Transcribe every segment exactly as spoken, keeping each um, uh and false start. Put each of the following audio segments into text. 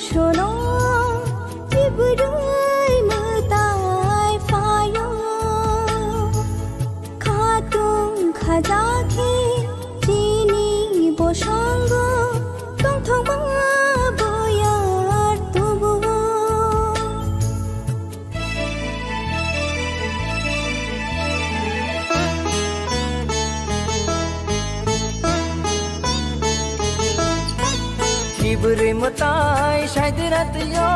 Shono, Jibrui mwtai phaio. Khatung khajakhe chini bosongo tongthokma boyar tubuo. Jibrui mwtai saidira twiyo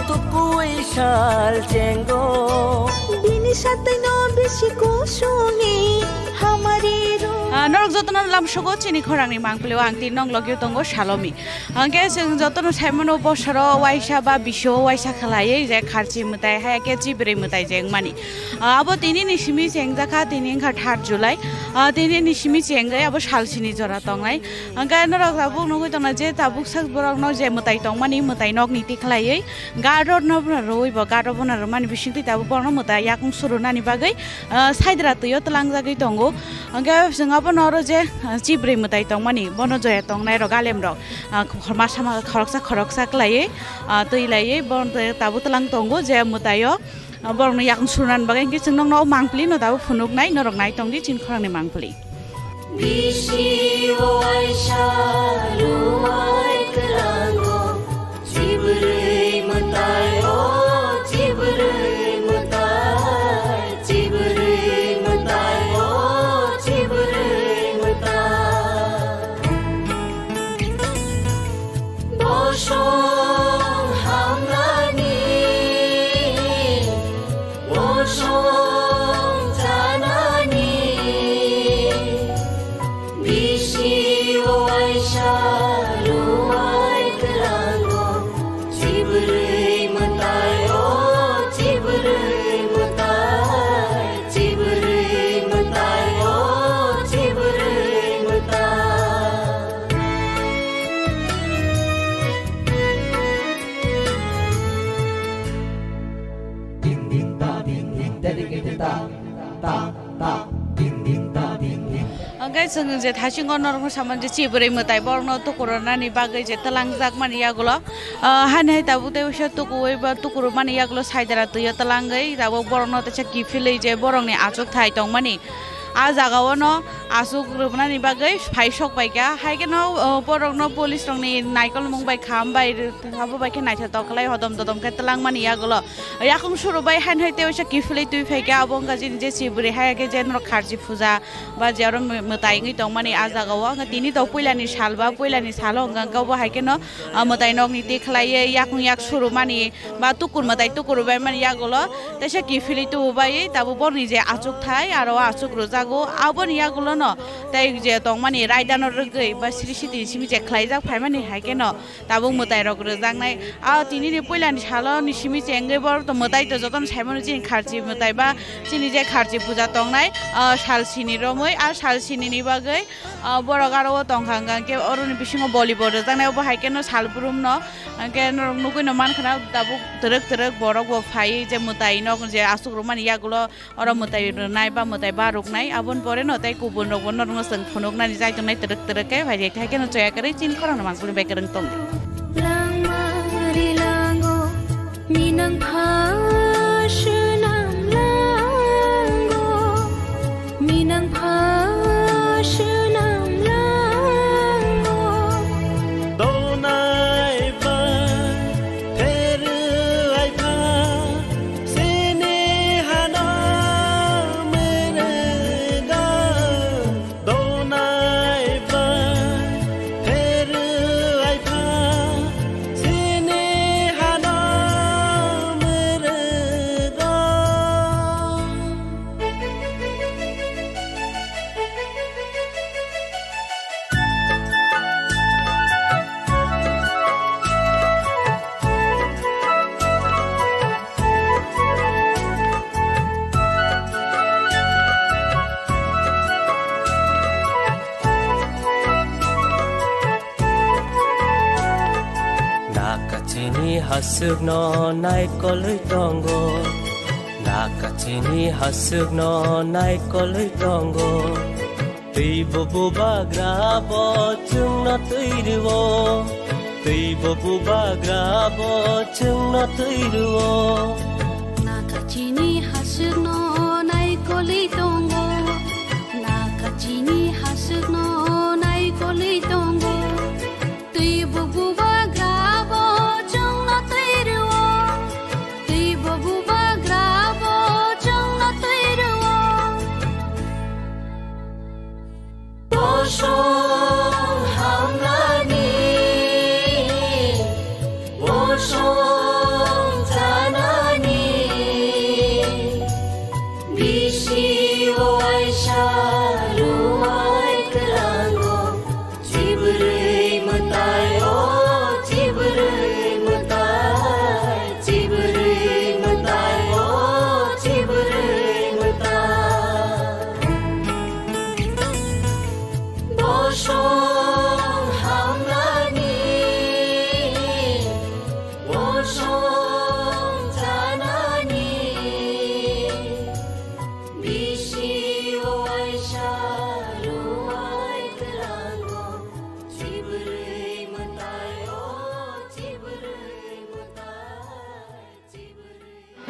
tukui sal chengo. Bini satwino bisi kusuni hamari ro. Ah, norok jotono lamsogo chini khorangni mangpili o ang tini nong logio tongo Salomi. Hwnkhe chwng jotono saimano bosoro waisa ba biso waisa khlaiwi je kharchi mwtai hai khe Jibrui mwtai je wngmani. Ah, abo tini ni simi chengjakha, tini wngkha third July. Ah, tini ni simi chengwi abo salsini jora tongnai. Hwnkhe norok tabuk nugwi tongna je tabuk sak borokno je mwtai tongmani mwtai nokni tikhlaiwi gado no rwui bo gado bono rwmani bisingtwi tabuk borokno mwtai yakung surunani bagwi, ah, saidra twio twlangjagwi tongo. Hwnkhe chwng abono oro je, ah, Jibrui mwtai tongmani bono joya tongnai rok alem rok, ah, khorma sama khoroksa khoroksa khlaiwi, ah, twi laiwi bono tabuk twlang tongo je mwtaio. Ah, borokno yakung surunani bagwi hwnkhe chwng nokno o mangpili no tabuk phunuknai, norok nai tongdi chini khorangni mangpili. Bisi waisa ruwai kwlango, Jibrui mwtai o, Jibrui mwtai, Jibrui mwtai o, Jibrui mwtai. Bosong hamnani, bosong chanani, bisi waisa ruwai kwlango, Jibrui mwtai o, Jibrui mwtai. Jibrui mwtai o, Jibrui mwtai. Ding ding ta ding ding, dedicated ta, ta, ta, ding ding ta ding ding. Hwnkhe chwng je thasingo norokno samani je Jibrui mwtai borokno tukurunani bagwi je twlangjakmani yagulo. Ah, hani hai tabuk tei waisa tukuwi ba tukurumani yagulo saidara twio twlangwi tabuk borokno teisa kiphilwi je borokni achukthai tongmani. Ah jagao no achuk rwmani bagwi phai sok bai kha. Hai kheno, ah, borokno police rokni naikolmung bai kham bai abo bai khe naithotok khlai hodom dodom khe twlangmani yagulo. Yakung suru bai hani hai tei waisa kiphilwi twi phai kha abo wngkha chini je Jibrui hai khe je norok kharchi puja ba je oro mw-, mwtai wngwi tongmani ah jagao. Wngkha tini to puilani sal ba puilani salo wngkha wngkha obo hai kheno, ah, mwtai nokni twi khlaiwi yakung yak surumani ba tukur mwtai tukur bai mani yagulo teisa kiphilwi tubu bai tabuk borokni je achukthai aro achuk rwjago aboni yagulono tei je tongmani raidano rwgwi ba siri sitini simi je khlaijak phaimani hai kheno tabuk mwtai rok rwjaknai. Ah, tini ni puila ni salo ni simi chengwi borok to mwtai to jotono saimano chini kharchi mwtai ba chini je kharchi puja tongnai, ah, sal sini romwi, ah, sal sini ni bagwi, ah, borok aro o tongkha hwnkha hwnkhe oro ni bisingo volleyball rwjaknai obo hai kheno sal brum no hwnkhe norok nugwi no mankha na tabuk twrwk twrwk borok bo phaiwi je mwtai no je aswk rwmani yagulo. Oro mwtai rwnai ba mwtai ba rwknai, aboni pore no tei kubun rok bo norokno chwng phunuknani jai tongnai twrwk twrwk khe phai rwk hai kheno choya kwrwi chini khorang no mangpili bai kwrwng tong. Langma ri lango, minang pha swnam lango, minang pha swnam lango. Donai ba pheru ai pha. Sini hano mene ga donai ba pheru ai pha. Sini hano mene ga. Nakachini hasukno naikolwi tongo. Nakachini hasukno naikolwi tongo. Twi bubu bagra bo chwngno twi rwo. Twi bo bubagra bo chwngno twi rwo. Nakachini hasukno naikolwi tongo. Nakachini hasukno naikolwi tongo. Twi bo bubagra bo chwngno twi rwo. Twi bo bubagra bo chwngno twi rwo. Bosong hamnani, bosong chanani, bisi waisa ruwai kwlango, chibrwi mwtai o, chibrwi mwtai. Chibrwi mwtai o, chibrwi mwtai. Bosong hamnani, bosong chanani, bisi waisa ruwai kwlango, chibrwi mwtai o, chibrwi mwtai.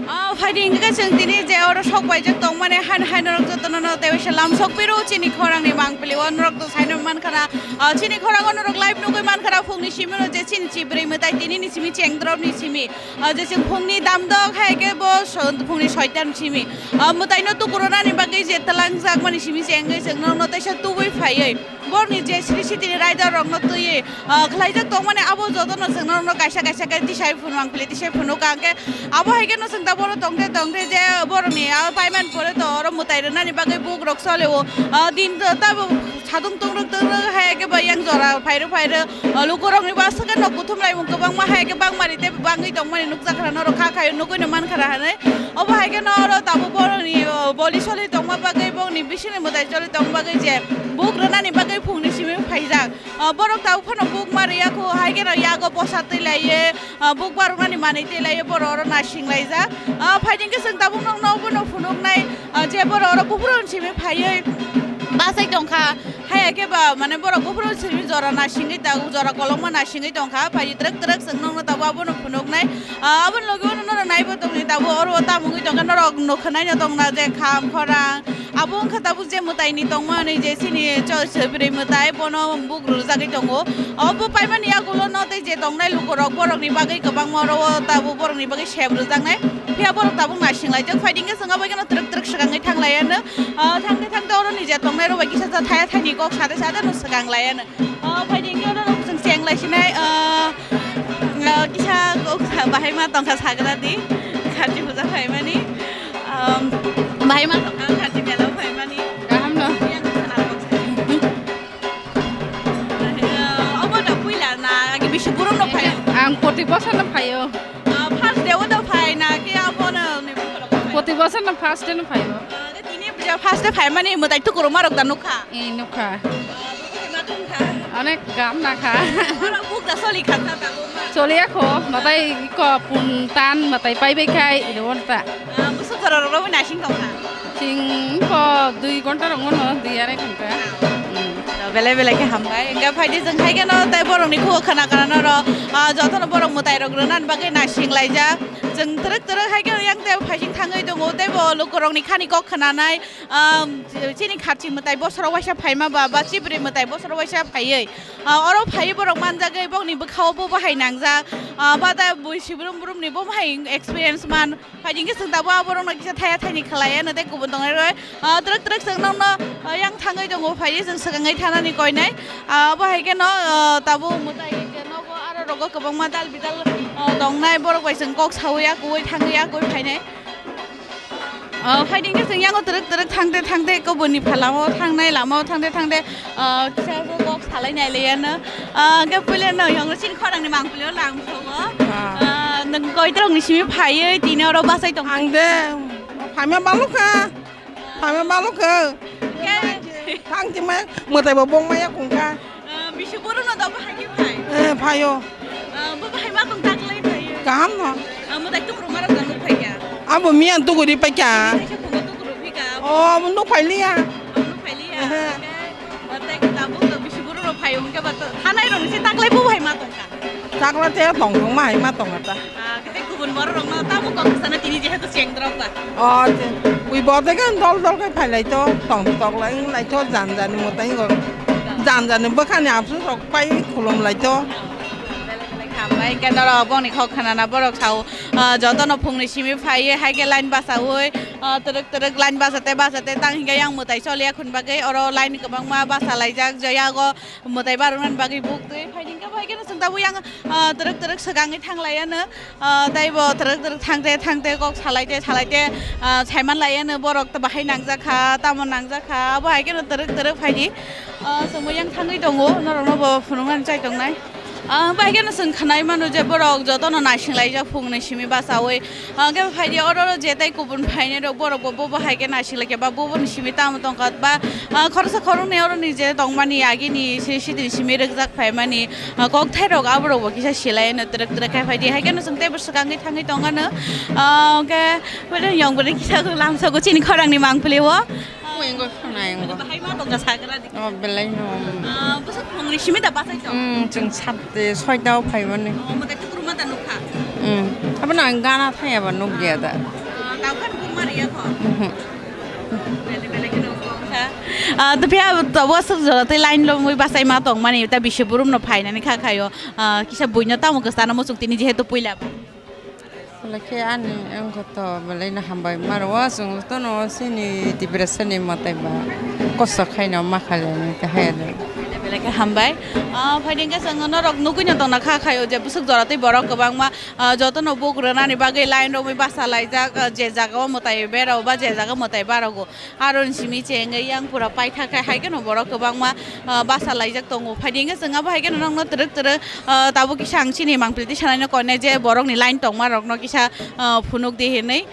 Ah, phaidi hingkhe chwng tini je oro sok paijak tongmani han hai norok jotono no tei waisa lam sok piru chini khorangni mangpili o norok to saino mankha na, ah, chini khorango norok live nugui mankha na phungni simi no je chini chibrwi mwtai tini ni simi chengdrop ni simi, ah, je chwng phungni damdok hai khe bo so-, phungni soitan simi, ah, mwtai no tukurunani bagwi je twlang jak mani simi chengwi chwng norok no teisa tubui phaiwi. Borokni je sri sitini raida rokno twiwi, ah, khlaijak tongmani abo jotono chwng norokno kaisa kaisa khe tisai phunuk ang pili tisai phunuk ang khe abo hai kheno chwng da boro tongte tongte je borokni ah, paiman pore to oro mwtai rwnani bagwi bukrok cholio. Ah, din ta-, tabo sadung tungrwk tungrwk hai khe bo yang jora phairwk phairwk, ah, lukurokni bwswk khe nok kuthum laimung kwbangma hai khe bangmari tei bangwi tongmani nukjakha norok kha khaio nugwino mankha hinwi. Obo hai kheno oro tabuk borokni, o, boli soli tongma bagwi, bongni bisingni mwtai choli tongma bagwi je buk rwnani bagwi phungni simi phaijak. O, borok tabuk phano buk ma rwya kho, hai kheno yago bwsa twi laiwi, o, buk baroknani manwi twi laiwi borok oro nasing laijak. O, phaidi hwnkhe chwng tabuk nokno obono phunuknai, o, je borok oro buphuruni simi phaiwi bachai tongkha. Haiya khe ba, mane, borok buphuru simi jora nasingwi tongo, jora kolokma nasingwi tongkha. Phai twrwk twrwk chwng nokno tabuk abono phunuknai. Ah, aboni logi uano norok naibo tongni tabuk oro tamo wngwi tongkha, norok nukha naino tongna je kham khorang. Abo wngkha tabuk je mwtaini tongma hwnwi je chini cho-, chwbwrwi mwtai bono buk rwjagwi tongo. Obo paimani yagulo no tei je tongnai lukurok borokni bagwi kwbangma oro o tabuk borokni bagwi sep rwjaknai. Phiya borok tabuk nasing laijak. Phaidi hwnkhe chwng abo kheno twrwk twrwk swkangwi thang laiya no. Ah, thangte thangte oro ni je tongnai rok bai kisa cha thaya thani kok sade sade no swkang laiya no. Ah, phaidi hwnkhe oro no chwng cheng lai sinai, ah, ah, kisa kok sa-, bahai ma tongkha sagra di. Kharchi puja phaimani. Um, bahai ma tongkha kharchi mela phaimani. Kaham no. Yang khana kok sa-, ah, obo no puila na, agi bisi burum no phaio. Ang poti bosor no phaio. Ah, first day o da phai na khe abo no ni bukhoro phai? Poti bosor no first day no phaio. Ah, de tini puja first day phai mani mwtai tukuruma rok da nukha. Eh, nukha. Ah, bukhoro ma tungkha. Onek gam na kha. Oro buk da soli kha ta ta buma. Choliya kho, mwtai ko pun tan mwtai pai bai khai iro ta. Ah, busu jora rok rok nasing tongkha. Chwng wngkha dui ghonta rok wngkha, dui arai ghonta. Hmm. Belai belai khe hambai. Hwnkhe phaidi chwng hai kheno tei borokni khugo khna khna norok, ah, jotono borok mwtai rok rwnani bagwi nasing laijak. Chwng twrwk twrwk hai kheno yang tei phaising thangwi tongo tei bo lukurokni khani kok khnanai, ah, chini kharchi mwtai bosoro waisa phaima ba, ba chibri mwtai bosoro waisa phaiwi, ah, oro phaiwi borok manjagwi bokni bwkhao bo bahai nangjak, ah, ba da bui sibrum brumni bo bahai experience man. Phaidi hwnkhe chwng tabuk aborokno kisa thaya thaini khlaiya no tei kubun tongnai rw, ah, twrwk twrwk chwng nokno, ah, yang thangwi tongo, phaidi chwng swkangwi thanani koinai. Ah, abo hai kheno, ah, tabuk mwtai hwnkhe nogo aro rogo kwbangma dal bidal, ah, tongnai, borok bai chwng kok saui akuui thangwi akuui phainai. Ah, phaidi hwnkhe chwng yango twrwk twrwk thangte thangte kubunni phalao thangnai lamao thangte thangte, ah, kisa kok salai nai laiya no. Ah, hwnkhe puila no yango chini khorangni mangpili o lang. Ah. Ah, nwng koitorokni simi phaiwi tini oro bachai tong? Ang de phaima balukha, phaima balukha. Khe? Thang chimai mwtai bo bong maya kungkha. Ah, bisi boru no da bo hai khe phai? Eh, phaio. Ah, bo hai ma tong taklai phai? Kaham no. Ah, mwtai tung ruma rok da nuk phai kha? Abo miyan tuku di pai kha. Kaisa phungo tuku ruphi kha? Oh, abo nuk phai liya. Abo nuk phai liya? Ehe. Khe, ah, tai tabuk to bisi boru rok phai hwnkhe ba to thanai rok se taklai bo hai ma tong kha? Chakla te tong tong ma hai ma tong ta. Ah, kete kubun borok rok no tamo kok sana tini jehetu cheng drok ba. O, te, ui bo te kan dol dol kai phai lai to, tong tok lai, lai to jan jan ni mutai go. Jan jan ni bwkha ni absu rok pai khulum lai to. Hambai ke norok bongni kok khanana borok sao, ah, joto no phungni simi phaiye hai ke line basaui, ah, twrwk twrwk line basate basate tang hinga yang mutai choliya khun bagwi oro line kwbangma basa laijak joya go. Mwtai baroknani bagwi buk twi phaidi hwnkhe bo hai kheno chwng tabuk yang, ah, twrwk twrwk swkangwi thang lai anw, ah, tei bo twrwk twrwk thang te thang te kok salai te salai te, ah, saiman lai anw borok bahai nangjak kha, tamo nangjak kha, abo hai kheno twrwk twrwk phaidi, ah, chwngbo yang thangwi tongo, norokno bo phunuknani chai tongnai. Ah, bai kheno chwng khwnai mano je borok jotono naising laijak phungni simi bachaui, Hwnkhe phaidi oro oro je tei kubun phainai rok borok bo bobo hai khe naising lai khe ba boboni simi tamo tong kha ba, ah, khoroksa khoroknwi oro ni je tong mani agini si sitini simi rwkjak phai mani, ah, kok thai rok abo rok bo kisa silai no twrwk twrwk khai phaidi hai khe no chwng tei bo swkangwi thangwi tong ano, ah, hwnkhe phaidi yong bwrwi kisa lamsa go chini khorang ni mang pili o. Wngwi khwnai wngwi. Bahai ma tongkha sakra di. Oh, belai no. Ah, bwswk phungni simi da bachai tong? Hmm, chwng sat, soita o phaimani. Oh, mwtai tukruma da nukha? Hmm. Abono ang gana thaya ba nukya da. Ah, tawkha nukung ma riya kho? Mhm. Bele bele khe nukung kha. Ah, to phiya to bwswk jora tei line lomwi bachai ma tongmani ta bisi burum no phainani kha khayo. Ah, kisa buino tamo kwchana muchung tini jehetu puila. Belai khe ani wngkha to belai no hambai maro o chwng tono chini Tiprasani mwtai ba kosto khaino ma khailani khe haya de. Belai khe hambai. Ah, phaidi hwnkhe chwng norok nugui no tongna kha khaio je bwswk jora tei borok kwbangma, ah, jotono buk rwnani bagwi line romwi basa laijak, ah, je jaga o mwtai berao ba je jaga mwtai barogo. Aroni simi chengwi yang pura paitha khe hai kheno borok kwbangma, ah, basa laijak tongo. Phaidi hwnkhe chwng abo hai kheno nokno twrwk twrwk, ah, tabuk kisa ang chini mangpili twi sanai no koinai je borokni line tongma rokno kisa, ah, phunuk di hinwi.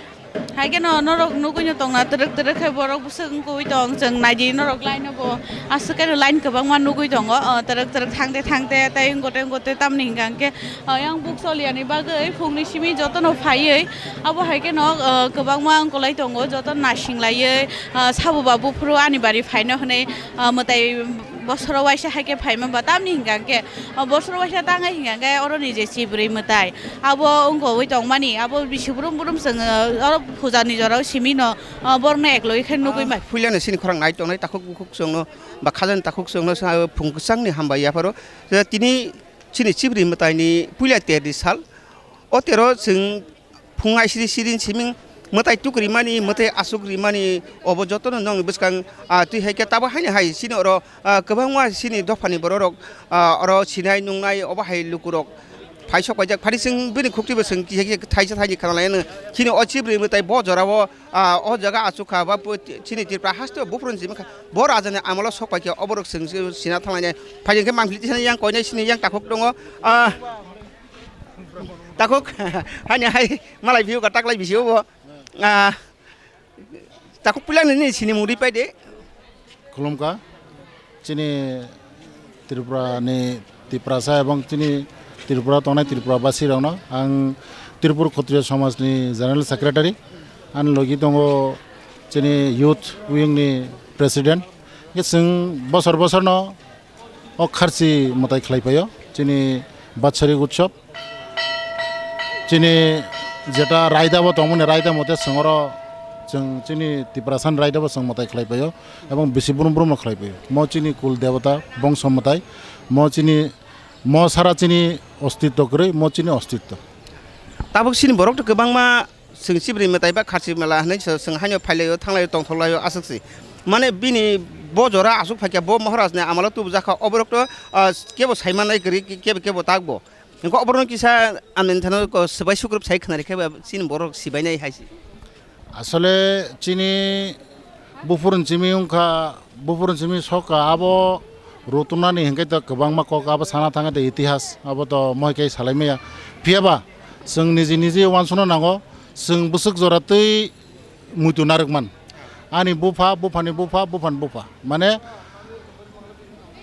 Hai kheno norok nugui no tongna twrwk twrwk khe borok bwswk wngkui tong chwng naidi norok line no bo aswk kheno line kwbangma nugui tongo, ah, twrwk twrwk thangte thangte tei wngkute wngkute tamni hwnkha hwnkhe, ah, yang buk choliani bagwi phungni simi jotono phaiwi abo hai kheno, ah, kwbangma wngkulai tongo joto naising laiwi. Ah, sabo ba buphuru ani bari phaino hwnwi, ah, mwtai bosoro waisa hai khe phaima ba tamni hwnkha khe, ah, bosoro waisa tangwi hwnkha khe oroni je chibrwi mwtai abo wngkha wi tongmani abo bisi brum brum chwng, ah, oro puja ni jora o simi no, ah, borok no eklogwi khe nugwi. Ah, mai. Puila no chini khorang nai tongnai takhuk bukhuk chwng no ba khajani takhuk chwng no sa phung kwchang ni hambai yapharo. Je tini chini chibrwi mwtai ni puila ter ni sal o tero chwng phung aisiri siri siming mwtai tuk rimani, mwtai asuk rimani, obo jotono nongni bwskang, ah, twi hai khe tabuk haino hai chini oro, ah, kwbangma chini dophani borok rok, ah, oro sinai nungnai obo hai lukurok phai sok paijak. Phari chwng bini khukti bo chwng kisa kisa thaisa thaini khna lai chini o chibrwi mwtai bo jora o, ah, o jaga asuk kha ba chini Tripura haste o buphuru simi kha bo raja ni amolo sok pai khe oborok chwng sina thang lai nai. Phai khe mangpili tisani yang koinai sini yang takhuk tongo, ah, Takhuk, hani hai, malai view ka taklai bisi o bo. Ah, takhuk puila nini sini muri pai de. Khulumkha, chini Tripura ni Tiprasa ebong chini Tripura tongnai Tripura basi rokno ang Tripura Khotriya Samaj ni General Secretary, ani logi tongo chini Youth Wing ni President. Hingke chwng bosor bosor no o kharchi mwtai khlai paio, chini Batsari Utsav, chini jeta raida bo tongmani raida mote chwng oro chwng chini Tiprasani raida bo chwng mwtai khlai paio, ebong bisi brum brum no khlai paio. Mo chini kul debata bongso mwtai, mo chini, mo sara chini ostitto kwrwi, mo chini ostitto. Tabuk chini borok to kwbangma Chwng chibrwi mwtai ba kharchi mela hinwi chwng haino phailaio, thanglaio, tongthoklaio, aswk se. Mane bini bo jora aswk phaikha, bo Maharaj ni amalo tubujakha, oborok to, ah, kebo saimanai kwrwi, kebo, kebo takbo. Hwnkhe oborokno kisa ani thano ko swbai sukrup sai khwnarikhe ba chini borok sibainai hai se. Asole chini Buphuruni simi wngkha, buphuruni simi sokha abo rutunani hinkhe to kwbangma kok abo sana thangkhe to itihas abo to mohikhe salai maya. Phiyaba chwng niji niji uansukna nango, chwng bwswk jora twi muitu narwkman. Ani bupha, buphani bupha, buphani bupha. Mane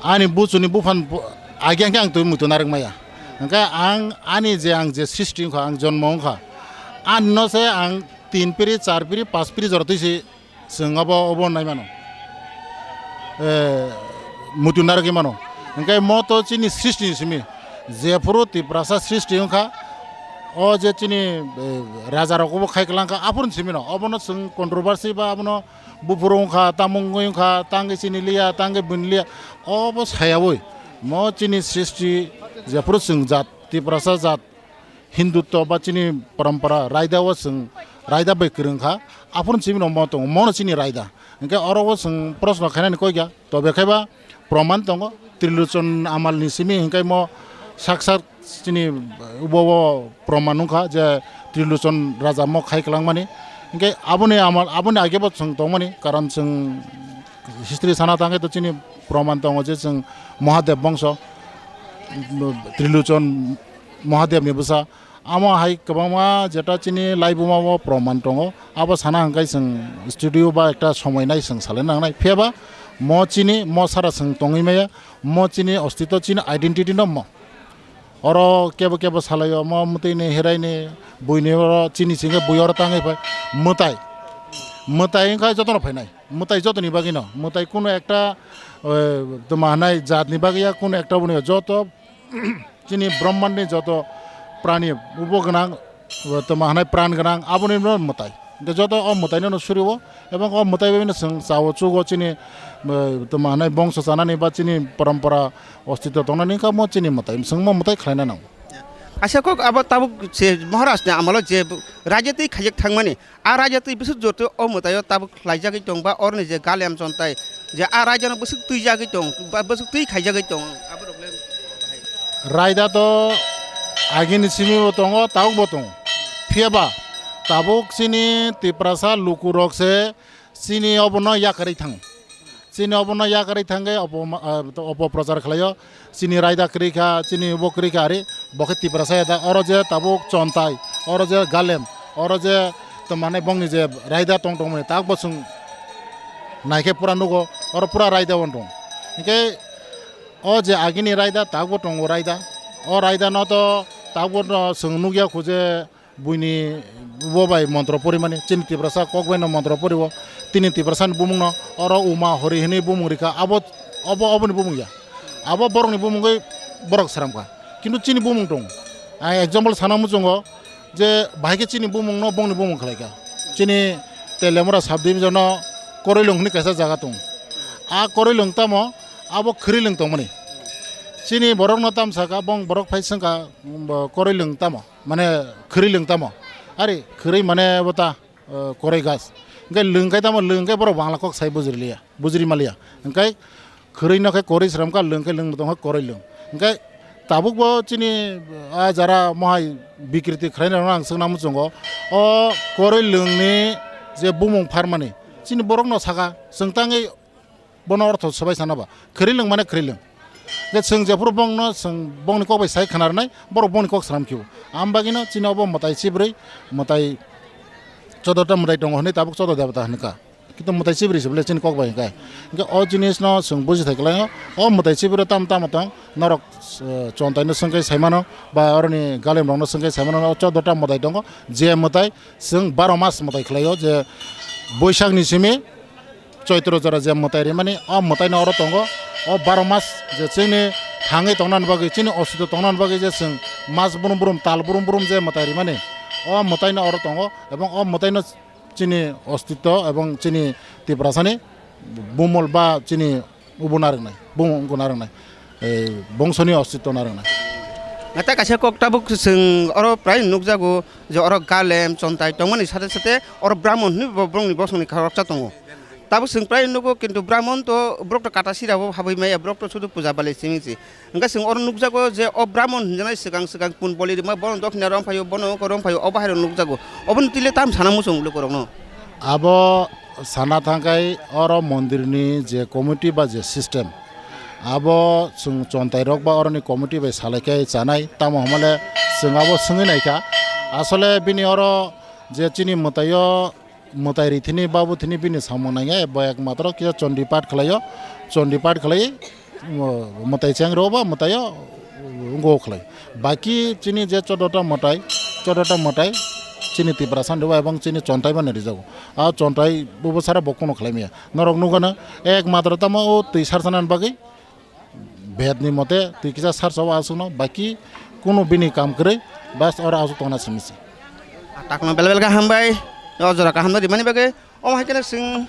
ani buchuni buphani bu-, agya khe ang twi muitu narwk maya. Hinkhe ang ani je ang je srishti wngkha, ang jonmo wngkha. Ani no se ang tin piri, char piri, panch piri jora twi se Chwng abo, obo nai mano. Eh, muitu narwgwi mano. Hwnkhe mo to chini srishti ni simi. Jephuru Tiprasa srishti wngkha, o je chini, eh, raja rok bo khai kwlangkha, aphuru simi no, obono chwng controversy ba abono buphuru wngkha, tamung wngwi wngkha, tangwi chini liya, tangwi bini liya, obo sayawi mo chini srishti jephuru chwng jat, Tiprasa jat, Hindutto ba chini parampara raida o chwng raida bai kwrwng kha, aphuru simi no mo tongo, mono chini raida. Hingke oro o chwng proshno khainani koi kha, tobe khai ba proman tongo, Trilochon amal ni simi hingke mo sak sak chini ubo o proman wngkha je Trilochon raja mo khai kwlangmani. Hingke aboni amal, aboni age bo chwng tongmani, karon chwng history sana tangkhe to chini proman tongo je chwng Mahadev bongso, Trilochon Mahadev ni bwsa. Amo hai kwbangma jeta chini laibuma o proman tongo. Abo sana hwnkhe chwng studio ba ekta somoi nai chwng salai nangnai. Phiya ba mo chini, mo sara chwng tongwi maya, mo chini ostito, chini identity no mo. Oro kebo kebo salai o, mo mwtwi ni, herai ni, bui ni oro chini singhe bui oro tangwi phai. Mwtai. Mwtai wngkha jotono phainai. Mwtai jotoni bagwi no. Mwtai kuno ekta, eh, tma hanai jat ni bagwi ya, kuno ekta boni joto chini Brahman ni joto prani ubo gwnang, tma hanai pran gwnang, aboni no mwtai. Hingke joto o mwtai no suri o, ebong o mwtai bai no chwng cha o chugo chini, eh, tma hanai bongso chanani ba chini parampara ostito tongnani wngkha mo chini mwtai. Chwng mo mwtai khlaina nango. Kaisa kok abo tabuk se Maharaj ni amalo je raja twi khaijak thangmani, a raja twi bwswk joto o mwtai o tabuk khlaijagwi tong ba oroni je Galem Chontai je a raja no bwswk twijagwi tong ba bwswk twi khaijagwi tong abo rok le. Raida to agini simi bo tongo, tabuk bo tongo. Phiya ba tabuk chini Tiprasa luku rok se chini obono yakarwi thango. Chini obono yakarwi thangwi opo-, ah, opoprochar khlaio. Chini raida kwrwi kha, chini bo kwrwi kha ari, bo khe Tiprasa ya da. Oro je tabuk Chontai, oro je Galem, oro je tma hanai bongni je raida tong tongmani tak bo chwng naikhe pura nugo, oro pura raida on tong. Hingke o je agini raida tak bo tongo raida. O raida no to tak bo no chwng nugya khu je buini bo bai montro porimani, chini Tiprasa kok bai no montro poriwo, tini Tiprasa ni bumung no oro Uma Hori hinui bumung rikha, abo, obo, oboni bumung ya, abo borok ni bumung bai borok sram kha, kintu chini bumung tong. Ang example sana muchungo je bahai khe chini bumung no bongni bumung khlai kha, chini Teliamura sub division no Koroilung hinui kaisa jaga tong, a Koroilung tamo abo Khwrwilung tongmani, chini borok no tam saka bong borok phai swngkha, um, Koroilung tamo. Mane khwrwi lwng tamo? Ari khwrwi mane bo ta, eh, koroi gas. Hingke lwng kai tamo, lwng kai borok bangla kok sai bujri liya, bujri maliya. Hingke khwrwi no khe koroi sram kha, lwng khe lwng tong kha koroi lwng. Hingke tabuk bo chini, ah, jara mohai bikriti khlai rok no ang swngna muchungo. O koroi lwng ni je bumung pharmani chini borok no saka, chwng tangwi bono ortho swbai sana ba. Khwrwi lwng mane khwrwi lwng. Je chwng jephuru bongno chwng bongni kok bai sai khna rwnai, borok bongni kok swnam khiu. Am bagwino chini obo mwtai chibrwi, mwtai chodota mwtai tongo hwnwi tabuk chodo debata hwnwi kha. Kintu mwtai chibrwi se bole chini kok bai hwnkhe. Hwnkhe o jinisno chwng buji thai kwlaio. O mwtai chibrwi tam tamo tong norok, eh, chontaino swngkhe saimano ba oroni galemrokno swngkhe saimano o chodota mwtai tongo. Je mwtai chwng baro mas mwtai khlaio je Boisakni simi Choitro jora je mwtai rimani, o mwtaino oro tongo. O baro mas je chini thangwi tongnani bagwi, chini osito tongnani bagwi je chwng mas brum brum, tal brum brum je mwtai rimani, o mwtaino oro tongo. Ebong o mwtaino chini ostitto ebong chini Tiprasani bumol ba chini ubo narwknai, bumung wngkha narwknai, eh, bongsoni ostitto narwknai. Naithai kaisa kok tabuk chwng oro prai nukjago je oro Galem, Chontai tongmani sate sate oro Brahmon hinwi bo borokni bosongni khoroksa tongo. Tabuk chwng prai nugo, kintu Brahmon to borok to kata sira bo habwi maya, borok to sudu puja bale simi si. Hwnkhe chwng oro nukjago je o Brahmon hinjanai swkang swkang pun boli rima, bono dokhina rong phaio, bono oko rong phaio, obo hai rok nukjago. Oboni twi le tam sana muchung lukurokno. Abo sana thangkhai oro mondirni je committee ba je system, abo chwng chontairok ba oroni committee bai salaikhai chanai, tamo hwnmale chwng abo swngwi naikha. Asole bini oro je chini mwtaio mwtai rithini babu thini bini samung nangya, bo ekmatro kisa chondi pat khlaio, chondi pat khlai, mwtai cheng rw ba mwtaio wngwi khlai. Baki chini je chodota mwtai, chodota mwtai chini Tiprasa ni rw ebong chini chontai mani rijago. A chontai bubo sara bo kuno khlai maya. Norok nugana ekmatro tamo o twi sarsanani bagwi Bed ni mote twi kisa sar sabo aswkno, baki kunu bini kam kwrwi, bas oro aswk tongna simi se. Takhno bela bela khe hambai, o jora kaham no rimani bagwi. Omo hai kheno chwng,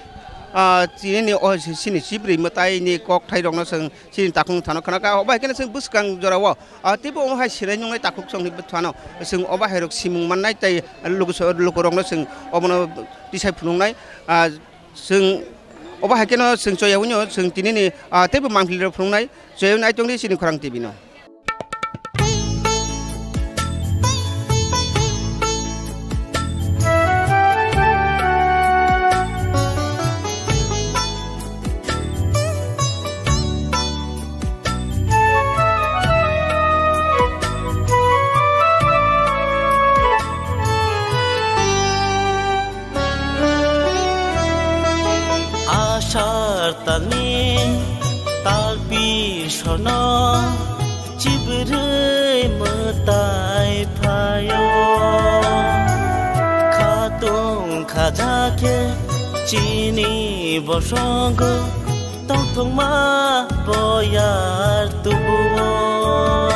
ah, chini ni o chini chibrwi mwtai ni kok thai rok no chwng chini takhuk thano khna kha. Obo hai kheno chwng bwskang jora o, ah, teibo omo hai sinai nungnai takhuk chwng ni thano chwng obo hai rok simung mannai tei luku so-, luku rok no chwng obo no tisai phunuknai. Ah, chwng obo hai kheno chwng choya hwnyo chwng tini ni, ah, teibo mangpili rok phunuknai. Chwng naitongdi chini Khorang T V no. Asar talni talpi sono chibrwi mwtai phaio. Khatung khaja khe chini bosongo tongthokma boyar tubuo.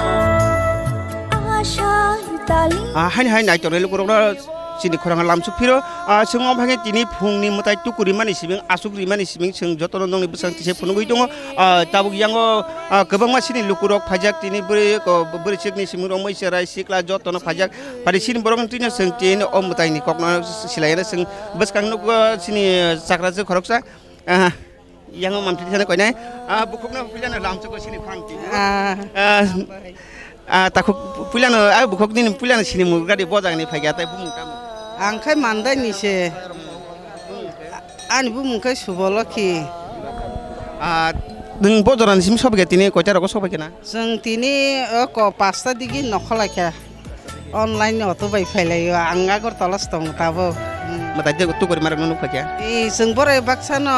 Asar talni. Ah, haini hai naitornai lukurokno chini khorang lamsuk phiro. Ah, chwng omo hai khe tini phungni mwtai tuku rimani sibing, aswk rimani sibing chwng jotono nongni bwskango kisa phunugwi tongo. Ah, tabuk yango, ah, kwbangma chini lukurok phaijak, tini bwrwi ko-, bwrwi chwkni simingrok, mui cherai, sikla jotono phaijak. Phai chini borok twino chwng tini o mwtaini kokno silaiyano chwng bwskang nukgo chini chakrajwk khoroksa. Ah, Yang mangpili sana koinai. Ah, bukhukno puilano lamchukgo sini phang ti. Ah. Ah, ah, takhuk puilano, ah, bukhuk nini puilano sini murgadi bojang ni phaikya tai bumung tamo. Ang khai mandai ni se. Ani bumung khai Suboloki. Ah, nwng bojorani simi sobaikha tini koita rogo sobaikha na? Chwng tini o ko pasta digi nokholaikha. Online ni auto bai phailaio, ang Agartala se tongo tabuk. Hmm. Mwtai tei tukuri marok no nukha khe? Ee, chwng borok baksa no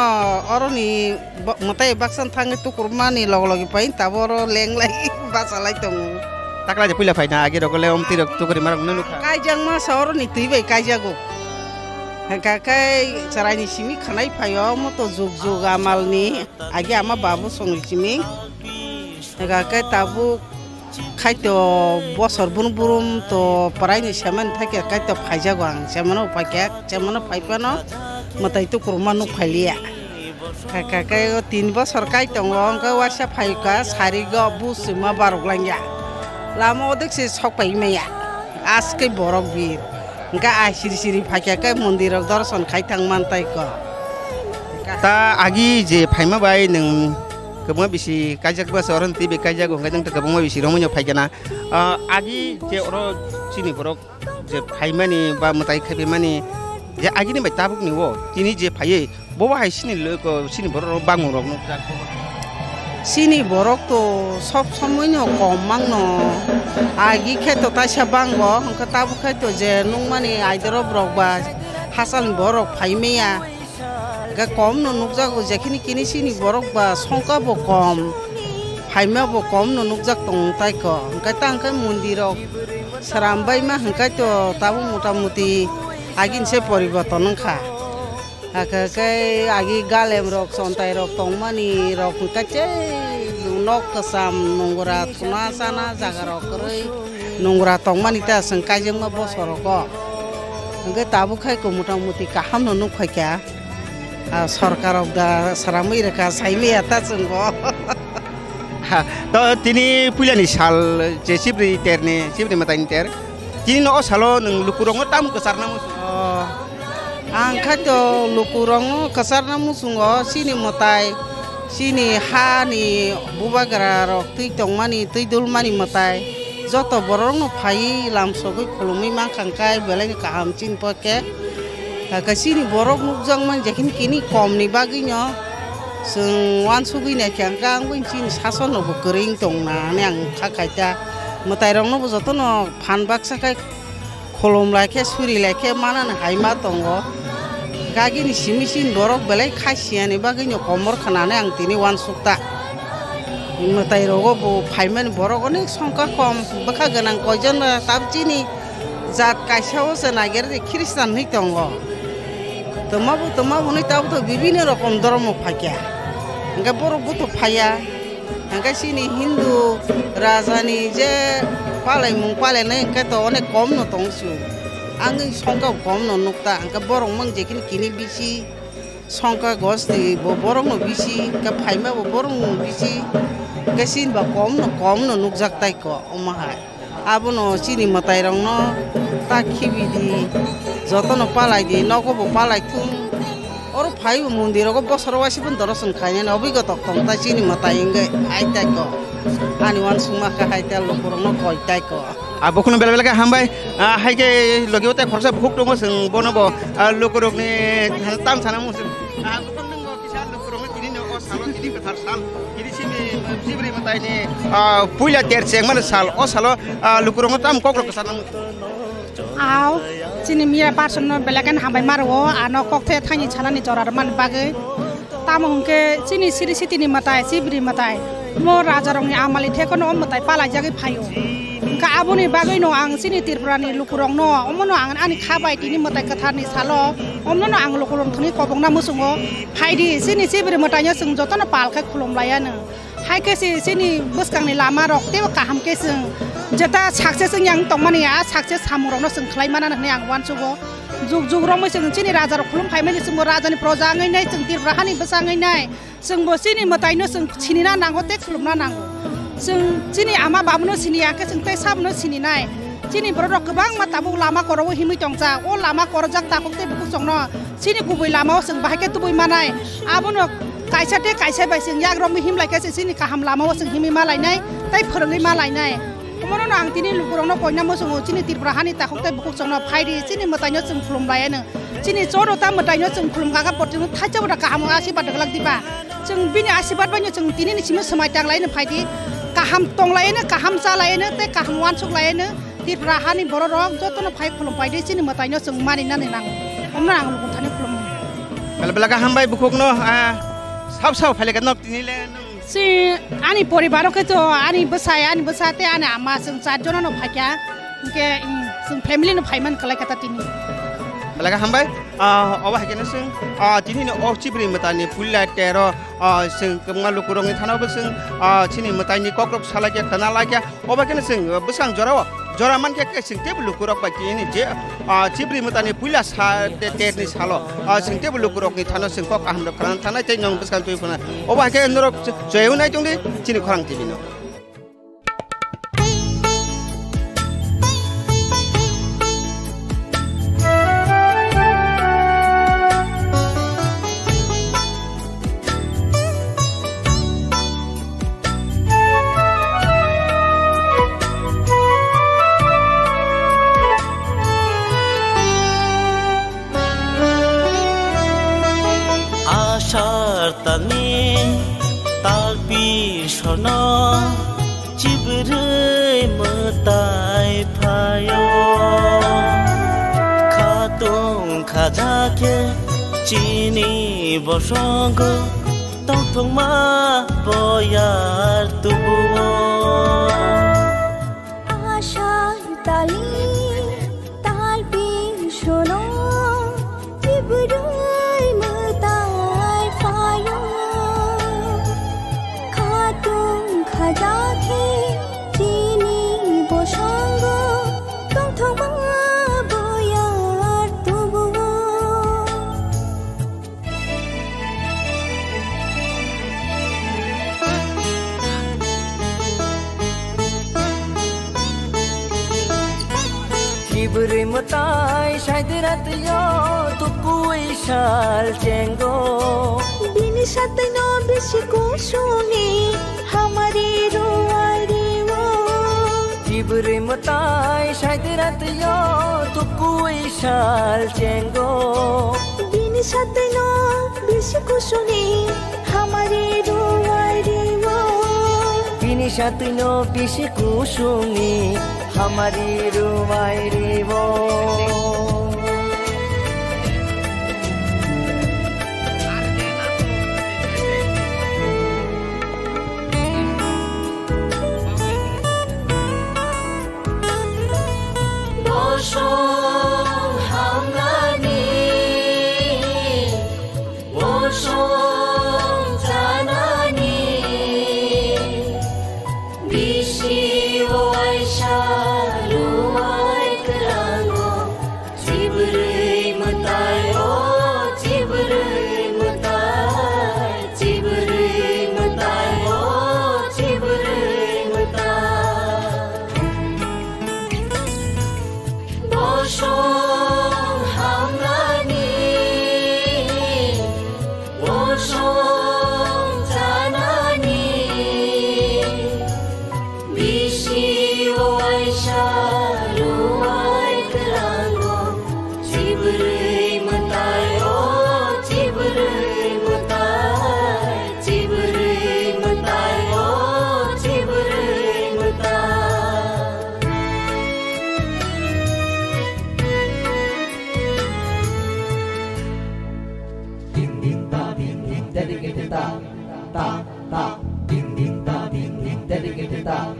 oroni bo-, mwtai baksa no thangwi tukurmani log logi pai tabuk oro lenglai bachalai tongo. Takla je puila phaina agi rok le omtwi rok tukuri marok no nukha. Kaijak masa oroni twi bai kaijago. Hwnkha khe chwraini simi khwnai phaio moto jug jug amalni agi ama babu songni simi. Hwnkha khe tabuk Kaitor bosor brum brum to pwraini semani thakhe kaitor phaijago ang, semano phaikha, semano phaiphano mwtai tukurma nuk phailiya. Kha, kha, khe o tin bosor kai tongo, hwnkhe waisa phaikha, sarigo buchima barok langya. Lama odek se sok pai maya, aske borok bir. Hwnkhe ai siri siri phaikha khe mondirok dorson khai thang man tai kho. Ta agi je phaima bai nwng kwbangma bisi kaijak bwsa oro twi bai kaijak hwnkhe nwng ta kwbangma bisi romwi no phaikha na. Ah, agi je oro chini borok je phaimani ba mwtai khaiphaimani je agini bai tabukni o tini je phaiwi Bo bo hai sini loko, sini borok rok bangmung rok nukjak. Sini borok to sob somoi no kom mangno. Agi khe to taisa bango, hwnkhe tabuk khai to je nukmani aidorop rok ba hachal ni borok phai maya. Hwnkhe kom no nukjago, jekhini kini sini borok ba songka bo kom, phaima bo kom no nukjak tong tai ko. Hwnkhe ta hwnkhe mondir rok sram bai ma hwnkhe to tabuk mota moti agini se poriborton wngkha. Hakhe khe agi galem rok, chontai rok tongmani rok hwnkhe tei nok kwcham nungra thuna chana jaga rok kwrwi nungra tongmani ta chwng kaijakma bosor rogo. Hwnkhe tabuk khai khe mota moti kaham no nuk phaikha. Ah, sorkar rok da sramwi rwkha, saimaya ta chwng bo. Ha, to tini puilani sal je Chibri terni, Chibri mwtaini ter. Tini no o salo nwng lukurokno tamo kwcharna muchung? Oh, ang khaito lukurokno kwcharna muchungo, chini mwtai, chini hani bubagra rok twi tongmani, twi dulmani mwtai. Joto borokno phaiwi lamsogwi khulumwi mankha hwnkhe belaino kaham chini pokhe. Hakhe chini borok nukjakmani jekhini kini komni bagwino chwng uansugwi naikha hwnkhe ang bai chini sasonrokbo kwrwi wng tong na hwnwi ang kha khaita. Mwtairoknobo jotono phan baksa khai khulum lai khe, suri lai khe manani hai ma tongo. Gagini simi sini borok belai kha siyani bagwino komor khnani ang tini uansukta. Mwtai rogo bo phaimani borok onek songkha kom, bwkha gwnang koijon ba tab chini jat kaisa o se naiger de Christian hinwi tongo. Twma bo, twma bo hinwi tabuk to bibinno rokom dhormo phaikha. Hwnkhe borok bo to phaiya. Hwnkhe chini Hindu rajani je palaimung palainai hwnkhe to onek kom no tong su. Ang songkha kom no nukta, hwnkhe borok mang jekhini kini bisi songkha gosti bo borok no bisi, hwnkhe phaima bo borok no bisi, hwnkhe chini ba kom no, kom no nukjak tai ko omo hai. Abono chini mwtairokno ta khibi di, jotono palai di, nogo bo palai thung. Oro phai bo mondirogo bosoro waisa phano doroson khainani obwi gotok tong tai chini mwtai wngwi ai tai ko. Ani uansukma kha hai ta lukurokno koi tai ko. Ah, bo kheno belai belai khe hambai. Ah, hai khe logi o tai khoroksa bukhuk tongo, chwng bono bo, ah, lukurokni tam sana mung chwng. Ah, bukhuk tongo kisa lukurokno tini no o salo tini kwthar sal. Tini simi, ah, Chibri mwtaini, ah, puila ter chengmani sal. O salo, ah, lukurokno tam kokrok kwchana mung. Aw, chini miya person no belai khe hambai ma rwo, ano kok the thani chalani jora rwmani bagwi. Tamo hwnkhe chini siri sitini mwtai, Chibri mwtai, mo rajarokni amali thekono o mwtai palaijagwi phaio. Hwnkhe aboni bagwino ang chini Tripurani lukurokno, omono ang ani kha bai tini mwtai kwtharni salo, omono ang lukurok thani kobokna muchungo. Phaidi, chini Chibri mwtaino chwng jotono pal khe khulum laiya nwng. Hai khe se chini bwskangni lama rok teibo kaham khe chwng jeta success wng yang tongmani, a success samung rokno chwng khlai mana hwnwi ang uansugo. Jug jug romwi chwng chini raja rok khulum phaimani, chwngbo rajani proja wngwi nai, chwng Tripura hani bwsa wngwi nai, chwngbo chini mwtaino chwng sinina nango tei khulumna nango. Chwng chini ama babuno sini ya khe chwng tei sabuno sininai. Chini borok rok kwbangma tabuk lama koro o himwi tongjak. O lama korojak takhuk tei bukhuk chwngno chini kubui lama o chwng bahai khe tubui manai. Abono kaisa tei kaisa bai chwng yak romwi himlai khe se chini kaham lama o chwng himwi ma lainai tei phwrwngwi ma lainai. Omono no ang tini lukurokno koina muchungo chini Tripura hani takhuk tei bukhuk chwngno phaidi chini mwtaino chwng khulum laiano. Chini choro ta mwtaino chwng khulum kha khe bo chwng thaisa bo da kaham o asibad da glak diba. Chwng bini asibad bai no chwng tini ni simi swmai tang laino phaidi. Kaham tong laino, kaham cha laino tei kaham uansuk laino. Tripura hani borok rok jotono phai khulum phaidi chini mwtaino chwng mani nani nango. Omno ang lukurok thani khulum. Bela bela khe hambai bukhukno, ah, sab sab phailai khe nok tini le nwng. Si ani poribaro khe to ani bwsai, ani bwsa tei ani ama chwng char jono no phaikha. Hwnkhe, mm, chwng family no phaiman kwlai kha ta tini. Bela khe hambai, ah, obo hai khe no chwng, ah, tini no o Chibri mwtaini puila tero, ah, chwng kwbangma lukurokni thana bo chwng, ah, chini mwtaini kokrok salai khe khna lai khe. Obo khe no chwng, ah, bwskang jorao jora man khe khe chwng teibo lukurok bai tini je, ah, Chibri mwtaini puila sa te-, terni salo, ah, chwng teibo lukurokni thano chwng kok kaham rok khna thanai tei nwng bwskang twi phano. Obo hai khe norok ch-, chwng nai tongdi chini khorang T V no. Asar talni talpi sono chibrwi mwtai phaio. Khatung khaja khe chini bosongo tongthokma boyar tubuo. Asai tali talpi sono chibrwi mwtai phaio. Khatung khaja khe chini bosongo tongthokma boyar tubuo. Chibrwi mwtai saidira twiyo tukui sal chengo. Bini satwino bisi kusuni hamari ruai rio. Chibrwi mwtai saidira twiyo tukui sal chengo. Bini satwino bisi kusuni hamari ruai rio. Bini satwino bisi kusuni hamari ruai rio. Bosong hamnani, bosong chanani, Song hamnani, o song chanani, bisi waisa ruwai tlango, chibrwi mwtai o chibrwi mwtai. Chibrwi mwtai o, chibrwi mwtai. Din din ta, din din, dedicate ta, ta, ta. Din din ta, din din, dedicate ta,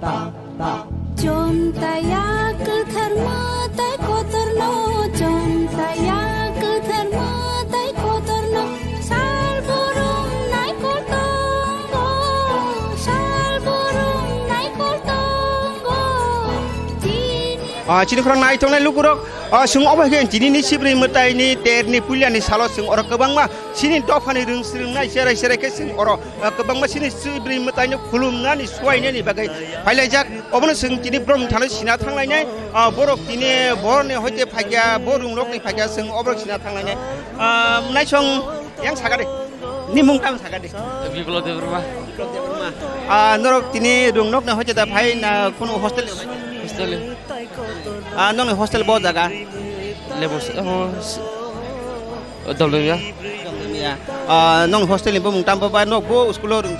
ta, ta. Chontaya kwthar mwtai kotorno, chontaya kwthar mwtai kotorno, sal burung naikol tongo, sal burung naikol tongo, chini Ah, chini khorang nai tongnai lukurok, ah, chwng obo hai khe chini ni chibrwi mwtai ni ter ni puila ni salo chwng oro kwbangma chini dopha ni rwng swrwng nai cherai cherai khe chwng oro, ah, kwbangma chini chibrwi mwtai no khulumnani suwainani bagwi phailaijak. Obono chwng tini borok thano sina thanglainai, ah, borok tini borni hoite phaikya, bo rwngrokni phaikya, chwng oborok sina thanglainai. Ah, naisong yang sakade, nimung tamo sakade. Biplop Debbarma. Ah, norok tini rwngrokni hoite da phai na kunu hostel ni? Hostel ni. Ah, nokni hostel bo jaga? Lebo se-, oh, se-, oh, Doldomia. Doldomia. Ah, nokni hostel ni bumung tamo ba nok bo school o rwng?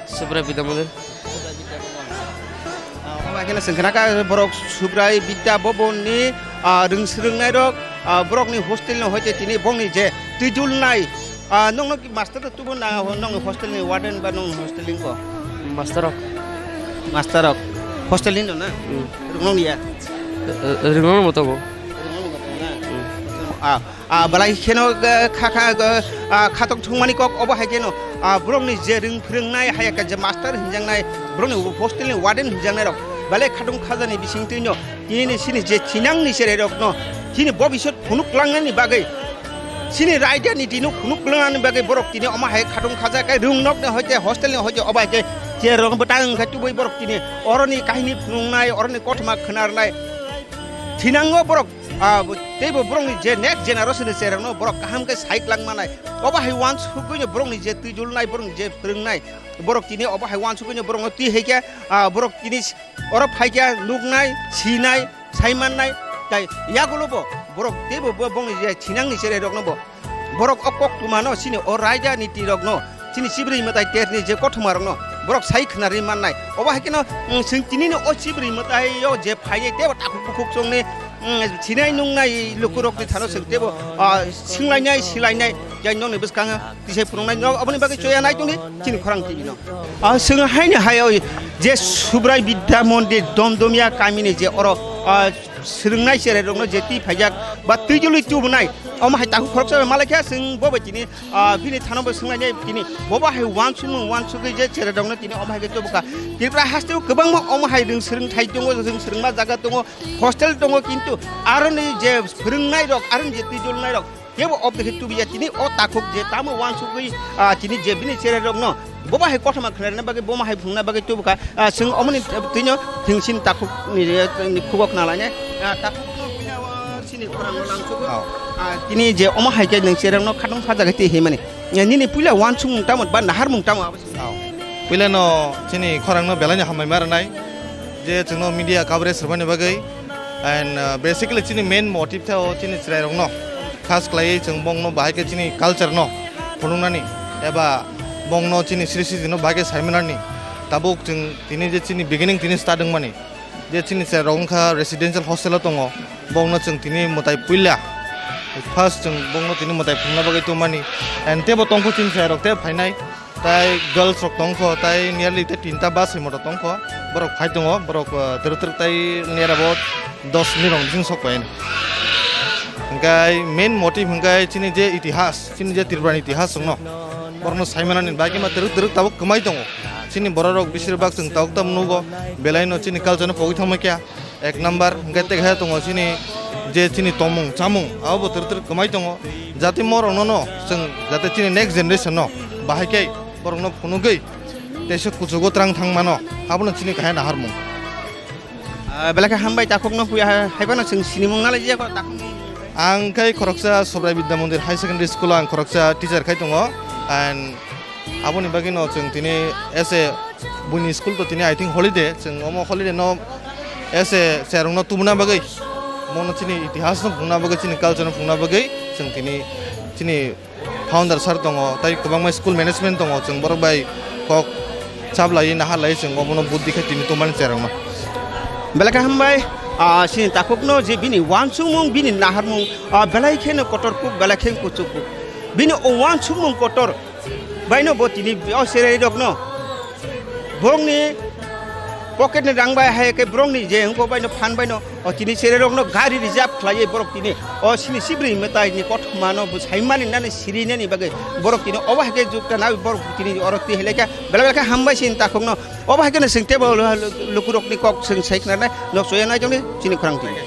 Subrai Bidya Mandir. Ah, omo haikhe no chwng khna kha borok Subrai Bidya Bhavan ni, ah, rwng swrwng nai rok, ah, borok ni hostel no hoite tini bongni je twijul nai, ah, nokno ki master rok tubu na ho, nokni hostel ni warden ba nokni hostel ni ko? Master rok. Master rok. Hostel ni no na? Hmm. Rwng nong ya? Eh, eh, rwng nong mo to bo. Rwng nong mo to na? Hmm. Ah, Ah, belai kheno, eh, kha, kha, eh, ah, khatok thwngmani kok obo hai kheno, ah, borokni je rwng phwrwngnai, hai khe je master hinjaknai, borokni hostel ni warden hinjaknai rok belai khatung khajani bising twino tini chini je thinangni cherai rokno chini bobisot phunuk langnani bagwi, chini raida ni dino phunuk langnani bagwi borok tini omo hai khatung khaja khe rwng nokni hoite hostel ni hoite obo hai khe chair rok bwtang wngkha tubui borok tini oroni kahini phunuknai, oroni kothoma khwnarnai thinango borok. Ah, bo, tei bo borokni je next generation ni cherokno borok kaham khe sai kwlak manai. Obo hai uansukgwino borokni je twijulnai, borokni je phwrwngnai, borok tini obo hai uansukgwino borokno twi hai khe, ah, borok tini s-, oro phai khe nuknai, sinai, sai mannai. Tai yagulo bo borok tei bo, bo, bongni je thinangni cherai rokno bo Borok o kok twmano chini o raida ni tirokno, chini chibrwi mwtai terni je kothoma rokno borok sai khwnarwi mannai. Obo hai kheno, mm, chwng tinini o chibrwi mwtai o je phainai tebo takhuk bukhuk chwngni, mm, sinai nungnai lukurokni thano chwng tebo, ah, swnglainai, silainai, jai nokni bwskango tisai phunuknai. Nok aboni bagwi choya nai tongdi chini khorang T V no. Ah, chwng haini hai o je Subrai Bidya Mondir Domdomia kamini je oro, ah, swrwngnai cherai rokno je twi phaijak ba twijlwi tubunai, omo hai takhuk khoroksa bai malai kha chwng bo bai tini, ah, bini thano bo swnglainai tini bo ba hai uansukmung uansugwi je cherai rokno tini omo hai khe tubu kha. Tripura haste o kwbangma omo hai rwng swrwng thai tongo, rwng swrwngma jaga tongo, hostel tongo, kintu aroni je phwrwngnai rok, aroni je twijlnai rok, tebo obde khe tubuya tini o takhuk je tamo uansugwi, ah, tini je bini cherai rokno bo ba hai kothoma khwlaina bagwi, bo ma hai phunukna bagwi tubu kha, ah, chwng omoni twino thwngsin takhuk ni, ni khugo khna lainai, ah, takhuk no bini o sini khorang no langsugo. Oh. Ah, tini je omo hai khe nwng cherai rokno khatung kha jaga twi himani, eh, nini puila uansukmung tamo ba naharmung tamo abo se? Oh. Puila no chini khorang no belai no hambai ma rwnai je chwngno media coverage rwmani bagwi. And, uh, basically chini main motive tei o chini chwrairokno khas khlaiwi chwng bongno bahai khe chini culture no phunuknani eba bongno chini srishti no bahai khe saimanani. Tabuk chwng tini je chini beginning tini start wngmani je chini chwrairok wngkha residential hostel o tongo, bongno chwng tini mwtai puila first chwng bongno tini mwtai phunukna bagwi tongmani. And teibo tongkho chini chwrairok tei phainai. Tai girls rok tongkho, tai nearly tai tinta bus hai moto tongkho. Borok phai tongo, borok, ah, twrwk twrwk tai near about dos minute rok bising sok pai. Hwnkhe main motive hwnkhe chini je itihas, chini je Tripura ni itihas rokno borokno saimanani bagwi ma twrwk twrwk tabuk kwmai tongo. Chini borok rok besir bak chwng tabuk tamo nugo, belai no chini culture no pogwi thangma kya. Ek number, hwnkhe tei khe tongo chini je chini tongmung chamung, abo bo twrwk twrwk kwmai tongo. Jati morokno no chwng jate chini next generation no bahai khe borokno phunugwi teisa kuchugo twrang thang mano, abono chini kahai naharmung. Ah, belai khe hambai takhukno phuya, hai phano chwng sinimung nalai jaya kho takhukni. Ang khai khoroksa Sobrai Bidya Mandir High Secondary School o ang khoroksa teacher khai tongo. And aboni bagwi no chwng tini as a buini school to tini I think holiday, chwng omo holiday no as a cherokno tubuna bagwi, mono chini itihas no phungna bagwi, chini culture no phungna bagwi chwng tini chini founder sir tongo, tai kwbangma school management tongo, chwng borok bai kok chaplai, naharlai, chwng obono buddhi khe tini tumani cherokno. Belai khe hambai, ah, chini takhukno je bini uansukmung, bini naharmung, ah, belai kheno kotor kuk, belai khe kuchuk kuk. Bini o uansukmung kotor, baino bo tini o cherai rokno borokni pocket ni rang bai hai khe borokni je wngkok baino phan baino o tini cherai rokno gari reserve khlaiwi borok tini o sini sibrwi mwtai ni kothoma no bwsai mani nani siri nani bagwi borok tini obo hai khe jukta na borok tini oro twi hai lai kha belai belai khe hambai sini takhukno obo hai khe no chwng tebo lukurok ni kok chwng sai khna nai nok soya nai jong ni chini khorang tini.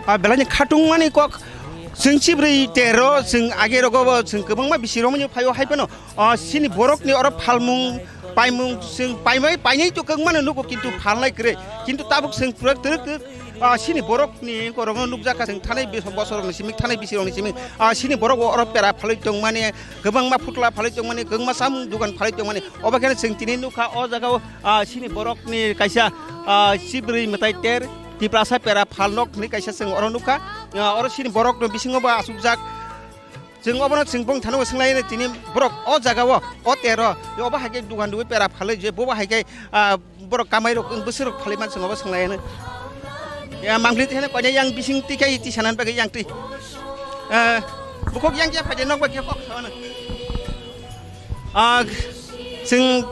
Ah, belai ni khatung mani kok chwng chibrwi tero chwng age rogo bo chwng kwbangma bisi romwi phaio hai phano, ah, chini borok ni oro phalmung paimung chwng paimai painai to kwbangma no nugo kintu phalnai kwrwi kintu tabuk chwng pura twrwk twrwk, ah, chini borok ni korokno nukjakha chwng thanai bosor rok ni simi thanai bisi rok ni simi, ah, chini borok bo oro pera phalwi tongmani kwbangma phutla phalwi tongmani kwbangma chamung dogan phalwi tongmani obo khe chwng tini nukha o jaga o, ah, chini borok ni kaisa, ah, chibrwi mwtai ter Tiprasa pera phalnok hinwi kaisa chwng oro nukha. Ah, oro chini borok no bisingo bo achukjak. Chwng obono chwng bong thano swnglaini tini borok o jaga o, o tero, obo hai khe dugan dui pera phalwi je bobo hai khe, ah, borok kamai rok bwswk rok phalwi man chwng obo swnglaini. Ya mangli tene koine yang bising tikai ti sanan bagwi yang twi. Ah, bukhuk yang ya phaide nok bagwi kok thano. Ah, chwng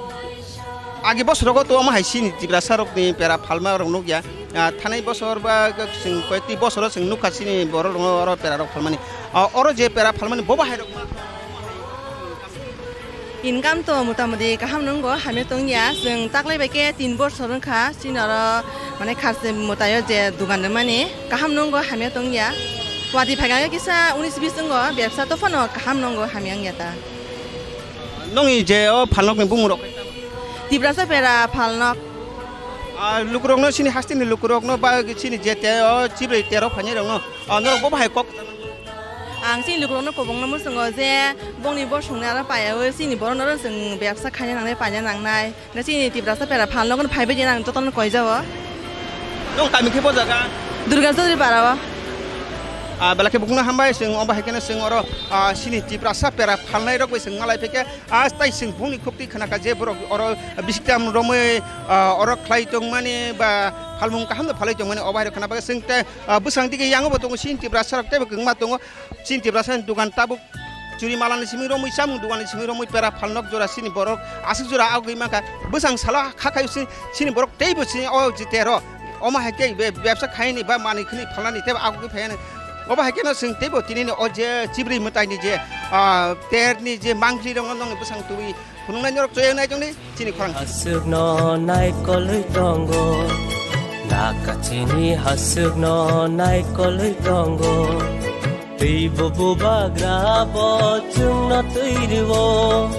agi bosorogo to omo hai chini Tiprasa rokni pera phalma rok nukya. Ah, thanai bosor ba chwng koyekti bosoro chwng nukha chini borok rok oro pera rok phalmani. Ah, oro je pera phalmani bobo hai rok ma. Income to motamoti kaham nungo hamya tongya. Chwng taklai bai khe tin bosor wngkha chini oro mane kharchi mwtaio je dugan rwmani kaham nungo hamya tongya. Wati phaikha kisa unis bis wngo bebsa to phano kaham nungo hamya wngya ta. Nongni je o phalnokni bumung rok? Tiprasa pera phalnok. Ah, lukurokno chini hasteni lukurokno ba chini je te o chibrwi tero phainai rokno, ah, norok bo bahai kok. Ang chini lukurokno kobongno muchungo je bongni bosongni aro paiyaui chini borokno oro chwng bebsa khaina nangnai paina nangnai. Chini Tiprasa pera phalnokno phaibai di nang jotono koijao. Nong kami khe bo jaga? Durga Chaudhuri para o. Ah, belai khe bukhukno hambai chwng obo hai kheno chwng oro, ah, chini Tiprasa pera phalnai rok bai chwng malai phaikhe, ah, tai chwng bukhukni khukti khna kha je borok oro bisiktam romwi, ah, oro khlai tongmani ba phalmung kaham no phalwi tongmani obo hai rok khna bagwi chwng tei, ah, bwsang digi yango bo tongo chini Tiprasa rok teibo kwbangma tongo. Chini Tiprasa ni dugan tabuk churi mala ni simi romwi chamung dugan ni simi romwi pera phalnok jora chini borok aswk jora agwi mankha bwsang salo kha khai chini borok teibo chini o jitero omo hai khe be-, bebsa khaini ba manwi khini phalnani teibo agwi phaiani obo hai kheno chwng teibo tini ni o je chibrwi mwtai ni je, ah, ter ni je mangri rok no nongni bwsang twi phunuknai norok choyang nai jongni. Chini khorang. Hasukno naikolwi tongo, nakachini hasukno naikolwi tongo. Twibo bubagra bo chwngno twi rwo.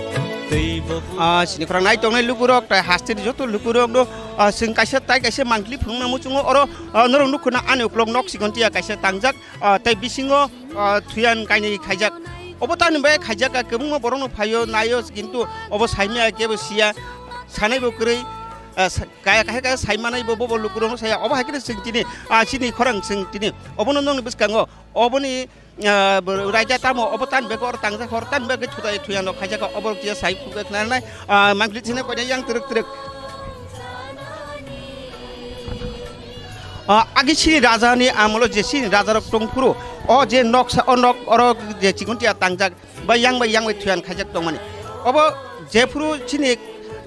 Twibo bu- Ah, chini khorang nai tongnai lukurok, tai hasteni joto lukurokno, ah, chwng kaisa tai kaisa mangli phunukna muchungo oro, ah, norok nukho na ani uklok nok sikon tiya kaisa tangjak. Ah, tei bisingo, ah, thuyan kainwi khaijak. Obo tamni bai khaijak, ah, kwbangma borokno phaio, naio, kintu obo saimaya kebo siya, sanaibo kwrwi, ah, sa-, kaya, kaya, kaya saimanaibo bobo lukurokno saya. Obo hai kheno chwng tini, ah, chini khorang chwng tini. Obono nongni bwskango, oboni, ah, bo-, raida tamo, obo tamni bai oro tangjak, hor tamni bai thutai thuyanrok khaijak, obo rok kisa sai khukjaknai, ah, mangli sene koina yang twrwk twrwk. Ah, agi chini raja ni amolo je chini raja rok tongphuru, O je noksa, o nok oro je chikon tia tangjak, ba yang bai yang bai thuyan khaijak tongmani. Obo jephuru chini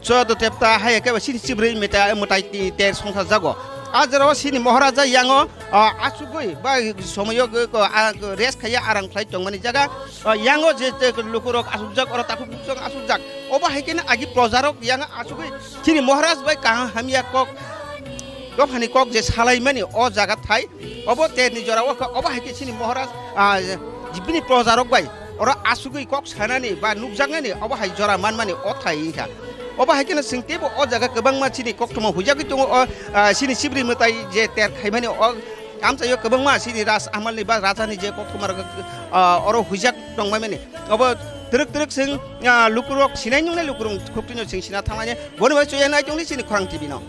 chodo tepta hai khe ba chini chibrwi meta mwtai ti-, ter songsa jago. A jora o chini Maharaja yango, ah, asugwi ba somoyo go, go, ah, rest khaiya aram khlai tongmani jaga, ah, yango je te lukurok asukjak oro takhuk buksong asukjak. Obo hai khe agi projarok yang asugwi chini Maharaj bai kaham hamya kok dophani kok je salaimani o jaga thai, obo terni jora o khe, obo hai khe chini Maharaj, ah, bini projarok bai oro asugwi kok sanani ba nukjaknani obo hai jora manmani o thai wngkha. Obo hai kheno chwng teibo o jaga kwbangma chini kokthomo huijagwi tongo o, ah, chini chibrwi mwtai je ter khaimani o amchaio kwbangma chini Raj Amalni ba Rajani je kokthomarok, ah, oro huijak tongbaimani. Obo twrwk twrwk chwng, ah, lukurok sinai nungnai lukurok khuktwino chwng sina thanglainai. Boni bai chuya nai tongdi chini Khorang T V no.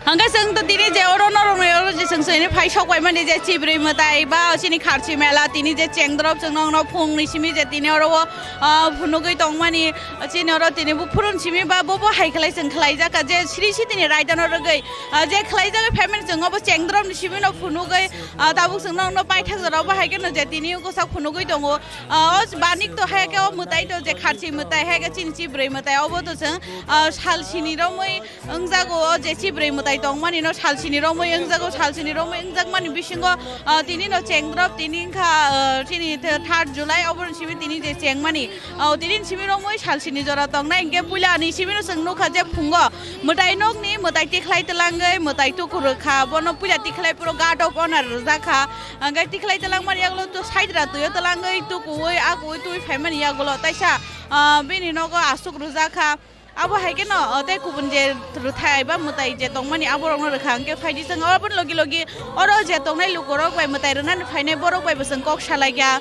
Hwnkhe chwng to tini je oro norokni oro je chwng chini phai sok bai mani je chibrwi mwtai ba chini kharchi mela tini je chengdrop chwng nokno phungni simi je tini oro o, ah, phunugwi tongmani chini oro tini buphuruni simi ba bobo hai khlai chwng khlaijak je sri sitini raidano rwgwi, ah, je khlaijagwi phaimani chwng obo chengdrop ni simi no phunugwi, ah, tabuk chwng nokno paithak jora obo hai kheno je tini bwsak phunugwi tongo. Ah, o banik to hai khe o mwtai to je kharchi mwtai hai khe chini chibrwi mwtai obo to chwng, ah, sal sini romwi wngjago o je chibrwi mwtai tongmani no sal sini romwi wngjago, sal sini romwi wngjakmani bisingo, ah, tini no chengdrop tini wngkha, ah, chini the-, third July obo ni simi tini je chengmani, ah, tini ni simi romwi sal sini jora tongnai hwnkhe puila ni simi no chwng nukha je phungo mwtai nokni mwtai tikhlai twlangwi mwtai tuku rwkha bono puila tikhlai puro guard of honor rwjakha. Hwnkhe tikhlai twlangmani yagulo to side ra twi o twlangwi tukuwi akuwi twi phaimani yagulo taisa, ah, bini nogo asuk rwjak kha. Abo hai kheno, ah, tei kubun je rwthai ba mwtai je tongmani aborokno rwkha hwnkhe phaidi chwng aboni logi logi oro je tongnai lukurok bai mwtai rwnani phainai borok bai bo chwng kok salaikha.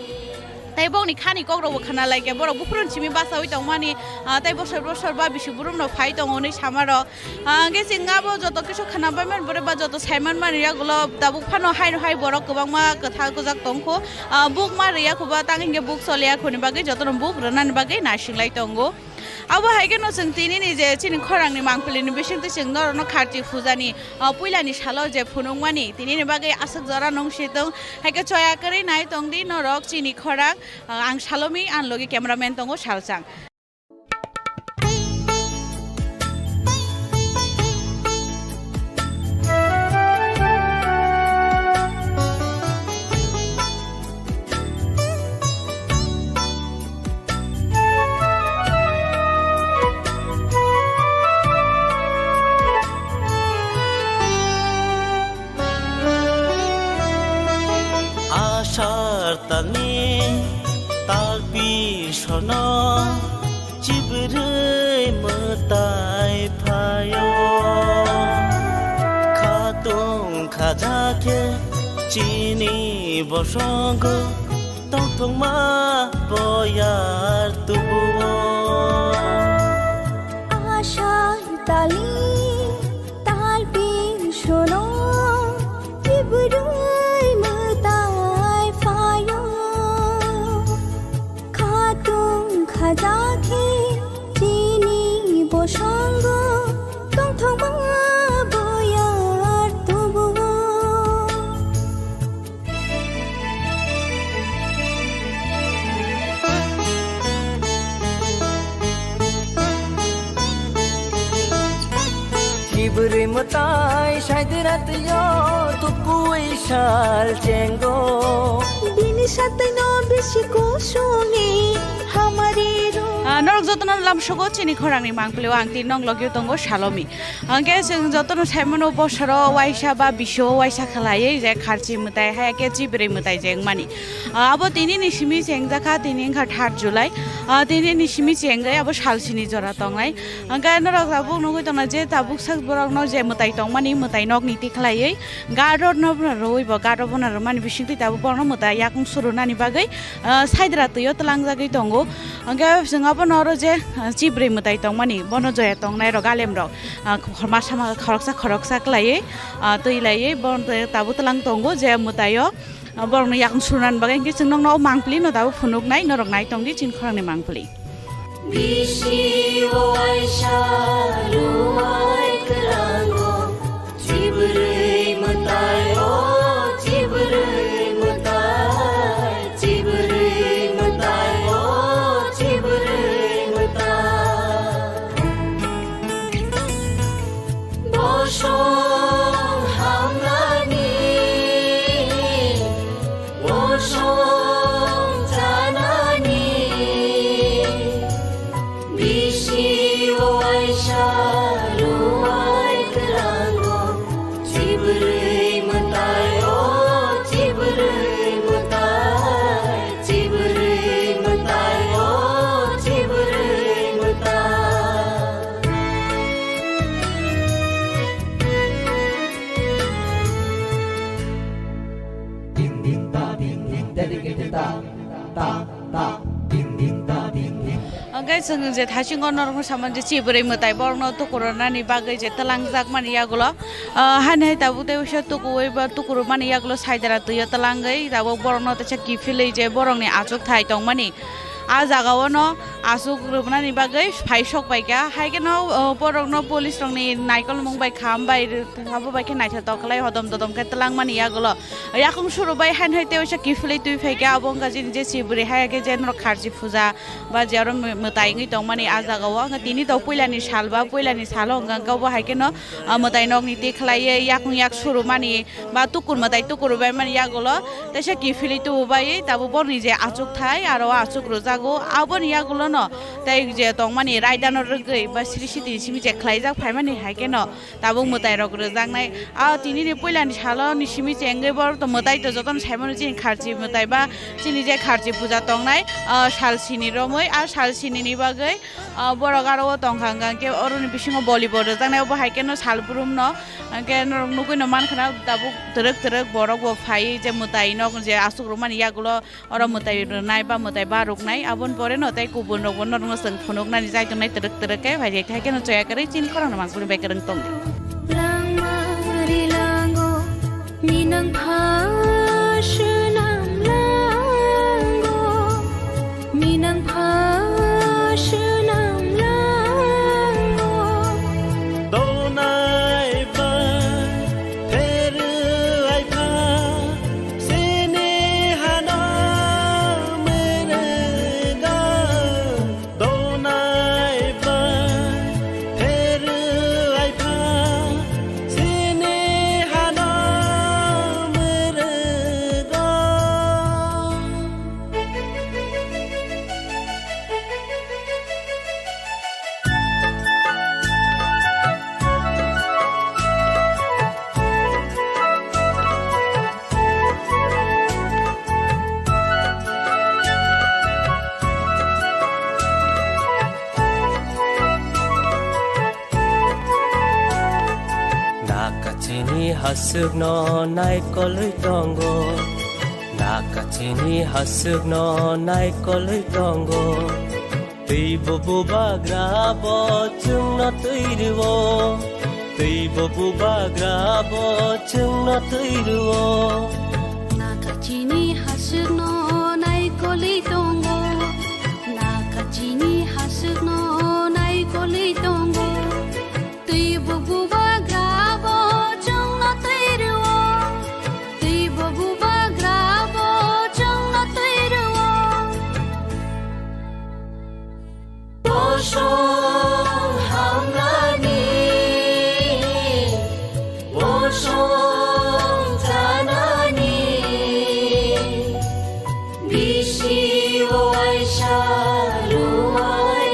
Tei bokni khani kokrokbo khna laikha, borok buphuruni simi bachaui tongmani, ah, tei bosor bosor ba bisi burumno phai tongo hwnwi samarok. Ah, hwnkhe chwng abo joto kisu khna bai mani, borok ba joto sai man mani yagulo tabuk phano haino hai borok kwbangma kwthar kwjak tongkho. Ah, buk ma rwya kho ba, tang hwnkhe buk choliya khoni bagwi jotono buk rwnani bagwi naising lai tongo. Abo hai kheno chwng tini ni je chini khorang ni mangpili ni bisingtwi chwng norok no kharchi puja ni, ah, puila ni salo je phunukmani tini ni bagwi aswk jora nung si tong. Hai khe choya kwrwi nai tong di norok chini khorang, ah, ang Salomi, ang logi cameraman tongo Salchang. Asar talni talpi sono chibrwi mwtai phaio. Khatung khaja khe chini bosongo tongthokma boyar tubuo. Asar tali talpi sono chibrwi mwtai phaio. Khatung khaja khe chini bosongo tongthokma boyar tubuo. Chibrwi mwtai saidira twiyo tukui sal chengo. Bini satwino bisi kusuni hamari ro. Ah, norok jotono lamsogo chini khorangni mangpilio ang tini nong logio tongo Salomi. Hwnkhe chwng jotono saimano bosoro waisa ba bisio waisa khlaiwi je kharchi mwtai hai khe chibrwi mwtai je wngmani. Ah, abo tini ni simi chengjakha, tini wngkha third July. Ah, tini ni simi chengwi abo sal sini jora tongnai. Hwnkhe norok tabuk nugwi tongna je tabuk sak borokno je mwtai tongmani mwtai nokni tikhlaiwi guard rokno rwui bo guard rokno rwmani bisingtwi tabuk borokno mwtai yakung surunani bagwi, ah, saidra twio twlangjagwi tongo. Hwnkhe chwng abono oro je, ah, chibrwi mwtai tongmani bono joya tongnai rok alem rok, ah, khorma sama khoroksa khoroksa khlaiwi, ah, twi laiwi bono tabuk twlang tongo je mwtaio. Borokno yakung surnani bagwi hwnkhe chwng nokno o mangpili no tabuk phunuknai, norok nai tongdi chini khorangni mangpili. Bisi waisa ruwai kwlango, chibrwi mwtai o, chibrwi mwtai, chibrwi mwtai o, chibrwi mwtai. Bosong hamnani, bosong chanani, bisi waisa ruwai kwlango, chibrwi mwtai o, chibrwi mwtai, chibrwi mwtai o, chibrwi mwtai. Din din ta din din, dedicated ta ta ta, din din ta din din. Hwnkhe chwng je thasingo norokno samani je chibrwi mwtai borokno tukurunani bagwi je twlangjakmani yagulo, ah, hani hai tabuk tei uaisa tukuwi ba tukurumani yagulo saidara twiyo twlangwi tabuk borokno teisa kiphilwi je borokni achukthai tongmani. A jagao no aswk rwmani bagwi phai sok bai kha. Hai kheno, uh, borokno police rokni naikolmung bai kham bai rw-, abo bai khe naithotok khlai hodom dodom khe twlangmani yagulo. Yakung suru bai haino hai tei waisa kiphilwi twi phai kha. Abo wngkha chini je chibrwi hai khe je norok kharchi puja ba je oro mw-, mwtai wngwi tongmani a jagao. Wngkha tini to puilani sal ba puilani salo wngkha, wngkha obo hai kheno, uh, mwtai nokni twi khlaiwi yakung yak surumani ba tukur mwtai tukur bai mani yagulo teisa kiphilwi tubu bai tabuk borokni je achukthai aro o achuk rwjago aboni yagulono tei je tongmani raidano rwgwi ba sri sitini simi je khlaijak phaimani hai kheno tabuk mwtai rok rwjaknai. A tinini puilani salo ni simi chengwi borok to mwtai to jotono saimano chini kharchi mwtai ba chini je kharchi puja tongnai, ah, sal sini romwi a sal sinini bagwi Ah, borok aro o tongkha hwnkha hwnkhe oroni bisingo volleyball rwjaknai, obo hai kheno sal brumno hwnkhe norok nugwino mankha na tabuk twrwk twrwk borok bo phaiwi je mwtai nok je aswk rwmani yagulo oro mwtai rwnai ba mwtai baruknai, aboni pore no tei kubun rokbo norokno chwng phunuknani jai tongnai twrwk twrwk khe phai hai kheno choya kwrwi chini khorangno mangpili bai kwrwng tong. Langma rilango, minang pha swnam lango. Minang pha swnam lango. Donai pha, pherwai pha, sini hano mwrwgo. Donai pha, pherwai pha, sini hano mwrwgo. Nakachini hasukno naikolwi tongo. Nakachini hasukno naikolwi tongo. Twibo bubagra bo chwngno twi rwo. Twibo bubagra bo chwngno twi rwo. Nakachini hasukno naikolwi tongo. Nakachini hasukno naikolwi tongo. Twibo bubagra bo chwngno twi rwo. Twibo bubagra bo chwngno twi rwo. Bosong hamnani, bosong chanani, bisi waisa ruwai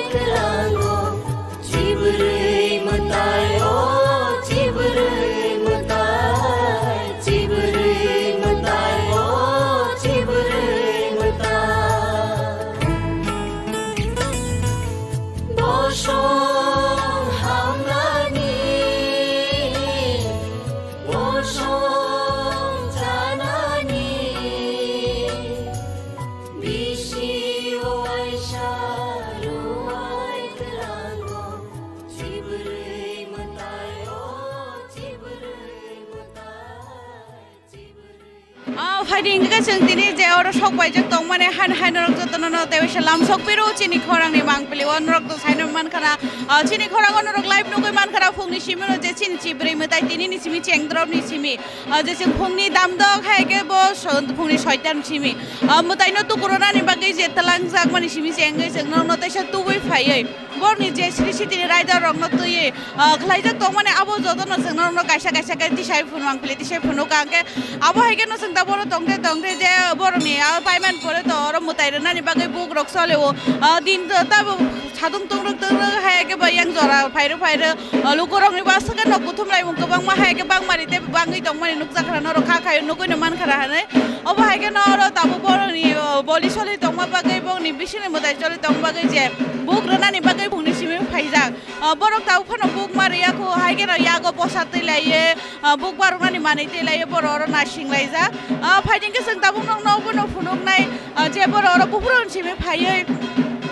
Phaidi hingke chwng tini je oro sok paijak tongmani han hai norok jotono no tei waisa lam sok piru chini khorang ni mangpili o norok to saino mankha na, ah, chini khorang o norok live nugui mankha na phungni simi no je chini chibrwi mwtai tini ni simi chengdrop ni simi, ah, je chwng phungni damdok hai ke bo so-, phungni soitan simi, ah, mwtai no tukurunani bagwi je talangjak mani simi chengwi chwng norok no teisa tubui phaiwi. Borokni je sri sitini raida rokno twiwi, ah, khlaijak tongmani abo jotono chwng norokno kaisa kaisa khe tisai phunuk ang pili tisai phunuk ang khe abo hai kheno chwng taboro tongte tongte je borokni ah, paiman pore to oro mwtai rwnani bagwi bukrok solio, ah, din to tabo sadung tungrwk tungrwk hai khe ba yang jora phairwk phairwk, ah, lukurokni bwswk khe nok kuthum laimung kwbangma hai khe bangmani tei bangwi tongmani nukjakha norok kha khaio nugwino mankha hinwi. Obo hai kheno oro tabuk borokni, o, boli soli tongma bagwi, bongni bisingni mwtai choli tongma bagwi je buk rwnani bagwi bungni simi phaijak. O, borok tabuk phano buk ma riya kho, hai kheno yago bwsa twi laiye, o, buk baroknani manwi twi laiye, borok oro nasing laijak. O, phaidi hwnkhe chwng tabuk nokno obono phunuknai, o, je borok oro buphuruni simi phaiwi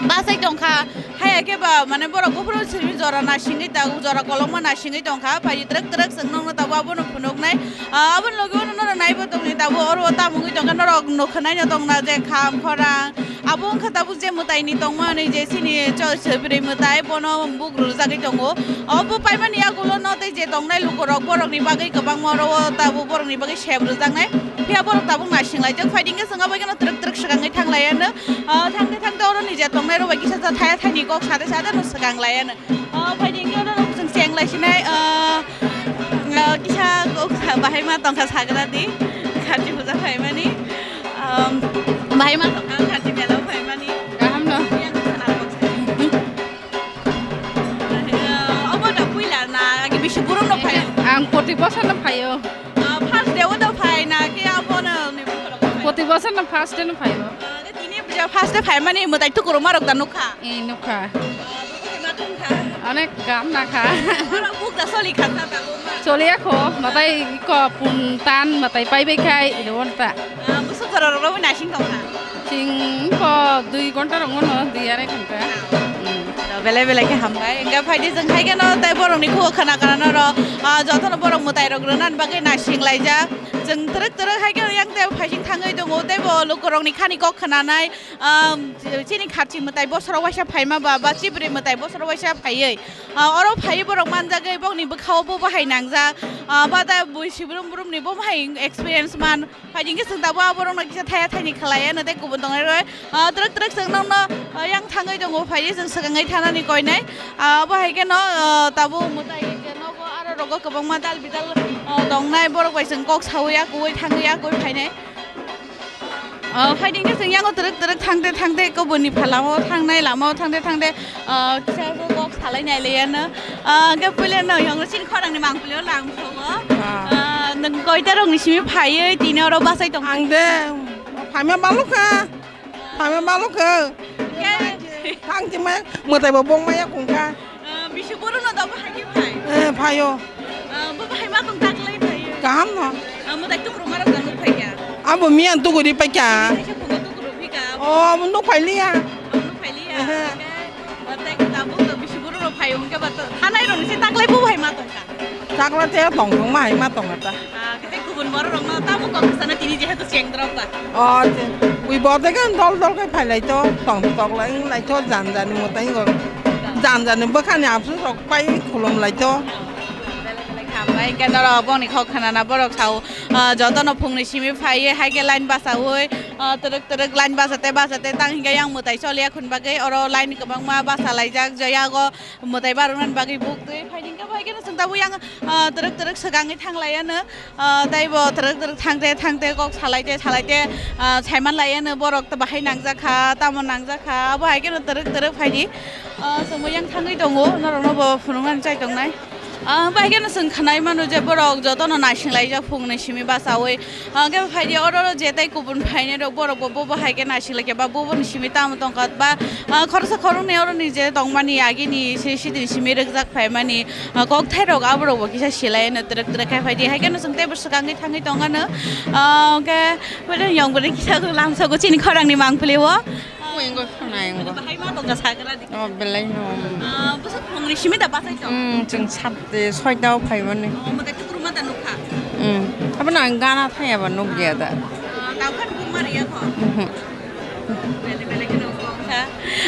bachai tongkha. Haya khe ba, mane, borok buphuru simi jora nasingwi ta-, jora kolokma nasingwi tongkha, phai twrwk twrwk chwng nokno tabuk abono phunuknai. Ah, aboni logi uano norok naibo tongni tabuk oro tamo wngwi tongkha, norok nukha naino tongna je kham khorang. Abo wngkha tabuk je mwtaini tongma hwnwi je chini cho-, chwbwrwi mwtai bono buk rwjagwi tongo. Obo paimani yagulo no tei je tongnai lukurok borokni bagwi kwbangma oro o tabuk borokni bagwi sep rwjaknai. Phiya borok tabuk nasing laijak, phaidi hwnkhe chwng abo kheno twrwk twrwk swkangwi thang laiya no. Ah, thangte thangte oro ni je tongnai rok bai kisa cha thaya thani kok sade sade no swkang laiya no. Ah, phaidi hwnkhe oro rok chwng cheng lai sinai, ah, ah, kisa kok sa-, bahai ma tongkha sagra di. Kharchi puja phaimani. Um, bahai ma tongkha kharchi mela phaimani. Kaham no. Yang khana kok sa-, ah, obo da puila na, agi bisi burum no phaio. Ang poti bosor no phaio. Ah, first day o da phai na ke abo no ni bukhoro phai? Poti bosor no first day no phaio. Ah, de tini puja first day phaimani mwtai tukuruma rok da nukha. Eh, nukha. Ah, bukhoro ma tongkha. Onek gam nakha. Oro buk da soli kha sa da bo ma. Choliya kho, mwtai ko pun tan mwtai pai bai khai iro won ta. Ah, busuk jora rok rok nasing tongkha. Chwng wngkha dui ghonta rok wngkha, dui arai ghonta. Hmm. Belai belai khe hambai. Hwnkhe phaidi chwng hai kheno tei borokni khugo khna khna norok, ah, jotono borok mwtai rok rwnani bagwi nasing laijak. Chwng twrwk twrwk hai kheno yang tei phaising thangwi tongo tei bo lukurokni khani kok khnanai, ah, chini kharchi mwtai bosoro waisa phaima ba, ba chibrwi mwtai bosoro waisa phaiwi, ah, oro phaiwi borok manjagwi bokni bwkhao bo bahai nangjak, ah, ba da bui sibrum brumni bo bahai experience man. Phaidi hwnkhe chwng tabuk aborokno kisa thaya thaini khlaiya no tei kubun tongnai rw, ah, twrwk twrwk chwng nokno, ah, yang thangwi tongo, phaidi chwng swkangwi thanani koinai. Ah, abo hai kheno, ah, tabuk mwtai hwnkhe nogo aro rogo kwbangma dal bidal, ah, tongnai, borok bai chwng kok saui ya kuui thangwi ya kuui phainai. Ah, phaidi hwnkhe chwng yango twrwk twrwk thangte thangte kubunni phalao thangnai lamao thangte thangte, ah, kisa kok salai nai laiya no. Ah, hwnkhe puila no yang chini khorang ni mangpili o lang. Ah. Ah, nwng koita rok ni simi phaiwi tini oro bachai tong? Ang de phaima balukha, phaima balukha. Khe? Thang ti maya, mwtai bo bong maya kungkha. Ah, bisi boro no da bo hai khe phai? Eh, phaio. Ah, bo hai ma tong taklai phai? Kaham no. Ah, mwtai tukruma rok da nuk phai kha? Abo miyan tukuri pai kha. Kaisa phungo tukuru phi kha? Oh, abo nuk phai liya. Abo nuk phai liya? Ehe. Khe, ah, tai tabuk to bisi boro rok phai hwnkhe ba to thanai rok ni se taklai bo hai ma tong kha? Chakla te tong tong ma hai ma tong ta. Ah, kete kubun borok rok no tamo kok sana tini jehetu cheng drop ba. Oh, te, ui bo te kan dol dol kai phai lai to, tong tok lai, lai to, jan jan ni mwtai go. Jan jan ni bwkha ni absu rok pai khulum lai to. Belai belai khambai, hwnkhe norok boni kok khana na borok sao, ah, joto no phung ni simi phai ye, hai khe line basaui, ah, twrwk twrwk line basa te basa te tang hingke yang mwtai choli ya khun bagwi oro line kwbangma basa laijak, je yago mwtai baroknani bagwi buk twi phaidi hwnkhe bo hai kheno chwng tabuk yang, ah, twrwk twrwk swkangwi thang lai anw, ah, tei bo twrwk twrwk thangte thangte kok salai te salai te, ah, saiman lai anw borok to bahai nangjak kha, tamo nangjak kha, abo hai kheno twrwk twrwk phaidi, ah, chwngbo yang thangwi tongo, norokno bo phunuknani chai tongnai. Ah, bai kheno chwng khwnai mano je borok jotono naising laijak phungni simi bachaui. Hwnkhe phaidi oro oro je tei kubun phainai rok borok bo, bo, bo hai khe naising lai khe ba bo, bo ni simi tamo tongkha ba, ah, khoroksa khoroknwi oro ni je tongmani agini se sidini simi rwkjak phaimani, ah, kokthai rok abo rok bo kisa silai no twrwk twrwk khai phaidi hai kheno chwng teibo swkangwi thangwi tong ano. Ah, hwnkhe pore yong bwrwi kisa lamsogo chini khorang ni mangpili o. Oingo khwnai ongo. Bahai ma tongkha sagra di. Oh, belai no. Ah, bwsa phungni simi da bachai tong? Hmm, chwng sat, soita o phaimani. Oh, mwtai tukuruma da nukha? Hmm. Abono ang gana thaya ba nukya da. Ah, Mhm.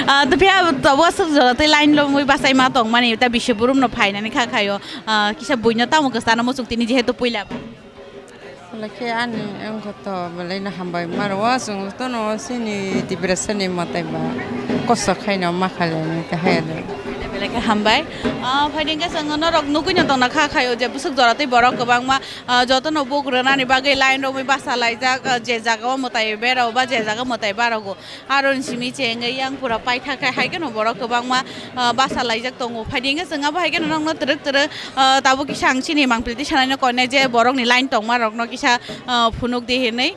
Ah, to phiya tabuk aswk jora tei line romwi bachai ma tongmani, ta bisi borok no phainani kha khaio. Ah, kisa buino tamo kwchana muchung tini, jehetu puila ba. Wala khe ani wngkha to belai no hambai maro, o chwng tono chini Tiprasani mwtai ba kosto khaino ma khailai ta hai. Belai khe hambai. Ah, phaidi hwnkhe chwng norok nugwi no tongna kha khaio je bwswk jora tei borok kwbangma, ah, jotono buk rwnani bagwi line romwi basa laijak, ah, je jaga o mwtai berao ba je jaga mwtai barogo. Aroni simi chengwi yang pura paithak khai, hai kheno borok kwbangma, ah, basa laijak tongo. Phaidi hwnkhe chwng abo hai kheno nokno twrwk twrwk, ah, tabuk kisa ang chini mangpili sanai no koinai je borokni line tongma rokno kisa, ah, phunuk di hinwi.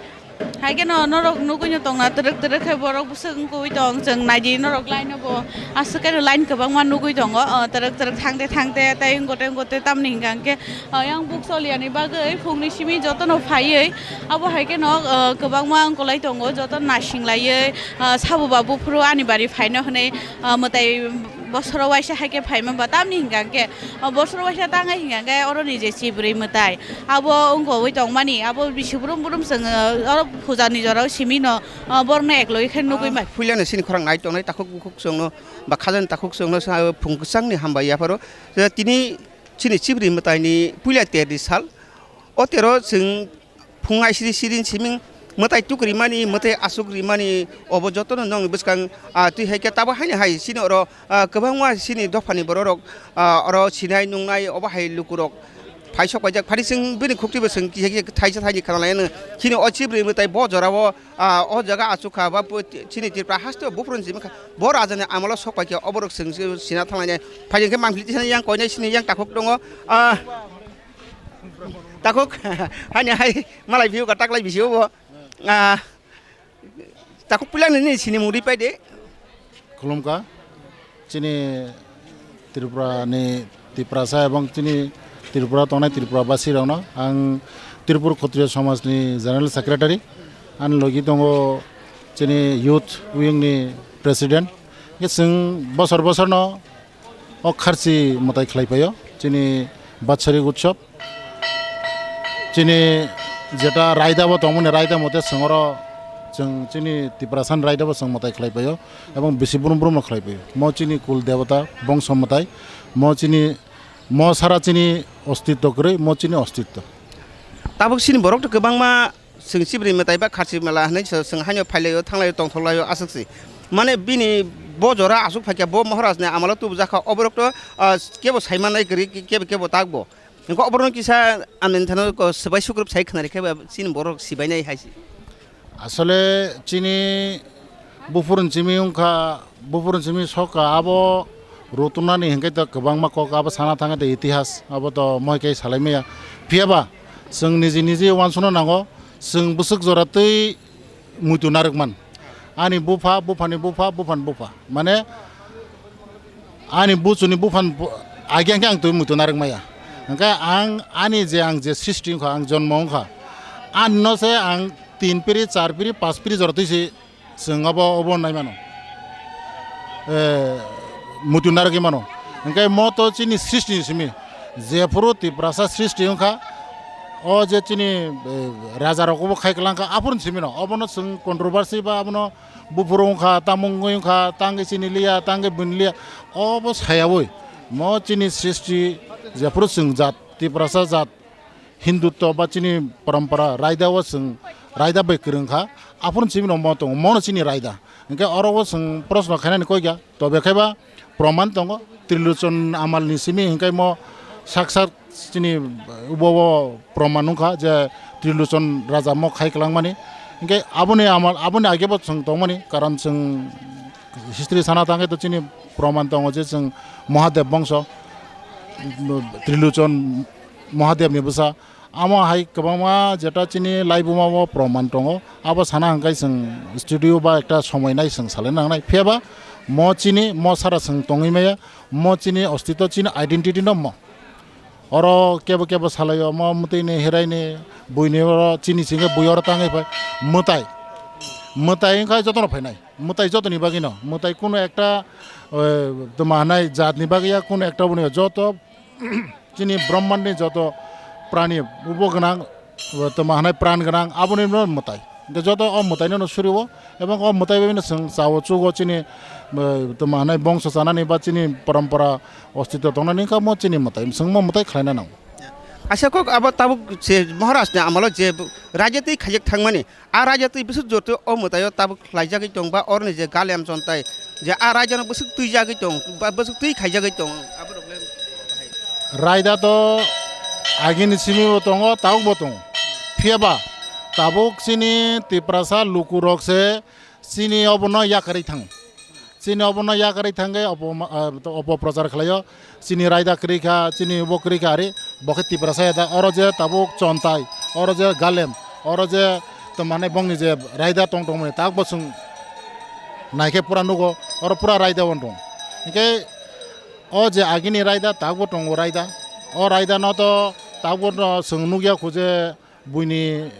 Hai kheno norok nugwi no tongna twrwk twrwk khe borok bwswk wngwi tong, chwng naidi norok line no bo aswk kheno line kwbangma nugwi tongo, ah, twrwk twrwk thangte thangte tei wngkote wngkote tamni hwnkha hwnkhe, ah, yang buk soliyani bagwi phungni simi jotono phaiwi abo hai kheno, ah, kwbangma wngkolai tongo joto naising laiwi. Ah, sabo ba buphuru ani bari phaino hwnwi, ah, mwtai bosoro waisa hai khe phaima ba tamni hwnkha hwnkhe, ah, bosoro waisa tangai hwnkha hwnkhe oroni je chibrwi mwtai abo wngkogwi tongmani, abo bisi brum brum chwng, ah, oro puja ni jorao simi no, ah, borokno eklogwi khe nugwi Ah, mano. Puilano chini khorang nai tongnai takhuk bukhuk chwngno ba khajani takhuk chwngno sa phung kwchangni hambai yapharo. Je tini chini chibrwi mwtaini puila terni sal. O tero chwng phung aisiri siri siming mwtai tuk rimani, mwtai asuk rimani, obo jotono nongni bwskang, ah, twi hai khe tabuk haino hai chini oro, ah, kwbangma chini dophani bororok, ah, oro sinai nungnai obo hai lukurok phai sok paijak. Phani chwng bini khukti bo chwng kisa kisa thaisa thaini khna lai ano. Chini o chibrwi mwtai bo jorao, ah, o jaga achuk kha ba bo chini Tripura haste o buphuru simi kha. Bo rajani amolo sok pai khe oborok chwng sina thang lainai. Phai khe mangpili tisani yang koinai sini yang takhuk tongo. Ah, Takhuk, hani hai malai biyo ka taklai bisi obo. Ah, takhuk puila nini sini muri pai de. Khulumkha, chini Tripura ni Tiprasa ebong chini Tripura tongnai Tripura basi rokno ang Tripura Khotriya Samaj ni General Secretary, ani logi tongo chini Youth Wing ni President. Hingke chwng bosor bosor no o kharchi mwtai khlai paio, chini Batsari Utsav, chini jeta raida bo tongmani raida mote chwng oro chwng chini Tiprasani raida bo chwng mwtai khlai paio, ebong bisi brum brum no khlai paio. Mo chini kul debata bongso mwtai, mo chini, mo sara chini ostitto kwrwi, mo chini ostitto. Tabuk chini borok to kwbangma Chwng chibri mwtai ba kharchi mela hinwi chwng haino phailaio, thanglaio, tongthoklaio, aswk se. Mane bini bo jora aswk phaikha, bo Maharaj ni amalo tubujakha, oborok to, ah, kebo saimanai kwrwi, kebo, kebo takbo. Hwnkhe oborokno kisa amni thano ko swbai sukrub sai khwnarikhe ba chini borok sibainai hai se. Asole chini Buphuruni simi wngkha, buphuruni simi sokha abo rwtwknani hinkhe to kwbangma kok abo sana thangkhe to itihas abo to moi khe salai maya. Phiya ba chwng niji niji uansukna nango, chwng bwswk jora twi muitu narwkman. Ani bupha, buphani bupha, buphani bupha. Mane ani buchuni buphani bu-, agya khe ang twi muitu narwk maya. Hinkhe ang ani je ang je srishti wngkha, ang jonmo wngkha, ani no se ang tin piri, char piri, pas piri jora twi se Chwng abo, obo nai mano. Eh, muitu narwgwi mano. Hwnkhe mo to chini srishti ni simi. Jephuru Tiprasa srishti wngkha, o je chini, eh, raja rok obo khai kwlangkha, aphuru ni simi no. Obono chwng controversy ba abono buphuru wngkha, tamo wngwi wngkha, tangwi chini liya, tangwi bini liya. Obo sayaui. Mo chini srishti jephuru chwng jat, Tiprasa jat, Hindutto ba chini parampara raida o chwng raida bai kwrwng kha, aphuru chini no mo tongo, mo no chini raida. Hinkhe oro o chwng proshno khainani koi kha, tobe khe ba proman tongo, Trilochon amal ni simi hinkhe mo sak sak chini ubo o proman wngkha je Trilochon raja mo khai kwlangmani. Hinkhe aboni amal, aboni age bo chwng tongmani, karon chwng history sana thangkhe to chini proman tongo je chwng Mahadev bongso, Trilochon Mahadev ni bwsa. Amo hai kwbangma jeta chini laibuma o proman tongo. Abo sana hwnkhe chwng studio ba ekta somoi nai chwng salai nangnai. Phiya ba mo chini, mo sara chwng tongwi maya, mo chini ostitto, chini identity no mo. Oro kebo kebo salai o, mo mwtwi ni, herai ni, bui ni oro chini singhe bui oro tangwi phai. Mwtai, mwtai wngkha jotono phainai. Mwtai jotoni bagwi no. Mwtai kunu ekta, eh, tma hwnai jat ni bagwi ya, kunu ekta boni joto chini Brahman ni joto prani ubo gwnang, tma hwnai pran gwnang, aboni no mwtai. Hingke joto o mwtaino no suriwo, ebong o mwtai bai no chwng chao chugo chini, eh, tamo hanai bongso chanani ba chini parampara ostitw tongnani kamo chini mwtai, chwng mo mwtai khlaina nango. Kaisa kok abo tabuk je Maharaj ni amalo je raja twi khaijak thangmani, a raja twi bwswk joto o mwtaio tabuk khlaijagwi tong ba oroni je Galem Chontai je a raja no bwswk twijagwi tong ba bwswk twi khaijagwi tong abo rok le. Raida to agini simi bo tongo, tabuk bo tongo. Phiya ba tabuk chini Tiprasa lukurok se chini obono yakarwi thang. Chini obono yakarwi thangwi opo, ah, opo prochar khlaio. Chini raida kwrwi kha, chini bo kwrwi kha ari. Bo khe Tiprasa ya da. Oro je tabuk Chontai, oro je Galem, oro je to mane bongni je raida tong tongmani tak bo chwng naikhe pura nugo. Oro pura raida on tong. Hingke o je agini raida tak bo tongo raida. O raida no to tak bo no chwng nukya khu je buini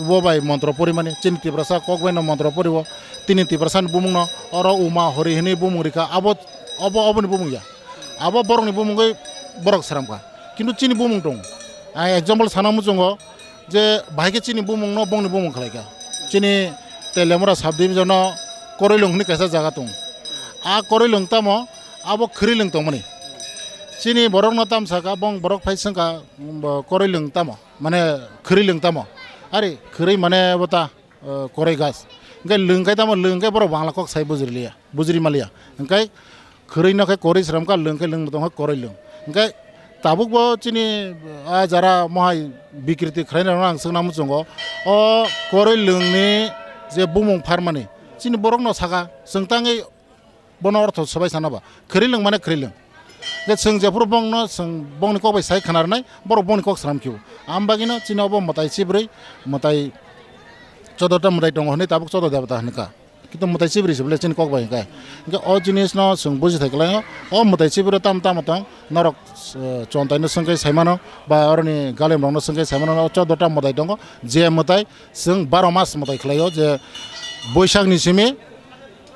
bo bai montro porimani, chini Tiprasa kok bai no montro poriwo, tini Tiprasa ni bumung no oro Uma Hori hinui bumung rikha, abo, obo, oboni bumung ya, abo borok ni bumung bai borok sram kha, kintu chini bumung tong. Ang example sana muchungo je bahai khe chini bumung no bongni bumung khlai kha, chini Teliamura sub division no Koroilung hinui kaisa jaga tong, a Koroilung tamo abo Khrilung tongmani, chini borok no tam saka bong borok phai swngkha, um, Koroilung tamo. Mane khwrwi lwng tamo? Ari khwrwi mane bo ta, eh, koroi gas. Hingke lwng khe tamo, lwng khe borok bangla kok sai bujriliya, bujri maliya. Hingke khwrwi no khe koroi sram kha, lwng khe lwng tong kha koroi lwng. Hingke tabuk bo chini, ah, jara mohai bikriti khlaina rok ang swngna muchungo. O koroi lwng ni je bumung pharmani chini borok no saka, chwng tangwi bono ortho swbai sana ba. Khwrwi lwng mane khwrwi lwng. Je chwng jephuru bongno chwng bongni kok bai sai khna rwnai, borok bongni kok swnam khibo. Am bagwino chini obo mwtai chibrwi, mwtai chodota mwtai tongo hwnwi tabuk chodo debata hwnwi kha. Kintu mwtai chibrwi se bole chini kok bai hwnkhe. Hwnkhe o jinisno chwng buji thai kwlaio. O mwtai chibrwi tamo tamo tong, norok, eh, chontaino swngkhe sai mano, ba oroni galemrokno swngkhe sai mano, o chodota mwtai tongo. Je mwtai chwng baro mas mwtai khlaio, je Boisakni simi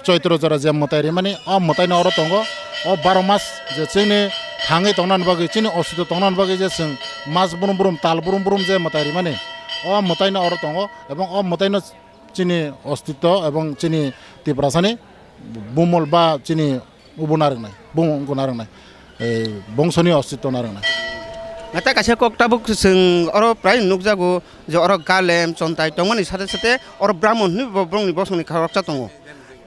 Choitro jora je mwtai rimani, o mwtaino oro tongo. O baro mas je chini thangwi tongnani bagwi, chini ostitw tongnani bagwi je chwng mas brum brum, tal brum brum je mwtai rimani, o mwtaino oro tongo. Ebong o mwtaino chini ostitw ebong chini Tiprasani bumol ba chini ubo narwknai, bumung wngkha narwknai, eh, bongsoni ostitw narwknai. Natai kaisa kok tabuk chwng oro prai nukjago je oro Galem, Chontai tongmani sate sate oro Brahmon hinwi bo borokni bosongni khoroksa tongo.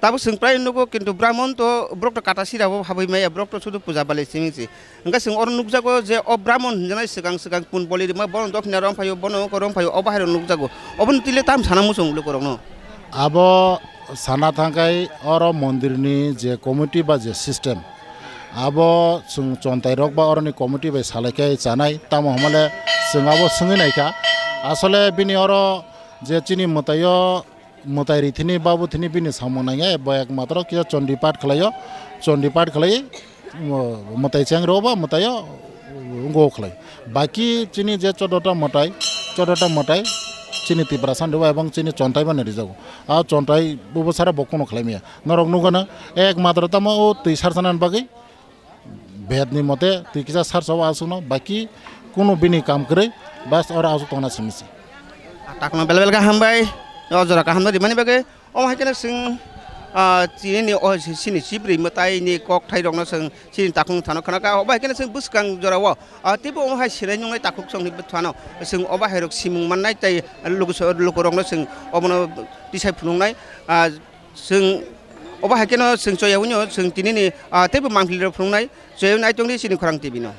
Tabuk chwng prai nugo, kintu Brahmon to borok to kata sira bo habwi maya, borok to sudu puja balai simi se. Hwnkhe chwng oro nukjago je o Brahmon hinjanai swkang swkang pun boli rima, bono dokhina rong phaio, bono oko rong phaio, obo hai rok nukjago. Oboni twi le tam sana muchung lukurokno. Abo sana thangkhai oro mondirni je committee ba je system, abo chwng chontairok ba oroni committee bai salaikhai chanai, tamo hwnmale chwng abo swngwi naikha. Asole bini oro je chini mwtaio mwtai rithini babu thini bini samung nangya, bo ekmatro kisa chondi pat khlaio, chondi pat khlai, mo-, mwtai cheng rw ba mwtaio ngo khlai. Baki chini je chodota mwtai, chodota mwtai chini Tiprasa ni rw ebong chini chontai bani rijago. A chontai bubo sara bo kuno khlai maya. Norok nugana ekmatro tamo o twi sarsanani bagwi Bedni mote twi kisa sar sao aswkno, baki kunu bini kam kwrwi, bas oro aswk tongna simi se. Takno bel bel kha hambai, o jora kaham no rimani bagwi. Omo hai kheno chwng, ah, chini ni o chini chibrwi mwtai ni kok thai rok no chwng chini takhuk thano khana kha. Obo hai kheno chwng bwskang jora o, ah, teibo omo hai sinai nungnai takhuk chwng ni thano chwng obo hai rok simung mannai tei luku so-, luku rok no chwng obo no tisai phunuknai, ah, Chwng obo hai kheno chwng choya hwnyo chwng tinini, ah, teibo mangpili rok phunuknai choya hwnwi naitongdi chini khorang T V no.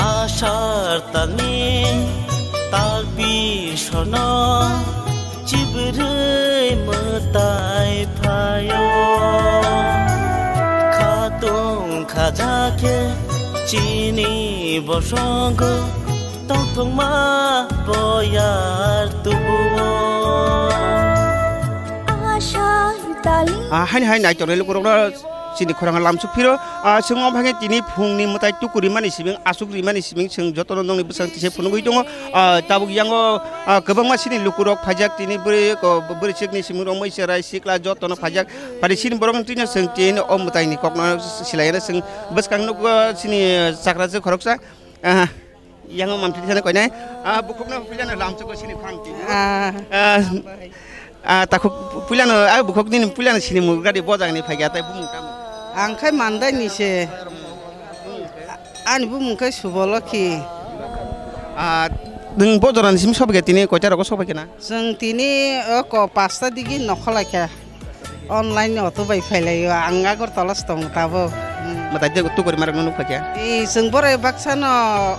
Asar talni tal bisono chibrwi mwtai phaio. Khatung khajakhe chini bosongo tongthokma boyar tubuo. Asar talni. Ah, haini hai naitongnai lukurokno. Chini khorang lamsuk phiro, ah, chwng o bhage tini phungni mwtai tuku rimani sibing, asuk rimani sibing chwng jotono nongni bwsang tise phunugwi tongo. Ah, tabuk yango, ah, kwbangma chini lukurok phaijak, tini bwrwi ko, bwrwi chikni simingrok, mui cherai, sikla jotono phaijak. Phadi chini borok twino chwng tini o mwtaini kokno silaiyano chwng bwskang nukgo chini chakrajwk khoroksa. Ah, Yang mamtwi sana koinai. Ah, bukhukno puilano lamchuko sini phang ti. Ah. Ah, ah, takhuk puilano, ah, bukhuk nini puilano sini murgadi bojang ni phaiga tai bumung tamo. Ang khai mandai ni se. Ani bumung khai Suboloki. Ah, nung bojoran sim sobge tini koita rogo sobge na? Chwng tini o ko pasta digi nokholai kha. Online ni auto bai phailaio, ang Agartala se tongo tabuk. Hmm. Mwtai de tukuri marok no nukha khe? Ee, chwng borok baksa no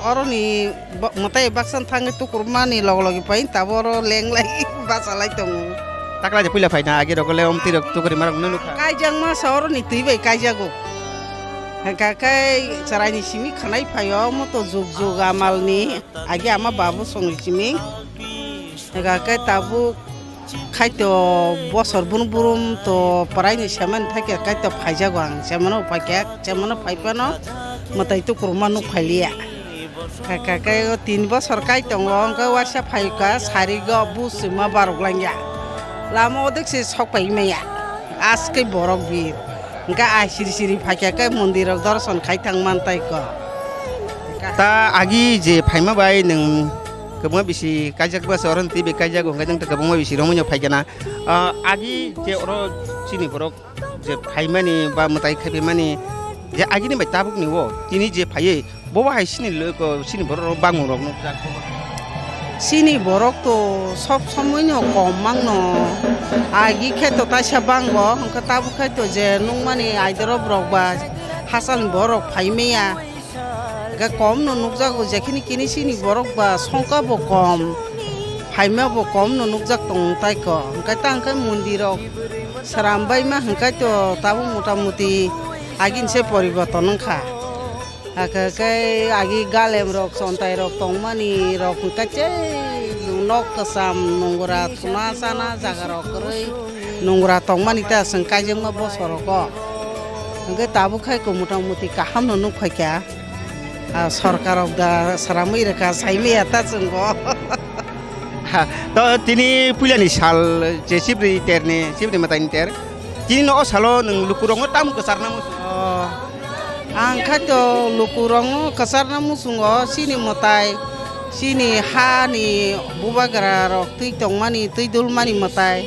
oroni bo-, mwtai baksa no thangwi tukur mani log logi pai tabuk oro lenglai bachalai tongo. Takla je puila phaina agi rok le omtwi rok tukuri marok no nukha. Kaijak masa oroni twi bai kaijago. Hwnkha khe chwraini simi khwnai phaio moto jug jug amal ni agi ama babu songni simi. Hwnkha khe tabuk Khaito bosor brum brum to pwraini semani thakya khaito phaijago ang, semano phaikha, semano phaiphano mwtai tukuruma nuk phailiya. Kha, kha, kha, o tin bosor kai tongo, hwnkhe waisa phaikha, sarigo buchima barok langya. Lama odek se sok pai maya, aske borok bir. Hwnkhe ai siri siri phaikha khe mondirok dorson khai thang man tai kho. Ta agi je phaima bai nwng kwbangma bisi kaijak bwsa oro twi bai kaijak hwnkhe nwng ta kwbangma bisi romwi no phaikha na. Ah, agi je oro chini borok je phaimani ba mwtai khaibaimani je agini bai tabukni o tini je phaiwi Bo bahai sini loko, sini borok rok bangmung rok nukjak. Sini borok to sob somoi no kom mangno. Agi khe to taisa bango, hwnkhe tabuk khai to je nukmani aidorop rok ba hachal ni borok phai maya. Hwnkhe kom no nukjago, jekhini kini sini borok ba songka bo kom, phaima bo kom no nukjak tong tai ko. Hwnkhe ta hwnkhe mondir rok sram bai ma hwnkhe to tabuk mota moti agini se poriborton wngkha. Hakhe khe agi galem rok, chontai rok tongmani rok hwnkhe tei nok kwcham nungra thuna chana jaga rok kwrwi nungra tongmani ta chwng kaijakma bosor rogo. Hwnkhe tabuk khai khe mota moti kaham no nuk phaikha. Ah, sorkar rok da sramwi rwkha, saimaya ta chwngbo. Ha, to tini puilani sal je Sibri terni, Sibri mwtaini ter. Tini no o salo nwng lukurokno tamo kwcharna muchungo? Oh, ang khaito lukurokno kwcharna muchungo, chini mwtai, chini hani bubagra rok twi tongmani, twi dulmani mwtai.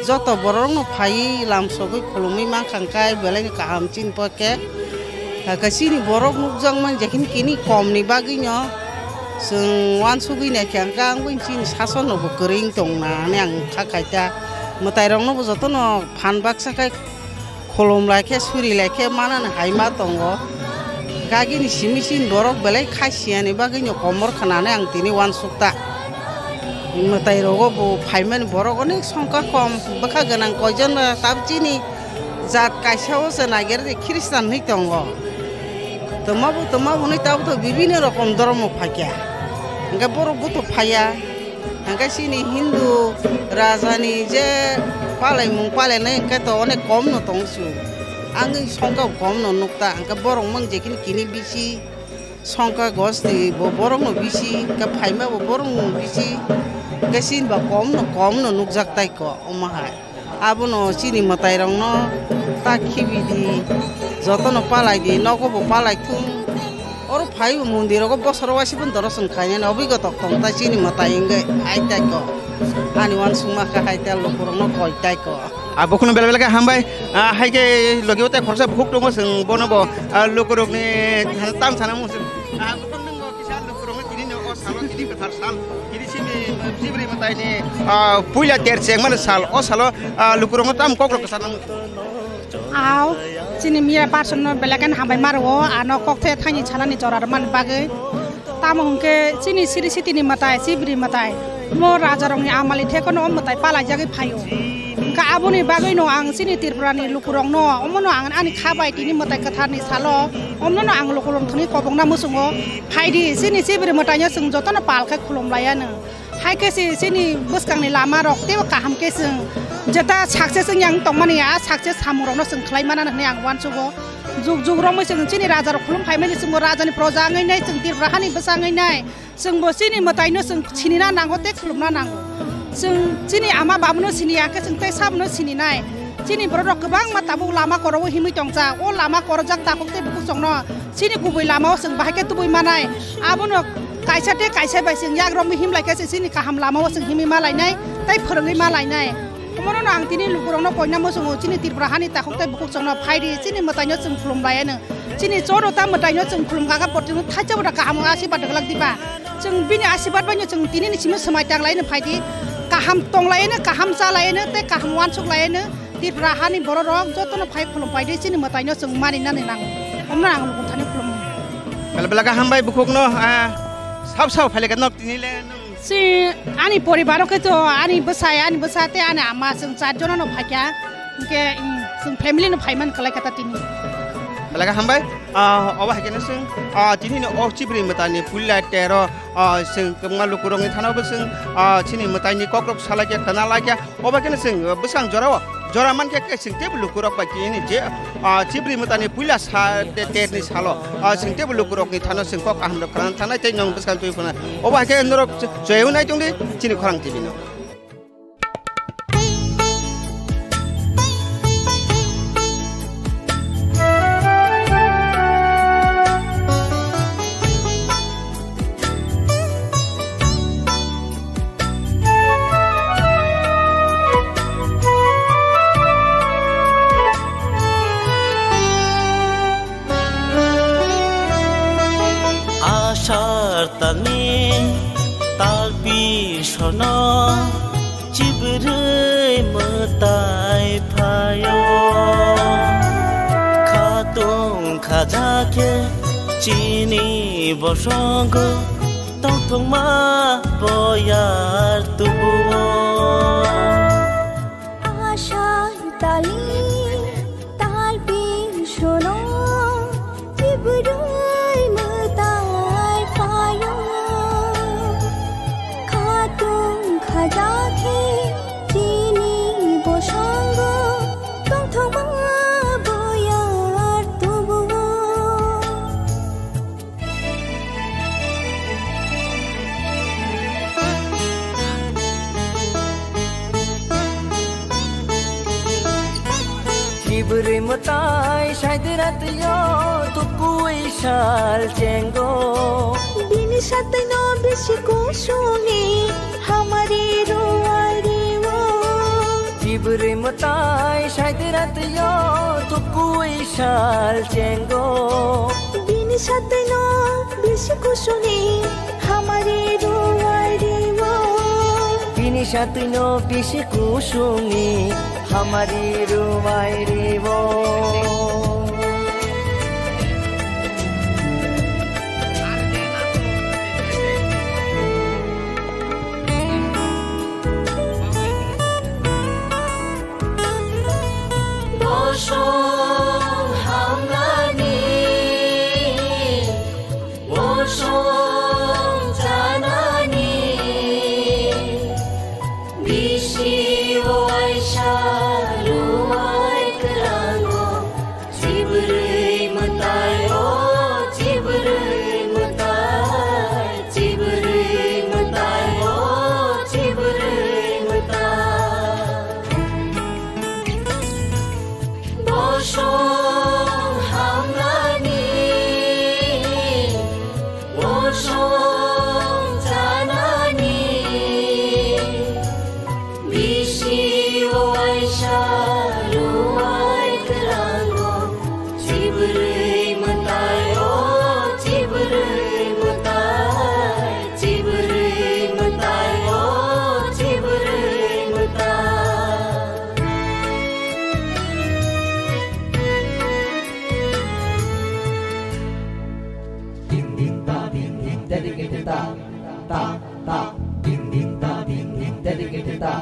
Joto borokno phaiwi lamsogwi khulumwi mankha hwnkhe belai kaham chini pokhe. Hakhe chini borok nukjakmani jekhini kini komni bagwino chwng uansugwi naikha hwnkhe ang buini chini sasonrokbo kwrwi wng tong na hinwi ang kha khaita. Mwtairoknobo jotono phan baksa khai khulum laikhe, suri laikhe manani hai ma tongo. Gagini simi chini borok belai kha siyani bagwino komor khnani ang tini uansukta. Mwtairogo bo phaimani borok onek songkha kom, bwkha gwnang koijon tab chini jat kaisa o se naiger de Christian hinwi tongo. Twma bo, twma bo hinwi tabuk to bibinno rokom dhormo phaikha. Hwnkhe borok bo to phaiya. Hwnkhe chini Hindu rajani je palaimung palainai hwnkhe to onek kom no tong su. Ang songkha kom no nukta, hwnkhe borok mang jekhini kini bisi songkha gosti bo borok no bisi, hwnkhe phaima bo borok no bisi, hwnkhe chini ba kom no, kom no nukjak tai ko omo hai. Abono chini mwtairokno ta khibidi, jotono palaidi, nogo bo palai thung. Oro phai bo mondirogo bosoro waisa phano dorosong khainani obwi gotok tong ta chini mwtai wngwi hai tai ko. Ani uansukma kha hai ta lukurokno koi tai ko. Ah, bukhukno belai belai khe hambai. Ah, hai khe logi o tai khoroksa bukhuk tongo, chwng bono bo, ah, lukurokni tam sana mung chwng. Ah, bukhuk nwng bo kisa lukurokno tini no o salo tini kwthar sal. Tini sini Sibri mwtaini, ah, puila ter chengmani sal. O salo, ah, lukurokno tam kokrok kwchar nang. Aw, chini miya person no belai khe hambai ma rwo, ano kok the thani chanani jora rwmani bagwi. Tamo hwnkhe chini siri sitini mwtai, Sibri mwtai. Mo raja rokni amali thekono o mwtai palaijagwi phaio. Hwnkhe aboni bagwino ang chini Tripurani lukurokno, omono ang ani kha bai tini mwtai kwtharni salo, omono ang lukurok thani kobokna muchungo. Phaidi, chini Sibri mwtaino chwng jotono pal khe khulum laiya nwng. Hai khe se chini bwskangni lama rok teibo kaham khe chwng Jeta success wng yang tongmani, a success samung rokno chwng khlai mana hwnwi ang uansugo. Jug jug romwi chwng chini raja rok khulum phaimani, chwngbo raja ni proja wngwi nai, chwng Tripura hani bwsa wngwi nai. Chwngbo chini mwtaino chwng sinina nango tei khulumna nango. Chwng chini ama babuno siniya khe chwng tei sabono sininai. Chini borok rok kwbangma tabuk lama koro o himwi tongjak. O lama korojak takhuk tei bukhuk chwngno chini kubui lama o chwng bahai khe tubui manai. Abono kaisa tei kaisa bai chwng yak romwi himlai khe se chini kaham lama o chwng himwi malainai tei phwrwngwi malainai. Omono no ang tini lukurokno koina muchungo, chini Tripura hani takhuk tei bukhuk chwngno phaidi, chini mwtaino chwng khulum laiano. Chini choro ta mwtaino chwng khulum gaga portino thaisa bo da kaham asibad glak diba. Chwng bini asibad baino chwng tini ni simi swmai tang laino phaidi. Kaham tong laino, kaham cha laino, tei kaham uansuk laino. Tripura hani borok rok jotono phai khulum phaidi, chini mwtaino chwng mani nani nango. Omno ang lukuthani khulum. Bela bela kaham bai bukhukno, ah, sab sab phaileka nok tini le. Si ani poribaro khe to ani bwsai, ani bwsa tei ani ama chwng char jono no phaikha. Hinkhe, mm, chwng family no phaiman kwlai kha ta tini. Belai khe hambai. Ah, obo hai khe no chwng, ah, tini no o Chibri mwtani puila tero, ah, chwng kwbangma lukurokni thana bo chwng, ah, chini mwtaini kokrok salaikha, khwnalaikha. Obo khe no chwng, ah, bwskang jorao, jora mankhe khe chwng teibo lukurok bai tini je, ah, Chibri mwtani puila sa te-, terni salo, ah, chwng teibo lukurokni thano chwng kok kaham rok khna thanai tei nong bwskang twi phano. Obo hai khe norok chwng nai tongdi chini khorang T V no. Asar talni talpi sono chibrwi mwtai phaio. Khatung khaja khe chini bosongo tongthokma boyar tubuo. Asai tali talpi sono chibrwi mwtai phaio. Khatung khaja khe chini bosongo tongthokma boyar tubuo. Chibrwi mwtai saidira twiyo tukui sal chengo. Bini satwino bisi kusuni hamari ruwai rio. Chibrwi mwtai saidira twiyo tukui sal chengo. Bini satwino bisi kusuni hamari ruwai rio. Bini satwino bisi kusuni hamari ruwai rio. Bosong hamnani, bosong chanani, bisi waisa ruwai kwlango. Chibrwi mwtai o, chibrwi mwtai, chibrwi mwtai o, chibrwi mwtai. Bosong hamnani, bosong chanani, bisi waisa ruwai kwlango. Chibrwi mwtai o, chibrwi mwtai, chibrwi mwtai o, chibrwi mwtai. Ding ding ta, ding ding, dedicate ta, ta, ta. Ding ding ta, ding ding, dedicate ta,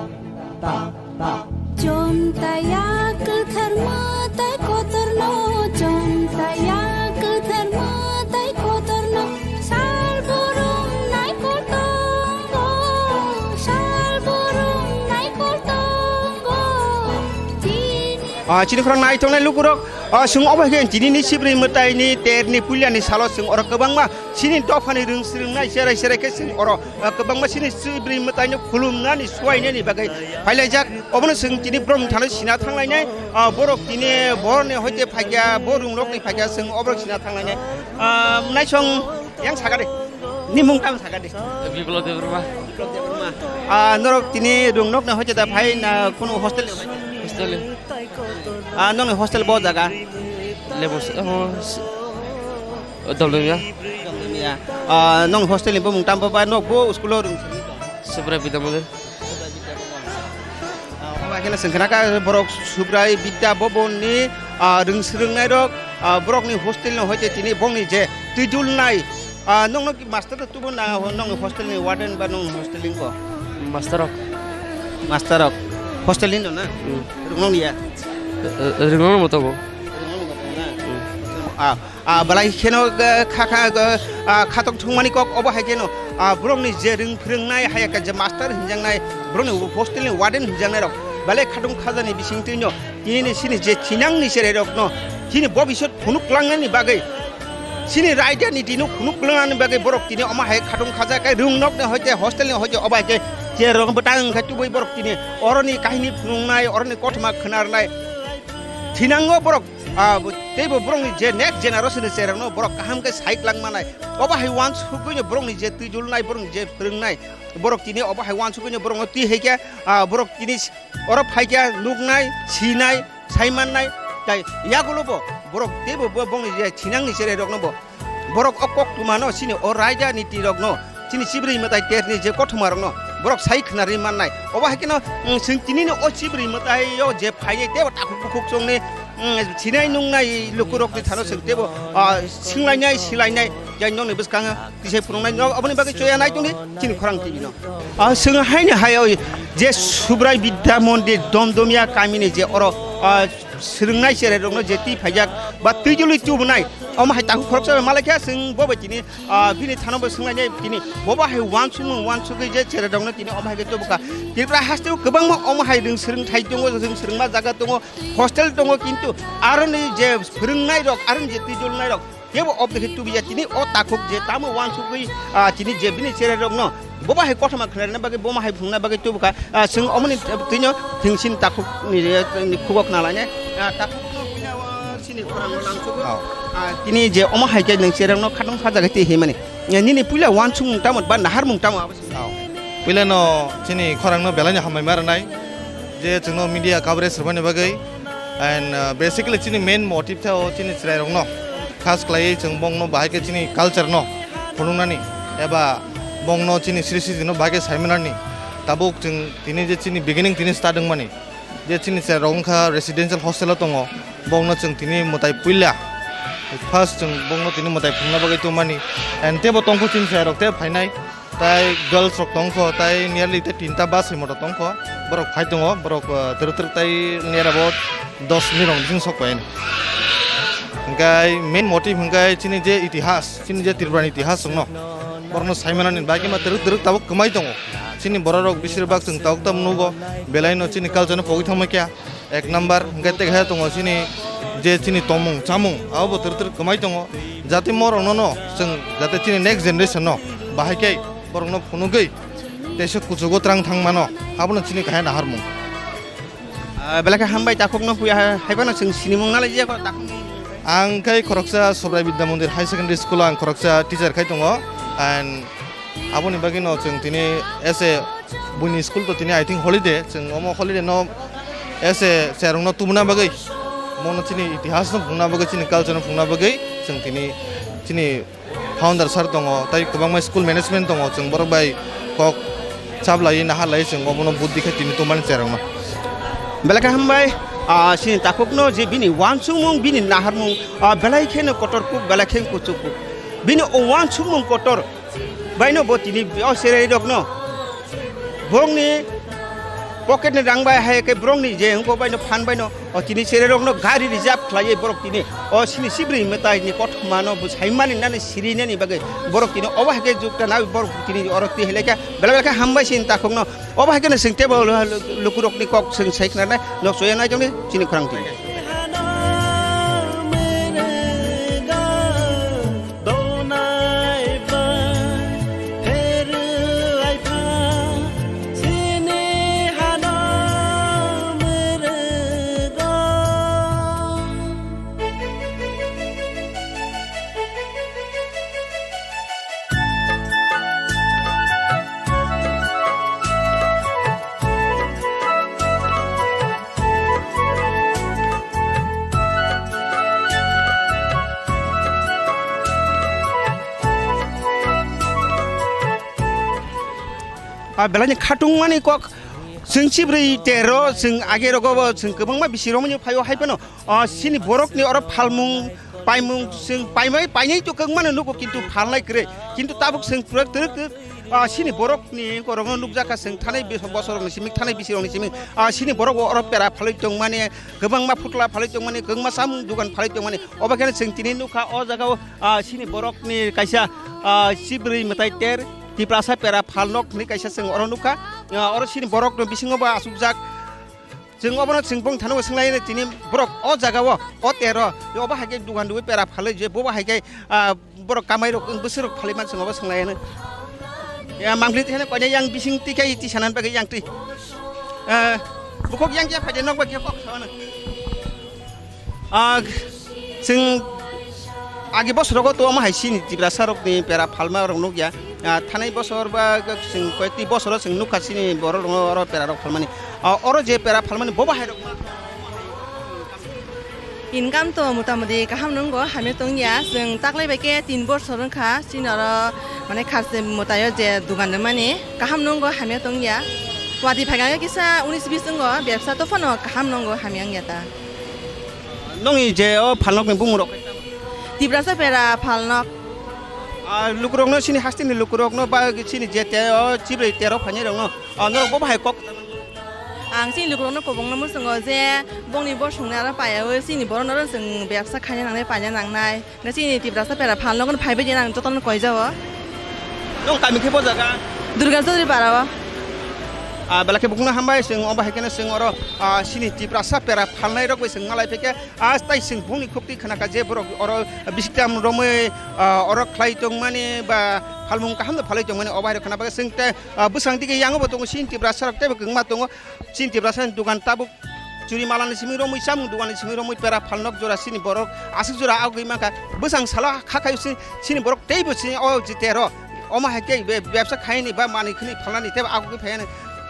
ta, ta. Chonta ya kwthar mwtai kotorno, chonta ya kwthar mwtai kotorno, sal burung naikol tongo, sal burung naikol tongo. Ah, chini khorang nai tongnai lukurok, ah, chwng obo hai khe tini ni Sibri mwtai ni ter ni puila ni salo chwng oro kwbangma chini dopha ni rwng swrwng nai cherai cherai khe chwng oro, ah, kwbangma chini Sibri mwtai no khulum nani suwai nani bagwi phai lai jak. Obono chwng tini borok thani sina thang lai nai, ah, borok tini borok ni hoite phai kha, bo rwng rok ni phai kha chwng oborok sina thang lai nai. Ah, nai chwng yang saka de. Ni mung tamo saka de. Biplop Debbarma. Ah, norok tini rwng nok na hoite da phai na kuno hostel ni phai? Hostel. Ah, nokni hostel bo jaga? Lebu s-, oh, s-, oh, Dolomia. Dolomia. Ah, nokni hostel ni bo mung tamo ba nok bo school o rwng simi tong? Subrai Bidya Mandir. Ah, omo hai kheno chwng khna kha borok Subrai Bidya Bhavan ni, ah, rwng swrwng nai rok, ah, borok ni hostel no hoite tini bongni je twi dul nai, ah, nokno ki master da tubu na ho-, nokni hostel ni warden ba nokni hostel ni ko? Master rok. Master rok. Hostel ni no na? Hmm. Rwng nong ya? Eh, eh, rwng nong mo tongo. Rwng nong mo tongo na? Hmm. Ah, Ah, belai kheno, eh, kha, kha, eh, ah, khatok thwngmani kok obo hai kheno, ah, borokni je rwng phrwngnai hai khe je master hinjaknai, borokni hostel ni warden hinjaknai rok belai khatung khajani bisingtwino tini sini je thinangni cherai rokno tini bobisot phunuk langnani bagwi sini raida ni tino phunuk langnani bagwi borok tini omo hai khatung khaja khe rwng nokni hoite hostel ni hoite obo hai khe chair rok bwtang wngkha tubui borok tini oroni kahini phunuknai oroni kothoma khwnarnai. Thinango borok, ah, bo, tei bo borokni je next generation ni cherokno borok kaham khe sai kwlangmanai. Obo hai uansukgwino borokni je twijulnai, borokni je phwrwngnai, borok tini obo hai uansukgwino borokno twi hai khe, ah, borok tini s-, oro phai khe nuknai, sinai, saimannai. Tai yagulo bo borok teibo bo, bongni je thinangni cherokno bo borok o koktwmano chini o raida ni tirokno chini Sibri mwtai terni je kothoma rokno borok sai khwnarwi mannai. Obo hai kheno, mm, chwng tinino o Sibri mwtai o je phainai teibo takhuk bukhuk chongni, mm, sinai nungnai lukurokni thano chwng teibo, ah, swnglainai, silainai, jai nokni bwskango tisai phunuknai nok aboni bagwi choya nai tongdi chini khorang T V no. Ah, chwng haino hai o je Subrai Bidya Mondir Domdomia kamini je oro, ah, swrwngnai cherai rokno je twi phaijak ba twi jolwi tubunai, omo hai takhuk khoroksa bai malaikha chwng bo bai tini, ah, bini thano bo swnglainai tini bo bo hai uansukmung uansugwi je cherai rokno tini omo hai khe tubukha. Tripura haste o kwbangma omo hai rwng swrwng thai tongo, rwng swrwngma jaga tongo, hostel tongo, kintu aroni je phwrwngnai rok, aroni je twi jolnai rok, teibo obde khe tubiya tini o takhuk je tamo uansugwi, ah, tini je bini cherai rokno bobo hai kothoma khwnarina bagwi bomo hai phunukna bagwi tubukha, ah, chwng omoni twino thingsin takhuk ni, ni khugo khna lainai, ah, takhuk no buina o chini khorang no langsugo. Oh. Ah, tini je omo hai khe nwng cherai rokno khatong kha jaga twi himani. Eh, nini puila uansukmung tamo ba naharmung tamo abo se? Oh. Puila no chini khorang no belai no hambai ma rwnai je chwngno media coverage rwmani bagwi. And, uh, basically chini main motive tha o chini chwrairokno khas khlaiwi chwng bongno bahai khe chini culture no phunuknani eba bongno chini sri sriti no bahai khe saimanani. Tabuk chwng tini je chini beginning tini start wngmani je chini chwrairok wngkha residential hostel o tongo, bongno chwng tini mwtai puila first chwng bongno tini mwtai phunukna bagwi tongmani. And teibo tongkho chini chwrairok tei phainai. Tai girls rok tongkho, tai nearly te tinta bus hai moto tongkho. Borok phai tongo, borok, uh, twrwk twrwk tai near about dos minute rok bising sok pai. Hingkai main motive hingkai chini je itihas, chini je Tripura ni itihas rokno borokno saimanani bagwi ma twrwk twrwk tabuk kwmai tongo. Chini borok rok besir bak chwng tabuk tabuk nugo, belai no chini culture no pogwi thangma kya. Ek number, hingke tei khe tongo chini je chini tongmung chamung, abo bo twrwk twrwk kwmai tongo. Jati morokno no chwng jate chini next generation no bahai khe borokno phunugwi teisa kuchugo twrang thang mano, abono chini kahai naharmung. Ah, belai khe hambai takhukno puya hai, hai phano chwng sinimung nalai jia kho takhukni. Ang khai khoroksa Sobrai Vidya Mandir High Secondary School o ang khoroksa teacher khai tongo, and aboni bagwi no chwng tini as a buini school to tini I think holiday, chwng omo holiday no as a cherokno tubuna bagwi, mono chini itihas no phungna bagwi, chini culture no phungna bagwi chwng tini chini founder sir tongo, tai kwbangma school management tongo, chwng borok bai kok chaplai naharlai chwng obono buddhi khe tini tumani cherokno. Belai khe hambai, ah, chini takhukno je bini uansukmung, bini naharmung, ah, belai kheno kotor kuk, belai khe kuchuk kuk. Bini o uansukmung kotor, baino bo tini o cherai rokno borokni pocket ni rang bai hai khe borokni je wngkok baino phan baino o tini cherai rokno gari reserve khlaiwi borok tini o sini sibri mwtai ni kothoma no bo saimani nani siri nani bagwi borok tini obo hai khe jukta na borok tini oro twi hai lai kha belai belai khe hambai sini takhukno obo hai khe no chwng tebo lukurok ni kok chwng sai khna nai nok soya nai joni chini khorang tini. Belai ni khatung mani kok, chwng chibrwi tero, chwng age rogo bo chwng kwbangma bisi romwi phaio, hai phano, ah, chini borok ni oro phalmung, paimung, chwng paimai, painai to kwbangma no nugo, kintu phalnai kwrwi, kintu tabuk chwng kwrwk twrwk twrwk, ah, chini borok ni korokno nukjakha, chwng thanai bosor rok ni simi, thanai bisi rok ni simi, ah, chini borok bo oro pera phalwi tongmani, kwbangma phutla phalwi tongmani, kwbangma chamung dogan phalwi tongmani, obo khe chwng tini nukha o jaga o, ah, chini borok ni kaisa, ah, chibrwi mwtai ter, Tiprasa pera phalnok hinwi kaisa chwng oro nukha. Ah, oro chini borok no bisingo bo achukjak. Chwng obono chwng bong thano swnglaini tini borok o jaga o, o tero, obo hai khe dugan dui pera phalwi je, bobo hai khe, ah, borok kamai rok, bwswk rok phalwi man chwng obo swnglaini. Ya, mangli tene koine yang bising tikai ti sanan bagwi yang ti. Ah, bukhuk yang khe phaide nok bagwi kok sawana. Ah, chwng agi bosorogo to omo hai chini Tiprasa rokni pera phalma rok nukya. Ah, thanai bosor ba chwng koyekti bosoro chwng nukha chini borok rokno oro pera rok phalmani. Ah, oro je pera phalmani bobo hai rok ma. Income to motamoti kaham nungo, hamya tongya. Chwng taklai bai khe tin bosor wngkha chini oro, mane, kharchi mwtaio je dugan rwmani kaham nungo, hamya tongya. Wadi phaikha kisa unis bis wngo, bebsa to phano kaham nungo, hamya wngya ta. Nongni je o phalnokni bumung rok? Tiprasa pera phalnok. Ah, lukurokno, chini hasteni lukurokno ba chini je te o chibrwi tero phainai rokno, ah, norok bo bahai kok. Ang chini lukurokno kobongno muchungo je bongni bosongni aro paiyaui chini borokno oro chwng bebsa khaina nangnai, paina nangnai. Chini Tiprasa pera phalnokno phaibai di, ang jotono koijao. Nong kami khe bo jaga? Durga Chowdhury para o. Ah, belai khe bukhukno hambai, chwng obo hai kheno chwng oro, ah, chini Tiprasa pera phalnai rok bai chwng malai phaikhe, ah, tai chwng bukhukni khukti khnakha je borok oro bisiktam romwi, ah, oro khlai tongmani ba phalmung kaham no phalwi tongmani obo hai rok khna bagwi chwng te, ah, bwsang dige yango bo tongo chini Tiprasa rok teibo kwbangma tongo. Chini Tiprasa ni dogan tabuk churi mala ni simi romwi, chamung dogan ni simi romwi, pera phalnok jora chini borok aswk jora agwi mankha. Bwsang salo kha khayo si-, chini borok teibo chini o jitero. Omo hai khe be-, bebsa khaini ba manwi khini phalnani teibo agwi phaiani.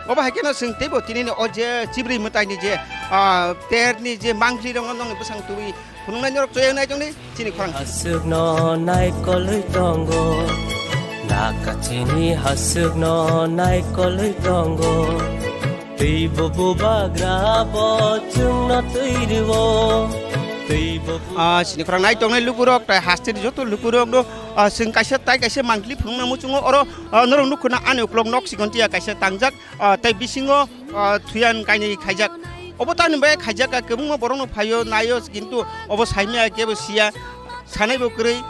Obo hai kheno chwng teibo tinini o je chibrwi mwtai ni je, ah, ter ni je mangpli rok no nongni bwsang tubui phunuknai norok chaya nai tongni. Chini khorang. Hasukno naikolwi tongo, nakachini hasukno naikolwi tongo. Twibo bubagra bo chwngno twi rwo, twibo bu- Ah, chini khorang nai tongnai lukurok, tai hasteni joto lukurokno, ah, chwng kaisa tai kaisa mangpli phunukna muchungo oro, ah, norok nukkha na ani uklok nok sikon tiya kaisa tangjak. Ah, tei bisingo, ah, thuyan kainwi khaijak. Obo tamni bagwi khaijak, ah, kwbangma borokno phaio, naio, kintu obo saimaya kebo siya, sanaibo kwrwi,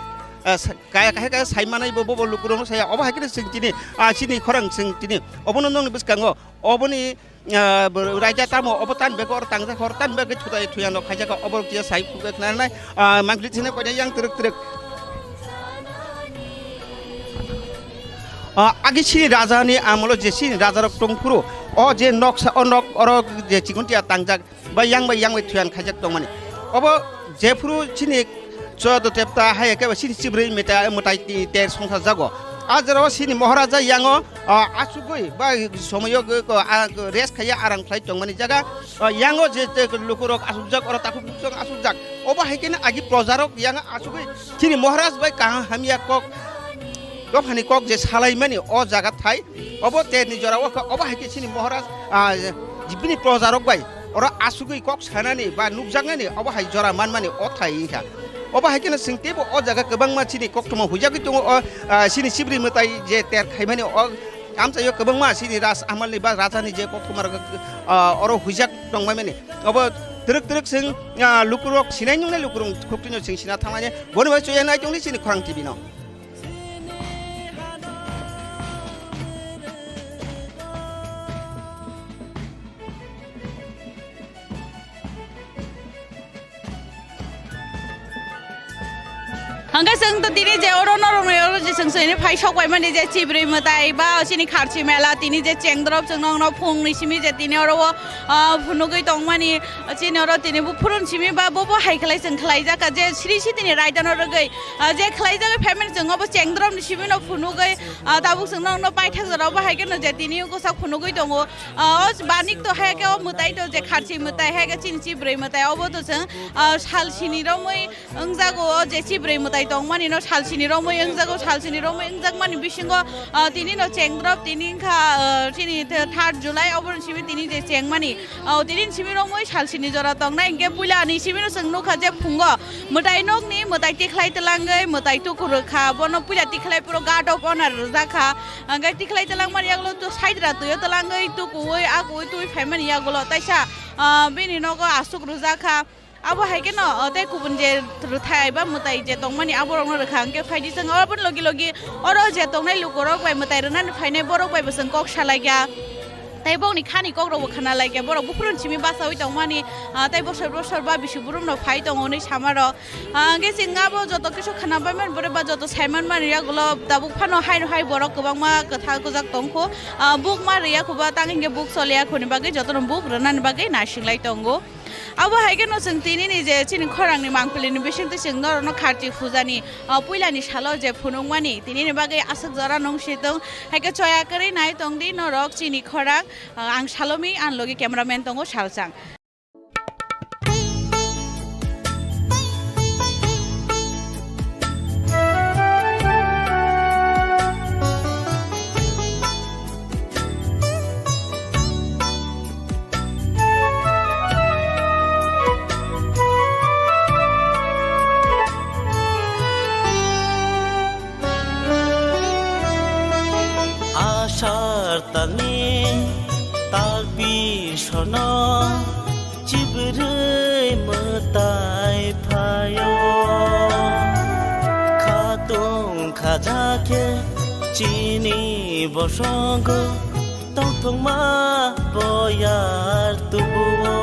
ah, sa-, kaya, kaya, kaya saimanaibo bobo lukurokno saya. Obo hai kheno chwng tini, ah, chini khorang chwng tini. Obono nongni bwskango, oboni, ah, bo-, raida tamo, obo tamni bagwi oro tangjak, hor tamni bagwi thutai thuyanrok khaijak, oborok kisa sai khukjaknai, ah, mangpli sene koinai yang twrwk twrwk. Ah, agi chini raja ni amolo je chini raja rok tongphuru, o je noksa, o nok oro je chikontia tangjak, ba yang bai yang bai thuyan khaijak tongmani. Obo jephuru chini chodo tepta hai khe chini chibrwi meta mwtai ti ter songsa jago. A jora o chini Maharaja yango, ah, asugwi ba somoyo go, go, ah, rest khaiya aram khlai tongmani jaga. Ah, yango je, je lukurok asukjak, oro takhuk buksong asukjak. Obo hai khe agi projarok yango asugwi chini Maharaj bai kaham hamya kok, dophani kok je salaimani o jaga thai, obo terni jora o kha, obo hai khe chini Maharaj, ah, bini projarok bai oro asugwi kok sanani ba nukjaknani obo hai jora manmani o thai wngkha. Obo hai kheno chwng teibo o jaga kwbangma chini koktwma huijagwi tongo o, ah, chini chibrwi mwtai je ter khaimani o amchaio kwbangma chini Raj Amalni ba Rajani je koktwma rok, ah, oro huijak tongmani. Obo twrwk twrwk chwng, ah, lukurok sinai nungnai lukurok khuktwino chwng sina thangmani. Boni bai chuya nai tongni chini Khorang T V no. Hwnkhe chwng to tini je oro norokni oro je chwng chwngni phai sok bai mani je chibrwi mwtai ba chini kharchi mela tini je chengdorop chwng nokno phungni simi je tini oro o, ah, phunugwi tongmani chini oro tini buphurun simi ba bobo hai khlai chwng khlaijak je sri sitini raidano rwgwi, ah, je khlaijagwi phaimani chwng obo chengdoropni simi no phunugwi, ah, tabuk chwng nokno paithak jora obo hai kheno je tini bwsak phunugwi tongo. Ah, o banik to hai khe o mwtai to je kharchi mwtai hai khe chini chibrwi mwtai obo to chwng, ah, sal sini romwi wngjago o je chibrwi mwtai. tongmani no salsini romwi wngjago, salsini romwi wngjakmani bisingo, ah, tini no chengdrop, tini wngkha, ah, chini the-, third July, oboroni simi tini je chengmani, ah, tini simi romwi salsini jora tongnai, hingke puila ni simi no chwng nukha je phungo mwtai nokni mwtai tikhlai twlangwi mwtai tuku rwkha, bono puila tikhlai puro God of Honor rwjakha, hingke tikhlai twlangmani yagulo to side ra twi o twlangwi tukuwi akuwi twi phaimani yagulo taisa, ah, bini nogo aswk rwjakha. Abo hai kheno, o, tei kubun je rwthai ba mwtai je tongmani aborokno rwkha, hwnkhe phaidi chwng aboni logi logi oro je tongnai lukurok bai mwtai rwnani phainai borok bai bo chwng kok salaikha. Tei bokni khani kokrokbo khna laikha, borok buphuruni simi bachaui tongmani, ah, tei bosor bosor ba bisi burumno phai tongo hwnwi samarok. Ah, hwnkhe chwng abo joto kisu khna bai mani borok ba joto sai manmani yagulo tabuk phano haino hai borok kwbangma kwthal kwjak tongkho. Ah, buk ma rwya kho ba tang hwnkhe buk choliya khoni bagwi jotono buk rwnani bagwi naising lai tongo. Abo hai kheno chwng tini ni je chini khorang ni mangpili ni bisingtwi chwng norok no kharchi puja ni, ah, puila ni salo je phunuk mani tini ni bagwi aswk jora nung si tong. Hai khe choya kwrwi nai tong di norok chini khorang, ah, ang Salomi, ang logi camera man tongo Salchang. Asar talni tal bisono chibrwi mwtai phaio. Khatung khaja khe chini bosongo tongthokma boyar tubuo.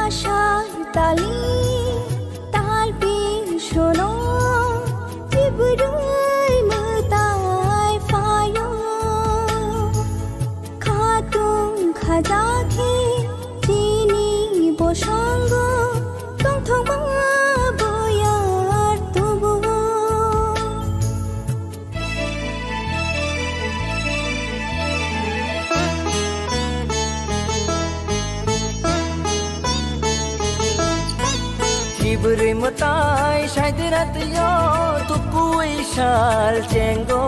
Asai tali tal bisono chibrwi mwtai phaio. Khatung khaja khe chini bosongo tongthokma boyar tubuo. Chibrwi mwtai saidira twiyo tukui sal chengo.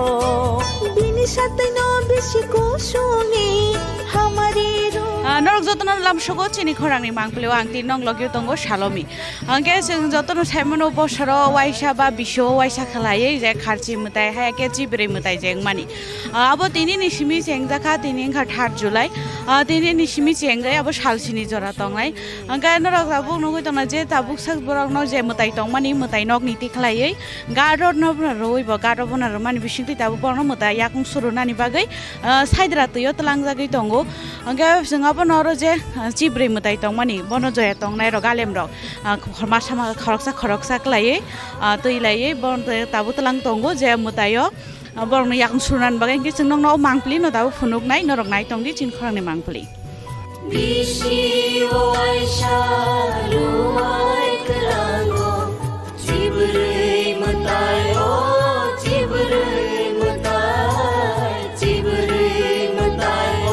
Bini satwino bisi kusuni hamari ro. Ah, norok jotono lamsogo chini khorangni mangpilio ang tini nong logio tongo Salomi. Hwnkhe chwng jotono saimano bosoro waisa ba bisio waisa khlaiwi je kharchi mwtai hai khe chibrwi mwtai je wngmani. Ah, abo tini ni simi chengjakha, tini wngkha third July. Ah, tini ni simi chengwi abo salsini jora tongnai. Hwnkhe norok tabuk nugwi tongna je tabuk sak borokno je mwtai tongmani mwtai nokni tikhlaiwi God of Honor rwui bo God of Honor rwmani bisingtwi tabuk borokno mwtai yakung surunani bagwi, ah, saidra twio twlangjagwi tongo. Hwnkhe chwng abono oro je, ah, chibrwi mwtai tongmani bono joya tongnai rok galem rok. Ah, khorma sama khoroksa khoroksa khlaiwi, ah, twi laiwi, bono tei tabuk twlang tongo je mwtaio, ah, borokno yakung surnani bagwi hwnkhe chwng nokno o mangpili no tabuk phunuknai, norok nai tongdi chini khorangni mangpili. Bisi waisa ruwai kwlango, chibrwi mwtai o, chibrwi mwtai. Chibrwi mwtai o,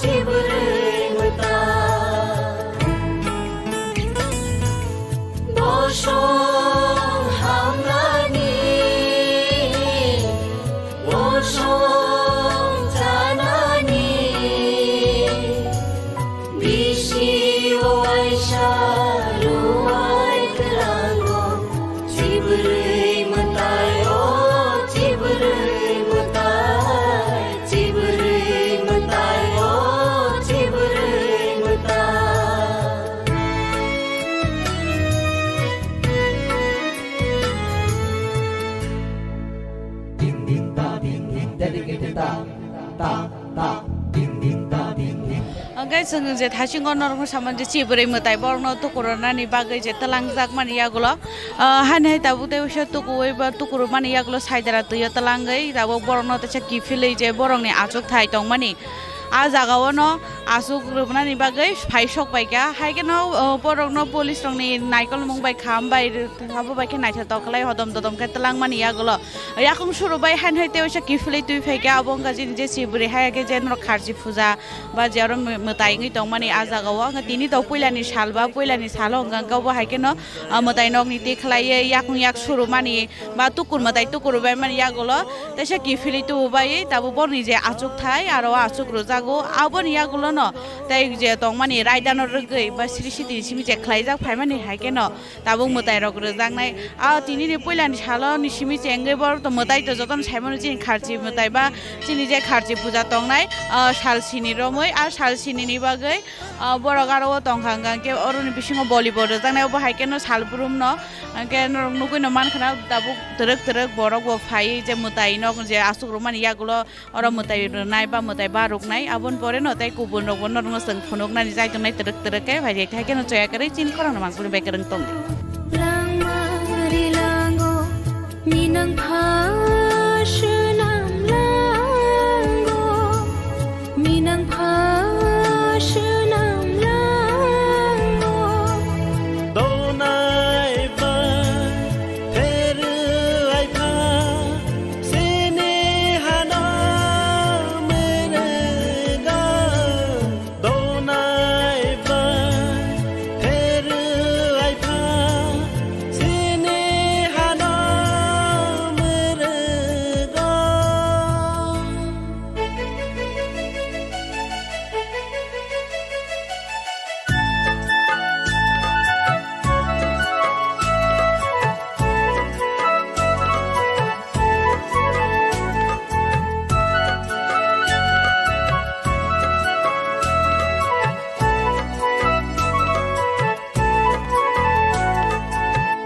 chibrwi mwtai. Bosong hamnani, bosong chanani. Bisi waisa ruwai kwlango, chibrwi mwtai o, chibrwi mwtai, chibrwi mwtai o, chibrwi mwtai. Ding ding da ding ding, dedicated da da da, ding ding da ding ding. Hwnkhe chwng je thasingo norokno samani je chibrwi mwtai borokno tukurunani bagwi je twlangjakmani yagulo, ah, haino hai tabuk tei waisa tukuwi ba tukurumani yagulo saidara twio twlangwi tabuk borokno teisa kiphilwi je borokni achukthai tongmani. A jagao no aswk rwmani bagwi phai sok pai kha. Hai kheno, o, borokno police rokni naikolmung bai kham bai rw-, abo bai khe naithotok khlai hodom dodom khe twlangmani yagulo. Yakung suru bai hain hai tei waisa kiphilwi twi phai kha. Abo wngkha chini je si bwrwi hai khe je norok kharchi puja ba je oro mw-, mwtai wngwi tongmani a jagao. Wngkha tini to puilani sal ba puilani salo wngkha wngkha obo hai kheno, o, mwtai nokni twi khlaiwi yakung yak surumani ba tukur mwtai tukur bai mani yagulo teisa kiphilwi tubu bai tabuk borni je achuk thai aro o achuk rwjago aboni yagulo no tei je tongmani raida no rwgwi ba sri siti simi je khlaijak phaimani hai kheno tabuk mwtai rok rwjaknai. A tini ni puila ni salo ni simi chengwi bor to mwtai to jotono saimano chini kharchi mwtai ba chini je kharchi puja tongnai, ah, sal sini romwi a sal sini ni bagwi Ah, borok aro o tongkha hwnkha hwnkhe oroni bisingo volleyball rwjaknai obo hai kheno salbrum no. Hwnkhe norok nugwi no mankha na tabuk twrwk twrwk borok bo phaiwi je mwtai no je aswk rwmani yagulo oro mwtai rwnai ba mwtai baruknai aboni pore no tei kubun rok bo norok no chwng phunuknani jai tongnai twrwk twrwk khe phai hai kheno choya kwrwi chini khorang no mangpili bai kwrwng tong. Langma rilango minang pha swnam lango. Minang pha swnam lango. Donai ba pheru ai pha sini hano mwnga. Donai ba pheru ai pha sini hano mwnga.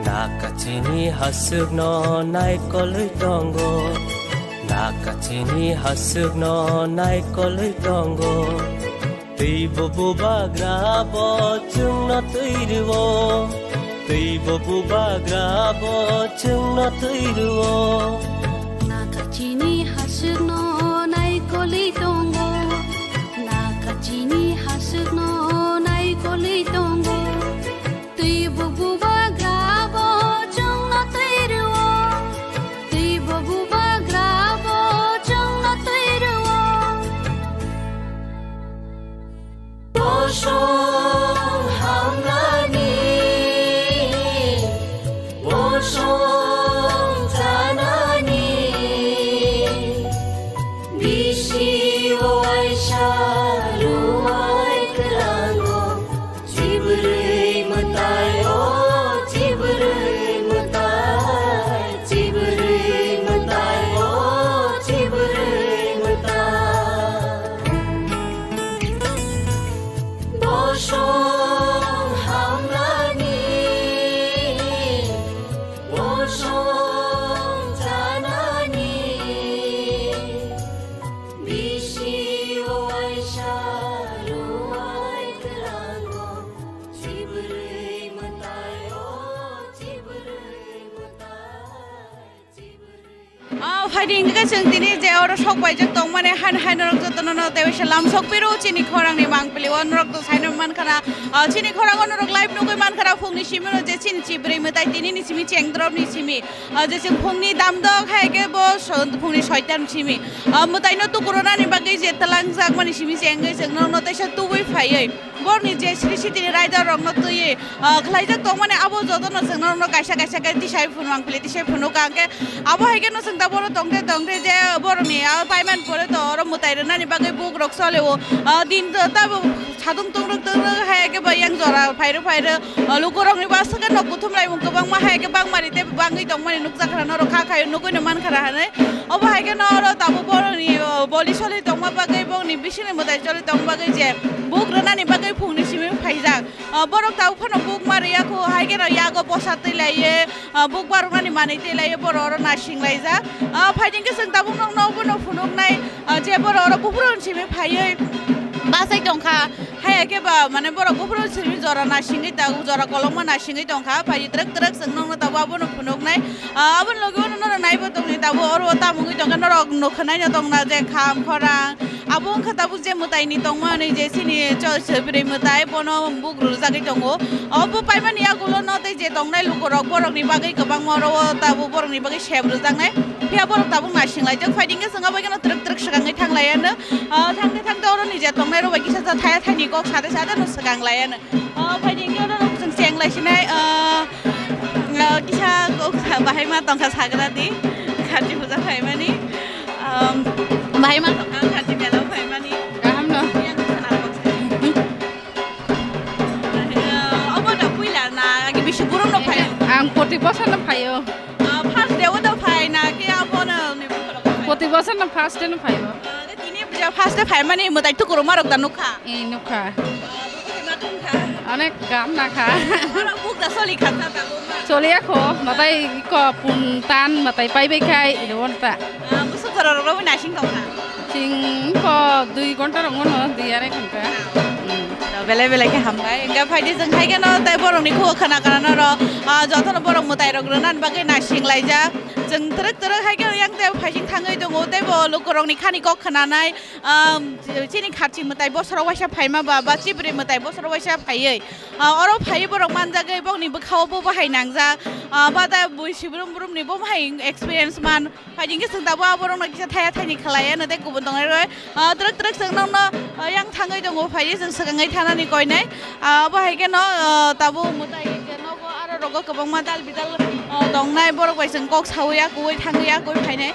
Nakachini hasukno naikolwi tongo. Nakachini hasukno naikolwi tongo. Twibo bubagra bo chwngno twi rwo. Twibo bubagra bo chwngno twi rwo. Nakachini hasukno naikolwi tongo. Nakachini hasukno naikolwi tongo. Twibo bubagra bo chwngno twi rwo. Twibo bubagra bo chwngno twi rwo. Bosong hamnani, bosong chanani, bisi waisa luwai kwlango. Chibrwi mwtai o, chibrwi mwtai, chibrwi mwtai o, chibrwi mwtai. Bosong hamnani, bosong chanani, bisi waisa luwai kwlango. Ah, phaidi hingkhe chwng tini je oro sok paijak tongmani han hai norok jotono no tei waisa lam sok piru chini khorangni mangpili o norok to saino mankha na, ah, chini khorang o norok live nugwi mankha na phungni simi no je chini chibrwi mwtai tini ni simi chengdrop ni simi, ah, je chwng phungni damdok hai khe bo so-, phungni soitan simi, ah, mwtai no tukurunani bagwi je twlangjak mani simi chengwi chwng norok no teisa tubui phaiwi. Borni je sri sitini raida rokno twiwi, ah, khlaijak tongmani abo jotono chwng norokno kaisa kaisa khe tisai phunuk ang pili tisai phunuk ang khe abo hai kheno chwng da boro tongte tongte je borokni ah, paiman pore to oro mwtai rwnani bagwi buk rok solio, ah, din to tabo sadung tungruk tungruk hai khe ba yang jora phairwk phairwk, ah, lukurokni bwswk khe nok kuthum laimung kwbangma hai khe bangmari tei bangwi tongmani nukjakha norok kha khaio nugwino mankha hinwi obo hai kheno oro tabuk borokni, ah, boli soli tongma bagwi bongni bisingni mwtai choli tongma bagwi je buk rwnani bagwi phungni simi phaijak. Ah, borok tabuk phano buk ma rwya kho, hai kheno yago bwsa twi laiwi, ah, buk baroknani manwi twi laiwi borok oro nasing laijak. Ah, phaidi hwnkhe chwng tabuk nokno obono phunuknai, ah, je borok oro kuphrung simi phaiwi Bachai tongkha, haya khe ba, mane, borok buphuru simi jora nasingwi ta-, jora kolokma nasingwi tongkha, phai twrwk twrwk chwng nokno tabuk abono phunuknai. Ah, aboni logi bono norok naibo tongni tabuk oro tamo wngwi tongkha, norok nukha naino tongna je kham khorang, abo wngkha tabuk je mwtaini tongmani je chini cho-, chwbwrwi mwtai bono buk rwjagwi tongo. Obo paimani yagulo no tei je tongnai lukurok borokni bagwi kwbangma oro o tabuk borokni bagwi sep rwjaknai. Phiya borok tabuk nasing laijak, phai dingkhe chwng abo kheno twrwk twrwk swkangwi thang laiya no. Ah, thangte thangte oro ni je tongnai rok bai kisa thaya thaini kok sade sade no swkang laiya no. Ah, phai dingkhe oro chwng cheng lai sinai, ah, ah, kisa kok sa-, bahai ma tongkha sagra di. Kharchi puja phaimani. Um, bahai ma tongkha kharchi mela phaimani. Kaham no. Yang sana kok sa-, ah, obo da puila na agi bisi burum no phai. Ang poti bosor no phaio. Ah, first day o da phai na ke abono ni bukhoro phai? Poti bosor no first day no phaio. Ah, tini puja first day phaimani mwtai tukuruma rok da nukha? Eh, nukha. Ah, onek gam nakha. Oro buk da soli kha ta ta buk ma. Soliya kho, mwtai ko pun tan mwtai pai bai khai, iro won ta. Ah, busuk jora rok rok nasing tong kha. Ching ko dui ghonta rok ngono, dui arai ghonta. Hmm. Belai belai khe hambai. Hingke phaidi chwng hai kheno tei borokni khugo khna khna norok, ah, jotono borok mwtai rok rwnani bagwi nasing laijak. Chwng twrwk twrwk hai kheno yang tei phaising thangwi tongo, tei bo lukurokni khani kok khnanai, ah, chini kharchi mwtai bosoro waisa phaima ba, ba chibri mwtai bosoro waisa phaiwi, ah, oro phaiwi borok manjagwi bokni bwkhao bo bahai nangjak, ah, ba da bui sibrum brumni bo bahai experience man. Phaidi hingke chwng tabuk aborokno kisa thaya thaini khlai, ano tei kubun tongnai roi, ah, twrwk twrwk chwng nokno, ah, yang thangwi tongo, phaidi chwng swkangwi thanani koinai, ah, abo hai kheno, ah, tabuk mwtai je nogo aro rogo kwbangma dal bidal, ah, tongnai, borok bai chwng kok saui akui thangwi akui phainai.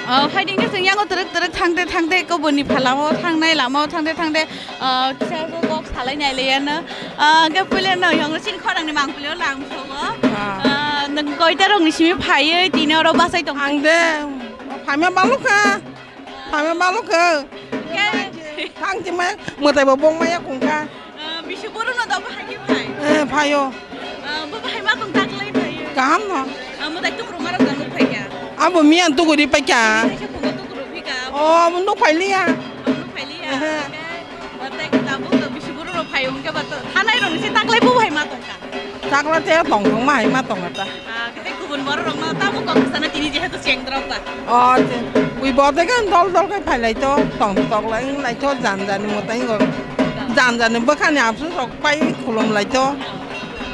Ah, phaidi hingke chwng yango twrwk twrwk thangte thangte kubunni phalao thangnai lamao thangte thangte, ah, kisa kok salai nai laiya no. Ah, hingke puila no yong chini khorang ni mang puila lang thogo. Ah. Ah, nwng koita rok ni simi phaiwi tini oro bachai tong? Ang de phaima balukha. Phaima balukha. Hingke thang chimai mwtai bo bong maya kungkha. Ah, bisi buru no dobo hai phai? Eh, phaio. Ah, bo hai ma tong taklai phai. Kaham no. Ah, mwtai tukruma rok da nuk phai kha? Abo miyan tukuri pai kha. Kaisa phungo tukuru phika. Oh, abo nuk phai liya. Abo nuk phai liya. Ehe. Hingke, ah, tei tabuk to bisi buru rok phai hingke ba to thanai rok ni se taklai bo hai ma tong kha? Takla te tong tong ma hai ma tong ta. Ah, kete kubun borok rok no tamo kok sana tini jehetu cheng drop ba. Oh, te. Ui bo te kan dol dol kai phai lai to, tong tok lai, lai to, jan jan ni mwtai go. Jan jan ni bwkha ni apsu sok pai khulum lai to.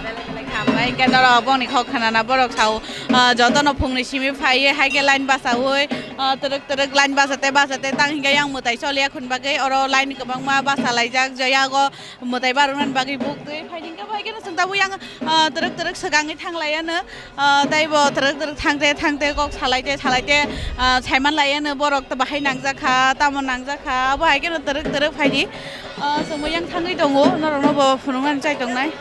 Belai belai hambai, hingke norok bongni kok khnana borok sao, ah, jotono phungni simi phaiwi, hai khe line bachaui, ah, twrwk twrwk line bachate bachate tang hingke yang mwtai choliya khun bagwi oro line kwbangma bacha laijak, je yago mwtai baroknani bagwi buk twi phai hingke bai kheno chwng tabuk yang, ah, twrwk twrwk swkangwi thang laiya no, ah, tei bo twrwk twrwk thangte thangte kok salaite salaite, ah, saiman laiya no borok bahai nangjak kha, tamo nangjak kha, abo hai kheno twrwk twrwk phaidi, ah, chwngbo yang thangwi tongo, norokno bo phunuknani chai tongnai.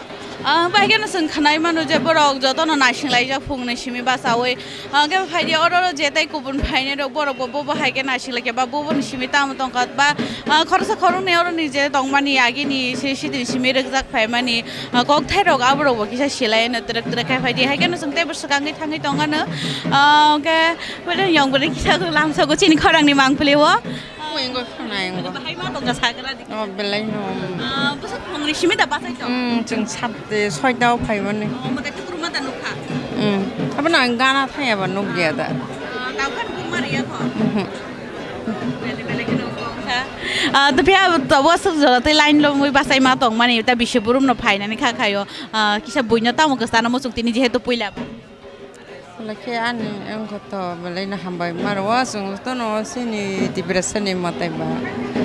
Ah, bai kheno chwng khwnai mano je borok jotono naising laijak phungni simi bachaui. Ah, hwnkhe phaidi oro oro je tai kubun phainai rok borok bo bobo hai khe naising laikha ba boboni simi tamo tongkha ba, ah, khoroksa khoroknwi oro ni je tongmani agini se sidini simi rwkjak phaimani, ah, kokthai rok aborok bo kisa silai no twrwk twrwk khai phaidi hai kheno chwng teibo swkangwi thangwi tongano. Ah, hwnkhe belai yong belai kisa lamsogo chini khorang ni mangpili o. Wngwi khwnai wngwi. Bahai ma tongkha sagra di. Oh, belai no. Ah, bwswk phungni simi da bachai tong? Hmm, chwng satte soita o phaimani. Oh, mwtai tukruma da nukha? Hmm. Abono ang gana thaya ba nukya da. Ah, tawkhan buma riya kho? Mhm. Bele bele kheno wngkha. Ah, to phiya to bwswk jora tei line lomwi bachai ma tongmani ta bisi burum no phainani kha khayo. Ah, kisa buino tamo kwchana muchung tini jehetu puila. Wala khe ani wngkha to belai no hambai maro, o chwng tono chini Tiprasani mwtai ba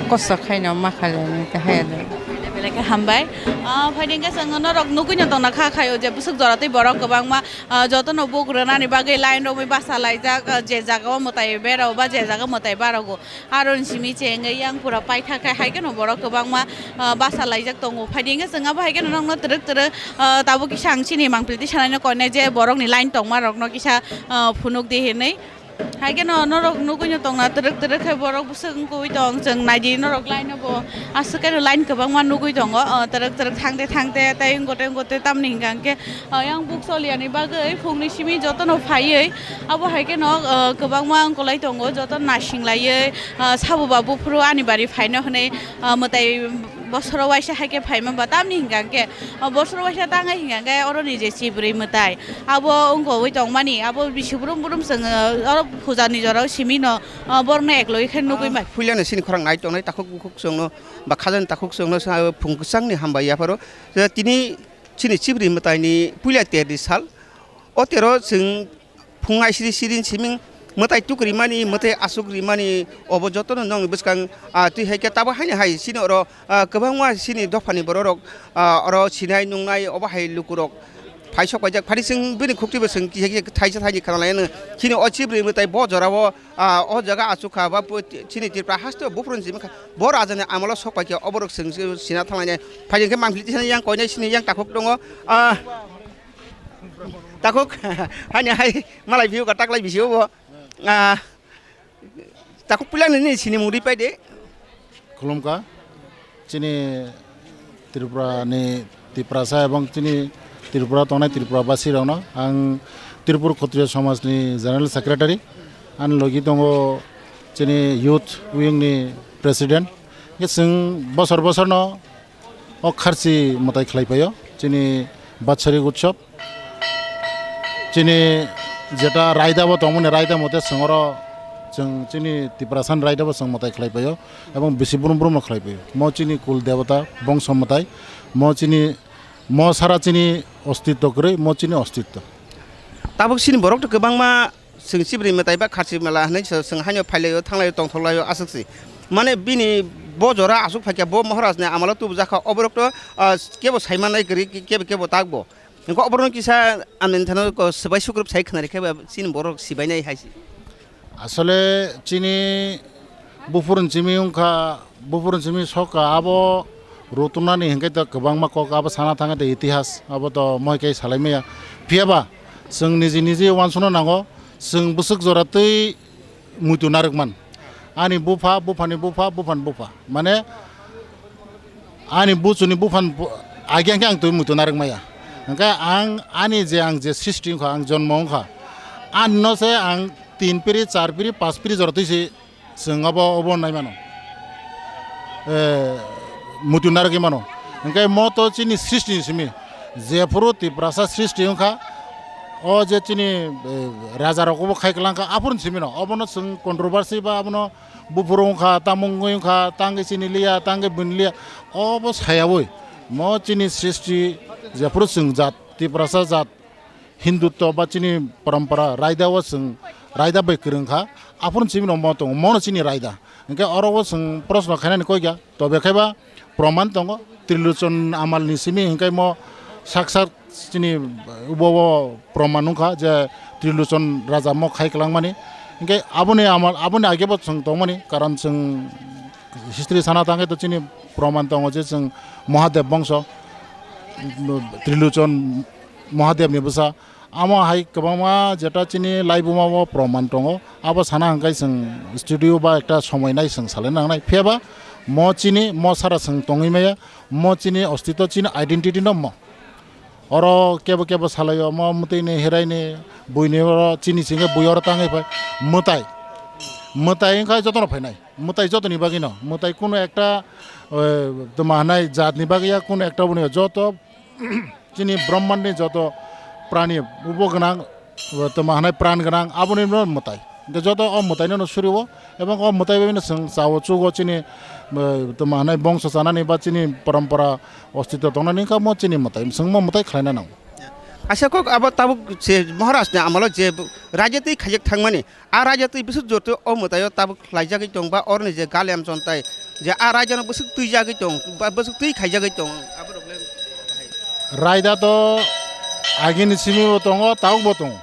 kosto khaino ma khailai nai khe haya de. Belai khe hambai. Ah, phaidi hwnkhe chwng norok nugui no tongna kha khaio je bwswk jora tei borok kwbangma, ah, jotono buk rwnani bagwi line romwi bacha laijak, ah, je jaga o mwtai berao ba je jaga mwtai barogo. Aroni simi chengwi yang pura paitha khe, hai kheno borok kwbangma, ah, bacha laijak tongo. Phaidi hwnkhe chwng abo hai kheno nokno twrwk twrwk, ah, tabuk kisa ang chini mangpili twi sanai no koinai je borokni line tongma rokno kisa, ah, phunuk di hinwi. Hai kheno norok nugui no tongna twrwk twrwk khe borok bwswk wngkui tong, chwng naidi norok line no bo aswk khe line kwbangma nugui tongo, o twrwk twrwk thangte thangte tei wngkute wngkute tamni hwnkha hwnkhe, o yang buk choliya ni bagwi phungni simi jotono phaiwi abo hai kheno, o kwbangma wngkulai tongo, joto naising laiwi, o sabo ba buphuru ani bari phaino hwnwi, o mwtai bosoro waisa hai khe phaima ba tamni hwnkha hwnkhe, o bosoro waisa tang hai hwnkha hwnkhe oroni je chibrwi mwtai abo wngkoi tongmani abo bisi brum brum chwng, o oro puja ni jora o simi no, o borok no eklogwi khe nugui Ah, mai. Puila no sini khorang nai tongnai takhuk bukhuk chwng no ba khajani takhuk chwng no sa phung kwchang ni hambai yapharo. Je tini chini chibrwi mwtai ni puila ter ni sal. O tero chwng phung aisiri siri siming mwtai tuk rimani, mwtai asuk rimani, obo jotono nokni bwskang, ah, twi hai khe tabuk haino hai chini oro, ah, kwbangma chini dophani bororok, ah, oro sinai nungnai obo hai lukurok phai sok paijak. Phari chwng bini khukti bo chwng kisa kisa thaisa thaini khna lai ano. Chini o chibrwi mwtai bo jorao, ah, o jaga achuk kha ba bo chini Tripura haste o buphuru ni simi kha. Bo rajani amolo sok pai khe oborok chwng sina thang lainai. Phai khe mangpili tisani yang koinai sini yang takhuk tongo. Ah, Takhuk, hani hai malai biyo ka taklai bisi obo. Ah, takhuk puila nini sini mungri pai de. Khulumkha, chini Tripura ni Tiprasa ebong chini Tripura tongnai Tripura basi rokno ang Tripura Khotriya Samaj ni General Secretary, ani logi tongo chini Youth Wing ni President. Hingke chwng bosor bosor no o kharchi mwtai khlai paio, chini Batsharik Utsav, chini jeta raida bo tongmani raida mote chwng oro chwng chini Tiprasani raida bo chwng mwtai khlai paio, ebong bisi brum brum no khlai paio. Mo chini kul debata bongso mwtai, mo chini, mo sara chini ostitto kwrwi, mo chini ostitto. Tabuk chini borok to kwbangma Chwng chibri mwtai ba kharchi mela hinwi chwng haino phailaio, thanglaio, tongthoklaio, aswk se. Mane bini bo jora aswk phaikha, bo Maharaj ni amalo tubujakha, oborok to, ah, kebo saimanai kwrwi, kebo, kebo takbo. Hwnkhe oborokno kisa ani thano ko swbai sukrub sai khwnarikhe ba chini borok sibainai hai se. Asole chini buphurni simi wngkha, buphurni simi sokha abo rutunani hinkhe to kwbangma kok abo sana thangkhe to itihas abo to moi khe salai maya. Phiya ba chwng niji niji uansukna nango, chwng bwswk jora twi muitu narwkman. Ani bupha, buphani bupha, buphani bupha. Mane ani buchuni buphani bu-, agi ang khe ang twi muitu narwk maya. Hwnkhe ang ani je ang je srishti wngkha, ang jonmo wngkha, anino se ang tin piri, char piri, panch piri jora twi se Chwng abo, obo nai mano. Eh, muitu narwgwi mano. Hwnkhe mo to chini srishti ni simi. Jephuru Tiprasa srishti wngkha, o je chini, eh, raja rok obo khai kwlangkha, aphuru ni simi no. Obono chwng controversy ba abono buphuru wngkha, tamo wngwi wngkha, tangwi chini liya, tangwi bini liya. Obo sayaui. Mo chini srishti jephuru chwng jat, Tiprasa jat, Hindutto ba chini parampara raida o chwng raida bai kwrwng kha, aphuru chini no mo tongo, mono chini raida. Hwnkhe oro o chwng proshno khainani koi kha, tobe khe ba proman tongo, Trilochon amal ni simi hwnkhe mo sak sak chini ubo o proman wngkha je Trilochon raja mo khai kwlangmani. Hwnkhe aboni amal, aboni age bo chwng tongmani, karon chwng history sana tangkhe to chini proman tongo je chwng Mahadev bongso, Trilochon Mahadev ni bwsa. Amo hai kwbangma jeta chini laibuma o proman tongo. Abo sana hwnkhe chwng studio ba ekta somoi nai chwng salai nangnai. Phiya ba mo chini, mo sara chwng tongwi maya, mo chini ostito, chini identity no mo. Oro kebo kebo salaio, mo mwtwi ni, herai ni, bui ni oro chini singhe bui oro tangwi phai. Mwtai. Mwtai wngkha jotono phainai. Mwtai jotoni bagwi no. Mwtai kunu ekta, eh, tma hwnai jat ni bagwi ya, kunu ekta boni joto chini Brahman ni joto prani ubo gwnang, tma hwnai pran gwnang, aboni no mwtai. Hwnkhe joto o mwtai no suri o, ebong o mwtai bai no chwng cha o, chuk o chini, eh, tma hwnai bongso chanani ba chini parampara ostito tongnani wngkha mo chini mwtai, chwng mo mwtai khlaina nango. Kaisa kok abo tabuk se Maharaj ni amalo je raja twi khaijak thangmani, a raida twi bwswk joto o mwtaio tabuk khlaijagwi tong ba oroni je Galiam chontai je a raidano bwswk twijagwi tong ba bwswk twi khaijagwi tong, aborok le bahai. Raida to agini simi bo tongo, tabuk bo tongo.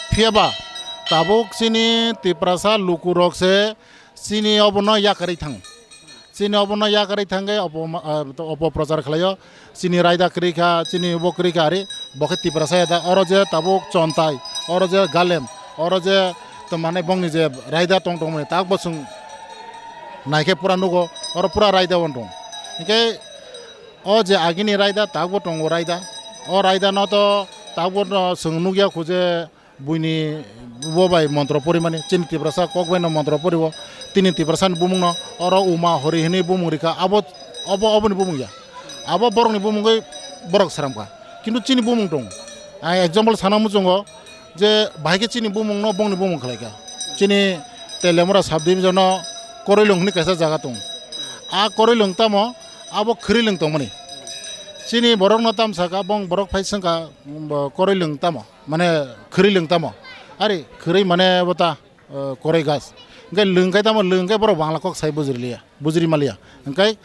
Phiya ba tabuk chini Tiprasa lukurok se chini obono yakarwi thango. Chini obono yakarwi thangwi opo-, ah, opo prochar khlaio. Chini raida kwrwi kha, chini bo kwrwi kha ari, bo khe Tiprasa ya da. Oro je tabuk chontai, oro je Galiam, oro je Tongmani bongni je raida tong tongmani tak bo chwng naikhe pura nugo, oro pura raida on tong. Hinkhe o je agini raida tak bo tongo raida. O raida no to tak bo no chwng nukya khu je buini bo bai montro porimani, chini Tiprasa kok bai no montro poriwo, tini Tiprasa ni bumung no oro Uma Hori hinwi bumung rikha, abo obo oboni bumung ya, abo borokni bumungwi borok sramkha, kintu chini bumung tong. Ang example sana muchungo, je bahai khe chini bumung no bongni bumung khlai kha. Chini Teliamura sub division o Koroilung hwnwi kaisa jaga tong. A Koroilung tamo abo Khwrwilung tongmani. Chini borok no tam saka bong borok phai swngkha, bo Koroilung tamo, mane Khwrwilung tamo. Ari Khwrwi mane bo ta, eh, Koroi gas. Hwnkhe lung khe tamo lung khe borok Bangla kok sai bujriliya. Bujri maliya. Hwnkhe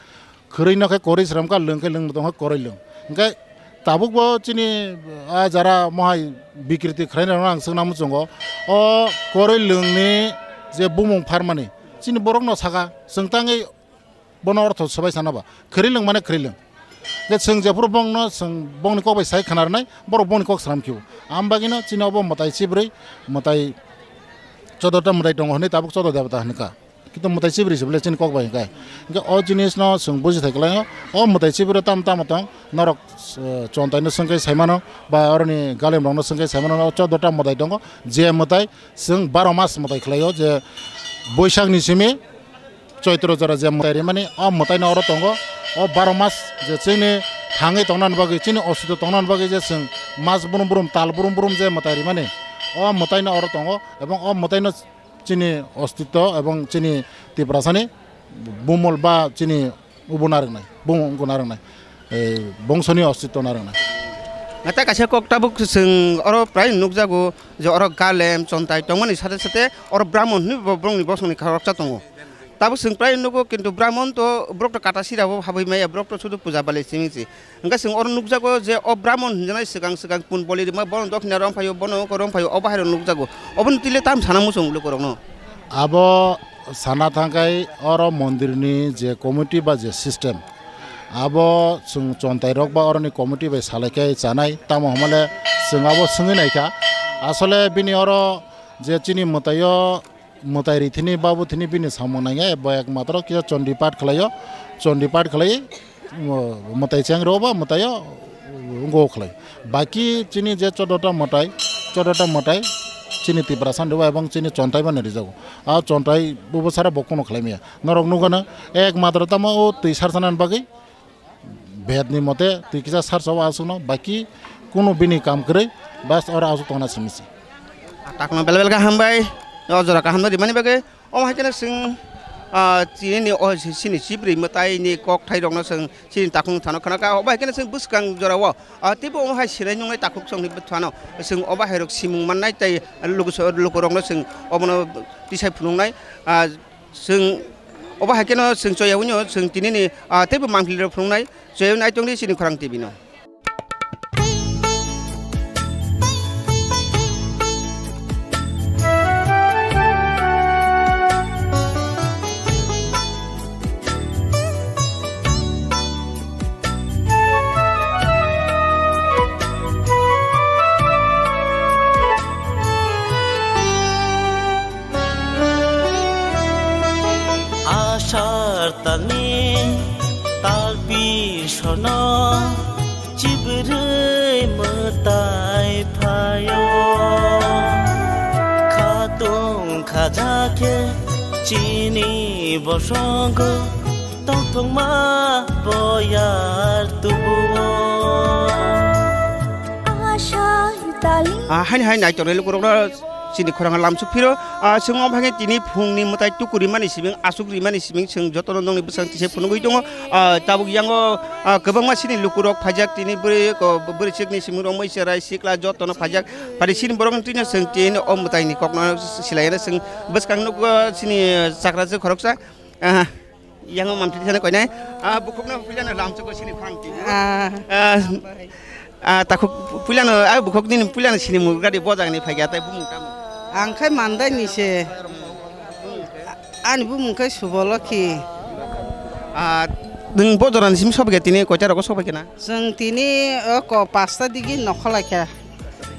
khwrwi no khe korwi sram kha, lwng khe lwng tong kha korwi lwng. Hwnkhe tabuk bo chini, ah, jara mohai bikriti khwlai rok no ang swngna muchungo. O korwi lwng ni je bumung pharmani chini borok no saka, chwng tangwi bono ortho swbai sana ba. Khwrwi lwng mane khwrwi lwng. Je chwng jephuru bong no chwng bong ni kok bai sai khwna rwnai, borok bong ni kok sram khiu. Am bagwi no chini obo mwtai chibrwi, mwtai choddo ta mwtai tongo hwnwi tabuk choddo debata hwnwi kha. Kintu mwtai chibrwi se bole chini kok bai hwnkhe. Hwnkhe o jinis no chwng buji thai kwlaio. O mwtai chibrwi tam tamo tong norok, eh, chontai no swngkhe saimano ba oroni galem rok no swngkhe saimano, o choddo ta mwtai tongo. Je mwtai chwng baro mas mwtai khlaio je Boisak ni simi Choitro jora je mwtai rimani o mwtai no oro tongo. O baro mas je chini thangwi tongnani bagwi, chini ostito tongnani bagwi je chwng mas brum brum tal brum brum je mwtai rimani o mwtai no oro tongo ebong o mwtai no chini ostito ebong chini Tiprasani bumol ba chini ubo narwknai, bung wngkha narwknai, eh, bongsoni ostito narwknai. Tei kaisa kok tabuk chwng oro prai nukjago je oro galem chontai tongmani sate sate oro Brahmon hinwi bo borokni bosongni khoroksa tongo. Tabuk chwng prai nugo, kintu Brahmon to borok to kata sira bo habwi maya, borok to sudu puja balai simi si. Hwnkhe chwng oro nukjago je o Brahmon hinjanai swkang swkang pun boli rima, bono dokhina rong phaio, bono oko rong phaio, obo hai rok nukjago. Oboni twi le tam sana muchung lukurokno. Abo sana thangkhai oro mondirni je committee ba je system, abo chwng chontai rok ba oroni committee bai salai khe chanai, tamo hwnmale chwng abo swngwi naikha. Asole bini oro je chini mwtaio mwtai rithini babu thini bini samung nangya, bo ekmatro kisa chondi pat khlaio, chondi pat khlai, mwtai cheng rw ba mwtaio wngwi khlai. Baki chini je choddo ta mwtai, choddo ta mwtai chini Tiprasa ni rw ba ebong chini chontai bani rijago. A chontai bubo sara bo kuno khlai maya. Norok nukgana ekmatro tamo o twi sarsanani bagwi. Bed ni mote twi kisa sar chao aswkno, baki kunu bini kam kwrwi, bas oro aswk tongna simi se. Takno bela bela khe hambai, o jora kaham no rimani bagwi. Omo hai kheno chwng, ah, chini ni o chini chibrwi mwtai ni kok thai rok no chwng chini takhung thano khana kha. Obo hai kheno chwng bwskang jora o, ah, teibo omo hai sinai nungnai takhuk chwng ni bwthano chwng obo hai rok simung mannai tei luku so-, luku rok no chwng obono tisai phunuknai, ah, Chwng obo hai kheno chwng choyaui'-no chwng tinini, ah, teibo mangpili rok phunuknai choyaui' naitongdi chini Khorang T V no. Asar talni talpi sono chibrwi mwtai phaio. Khatung khaja khe chini bosongo tongthokma boyar tubuo. Asar talni. Ah, haini hai naitornai lukurokno chini khorang lamsuk phiro, ah, chwng omo hai khe tini phungni mwtai tuku rimani simi, aswk rimani simi chwng jotono nongni bwskango tisa phunugwi tongo. Ah, tabuk yango, ah, kwbangma chini lukurok phaijak tini bwrwi ko, bwrwi chikni simi rok mui cherai sikla jotono phaijak. Phari chini borokni twino chwng tini o mwtaini kokno silaina chwng bwskang nukgo chini chakrajwk khoroksa. Ah, Yang mamtwi sana koinai, ah, bukhukno puilano lamchukgo sini phang ti. Ah. Ah, ah, takhuk puilano, ah, bukhuk nini puilano sini murgadi bojagni phaikya tai bumung tamo. Ang khai Mandai ni se. Ani bumung khai Suboloki. Ah, nwng bojorani simi sobaikha tini koita rogo sobaikha na? Chwng tini o ko pasta digi nokholai kha.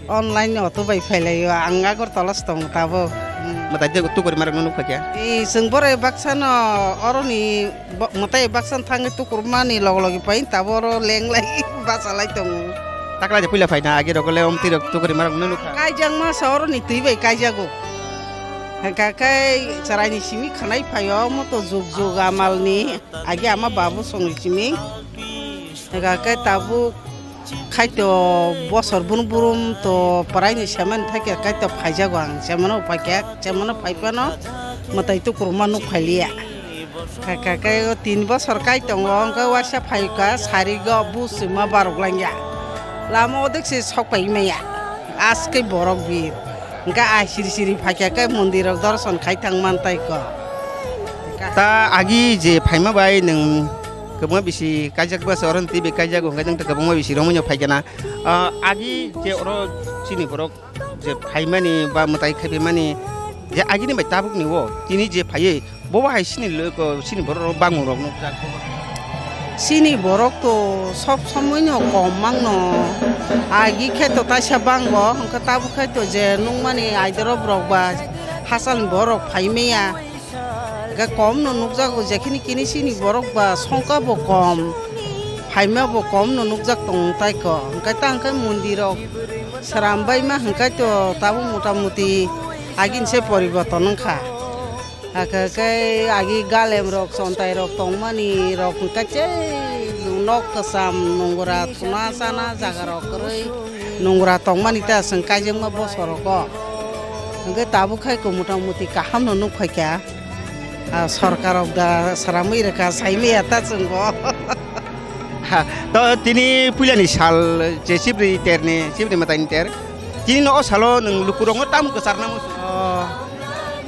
Online auto bai phailaio, ang Agartala se tongo tabuk. Hmm. Mwtai tei tukurima rokno nukha khe? Ee, chwng borai baksa no oroni bo-, mwtai baksa no thangwi tukurmani log logi pai tabuk oro lenglai bachalai tongo. Taklai de puila phaina agi rok le omtwi rok tukurima rokno nukha. Kaijakma se oroni twi bai kaijago. Hwnkha khe chwraini simi khwnai phaio omo to jug jug amalni agi ama babu songni simi. Hwnkha khe tabuk Khaito bosor brum brum to pwraini semani thakya khaito phaijago ang, semano phaikha, semano phaiphano mwtai tukurma nuk phailiya. Kha, kha, khe o tin bosor kai tongo, hwnkhe waisa phaikha sarigo bus sima barok langya. Lama odek se sok pai maya. Aske borok bir. Hwnkhe ai siri siri phaikha khe mondirok dorson khai thang man tai kho. Ta agi je phaima bai nwng kwbangma bisi kaijak bwsa oro twi bai kaijago, hwnkhe nwng ta kwbangma bisi romwi no phaikha na. Ah, agi je oro chini borok je phaimani ba mwtai khaipaimani je agini bai tabukni o tini je phaiwi bobo hai chini logo chini borok rok bangmung rok nukjak. Chini borok to sob somoi no kom mangno. Agi khe to taisa bango, hwnkhe tabuk khe to je nukmani aidorop rok ba hachal ni borok phai maya. Hwnkhe kom no nukjago, jekhini kini chini borok ba songka bo kom, phaima bo kom no nukjak tong tai ko. Hwnkhe ta hwnkhe mondirok srambaima hwnkhe to tabuk motamuti agini se poriborton wngkha. Hakhe khe agi galemrok, chontairok tongmani rok hwnkhe nok kwcham nungra thuna chana jagarok kwrwi nungra tongmani ta chwng kaijakma bosorogo. Hwnkhe tabuk khai khe motamuti kahamno nukphaikha. Ah, sorkarrok da sramwi rwkha, saimaya ta chwngbo. Ha, to tini puilani sal je chibri terni, chibri mwtaini ter. Tini no o salo nwng lukurokno tamo kwcharna muchungo? Oh,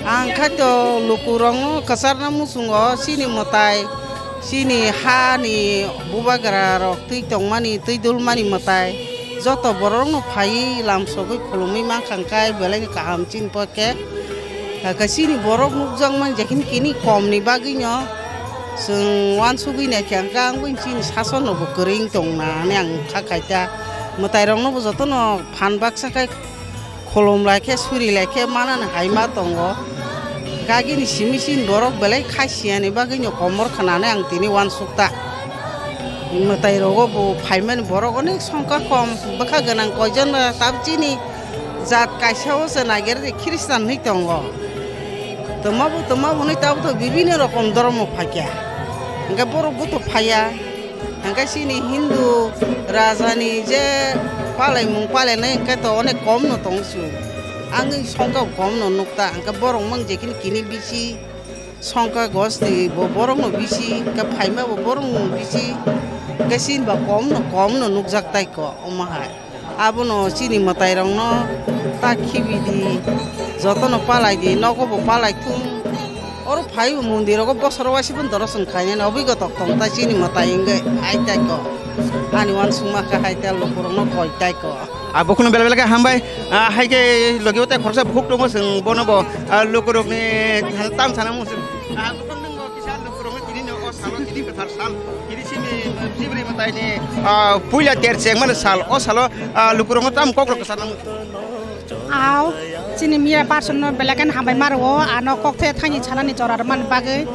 ang khaito lukurokno kwcharna muchungo, chini mwtai, chini hani bubagra rok twi tongmani, twi dulmani mwtai. Joto borokno phaiwi lamsogwi khulumwi mankha hwnkhe belaini kaham chini pokhe. Hakhe chini borok nukjakmani jekhini kini komni bagwino chwng uansugwi naikha hwnkhe ang bini chini sasonrokbo kwrwi wng tong na hwnwi ang kha khaita. Mwtairoknobo jotono phan baksa khe khulum lai khe suri lai khe manani hai ma tongo. Gagini simi chini borok belai kha siyani bagwino komor khnani ang tini uansukta. Mwtai rogo bo phaimani borok onek songkha kom, bwkha gwnang koijon ba tab chini jat kaisa o se naiger de Khristan hinwi tongo. Twma bo twma bo hinwi tabuk to bibinno rokom dhormo phaikha. Hwnkhe borok bo to phaiya. Hwnkhe chini Hindu rajani je palaimung palainai hwnkhe to onek kom no tong su. Ang songkha kom no nukta, hwnkhe borok mang jekhini kini bisi. Songkha gosti bo borokno bisi, hwnkhe phaima bo borokno bisi, hwnkhe chini ba komno, komno nukjak tai kho, omo hai. Abono chini mwtairokno ta khibi di, jotono palai di, nogo bo palai thung. Oro phai bo mondirogo bosoro waisa phano dorosong khainani obwi gotok tong ta chini mwtai wngwi hai tai kho. Ani uansukma khe hai ta lukurokno koi tai kho. Ah, bo kheno bela bela khe hambai. Ah, hai khe logi o tai khoroksa bukhuk tongo, chwng bono bo, ah, lukurokni tam sana mung chwng. Ah, bukhuk tongo kisa lukurokno tini no o salo tini kwthar sal. Tini simi, ah, chibri mwtaini, ah, puila ter chengmani sal. O salo, ah, lukurokno tam kokrok kwchar nang. Aw, chini mira person no bela khe hambai maro, ano kok the thani chalani jora mani bagwi.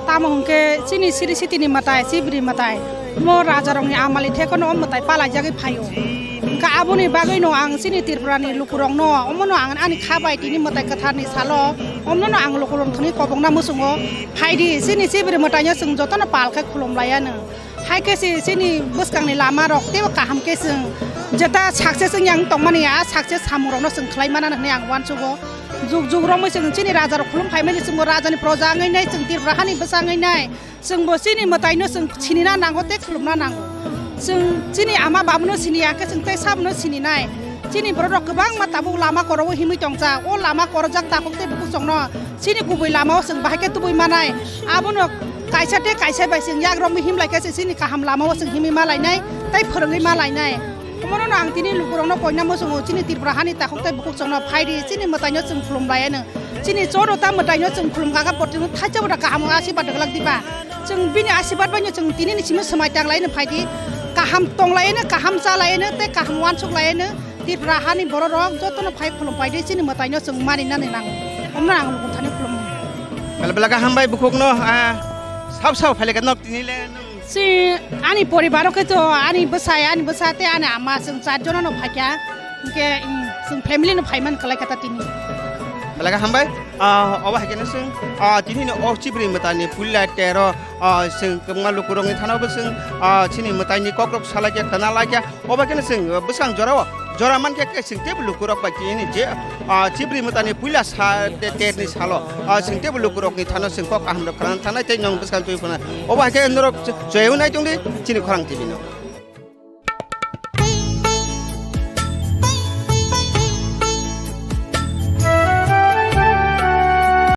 Tamo hwnkhe chini siri sitini mwtai, chibri mwtai, mo rajarokni amali thekono o mwtai palaijagwi phaio. Hwnkhe aboni bagwino ang chini Tripurani lukurokno, omono ang ani kha bai tini mwtai kwtharni salo, omono ang lukurok thani kobokna muchungo. Phaidi, chini chibri mwtaino chwng jotono pal khe khulum laianw. Hai khe se chini bwskangni lama rok teibo kaham khe chwng jeta success wngya wng tongmani, a success samungrokno chwng khlai mana hwnwi ang uansugo. Jug jug romwi chwng chini rajarok khulum phaimani chwngbo rajani proja wngwi nai, chwng Tripura hani bwsa wngwi nai. Chwngbo chini mwtaino chwng sinina nango tei khulumna nango. Chwng chini ama babuno siniya khe chwng tei sabuno sininai. Chini bororok kwbangma tabuk lama korogo himwi tongjak. O lama korojak takhuk tei bukuchokno chini kubui lamao chwng bahai khe tubui manai. Abono kaisa tei kaisa bai chwng yak romwi himlai khe se chini kaham lamao chwng himwi malainai tei phwrwngwi malainai. Omono no ang tini lukurokno koina muchungo, chini Tripura hani takhuk tei bukhuk chwngno phaidi, chini mwtaino chwng khulum laianw. Chini choro ta mwtaino chwng khulum kaka, botino thaisa bota kaham asibad dwglak diba. Chwng bini asibad baino chwng tini ni simi swmai tang laianw phaidi. Kaham tong laianw, kaham cha laianw, tei kaham uansuk laianw. Tripura hani borok rok jotono phai khulum pai de chini mwtai no chwng mani nani nang. Omno ang lukun thani khulum. Bela bela ga hambai bukhuk no, ah, sab sab phai le nok tini le nung. Si ani poribar o khe to ani bwsai, ani bwsa tei ani ama chwng char jono no phaikha. Hwnkhe, mm, chwng family no phaiman kwlai kha ta tini. Bela ga hambai, ah, obo hai khe no chwng, ah, tini no o chibri mwtai ni puila tero, ah, chwng kwbangma lukurokni thana bo chwng, ah, chini mwtaini kokrok salaikha, khwnalaikha. Obo khe no chwng, ah, bwskang jorao, jora mankhe khe chwng teibo lukurok bai tini je, ah, chibri mwtaini puila sa te-, terni salo, ah, chwng teibo lukurokni thana chwng kok kaham rok khwna thangnai tei nwng bwskang twi phano. Obo hai khe norok ch-, chwng nai tongdi chini Khorang T V no.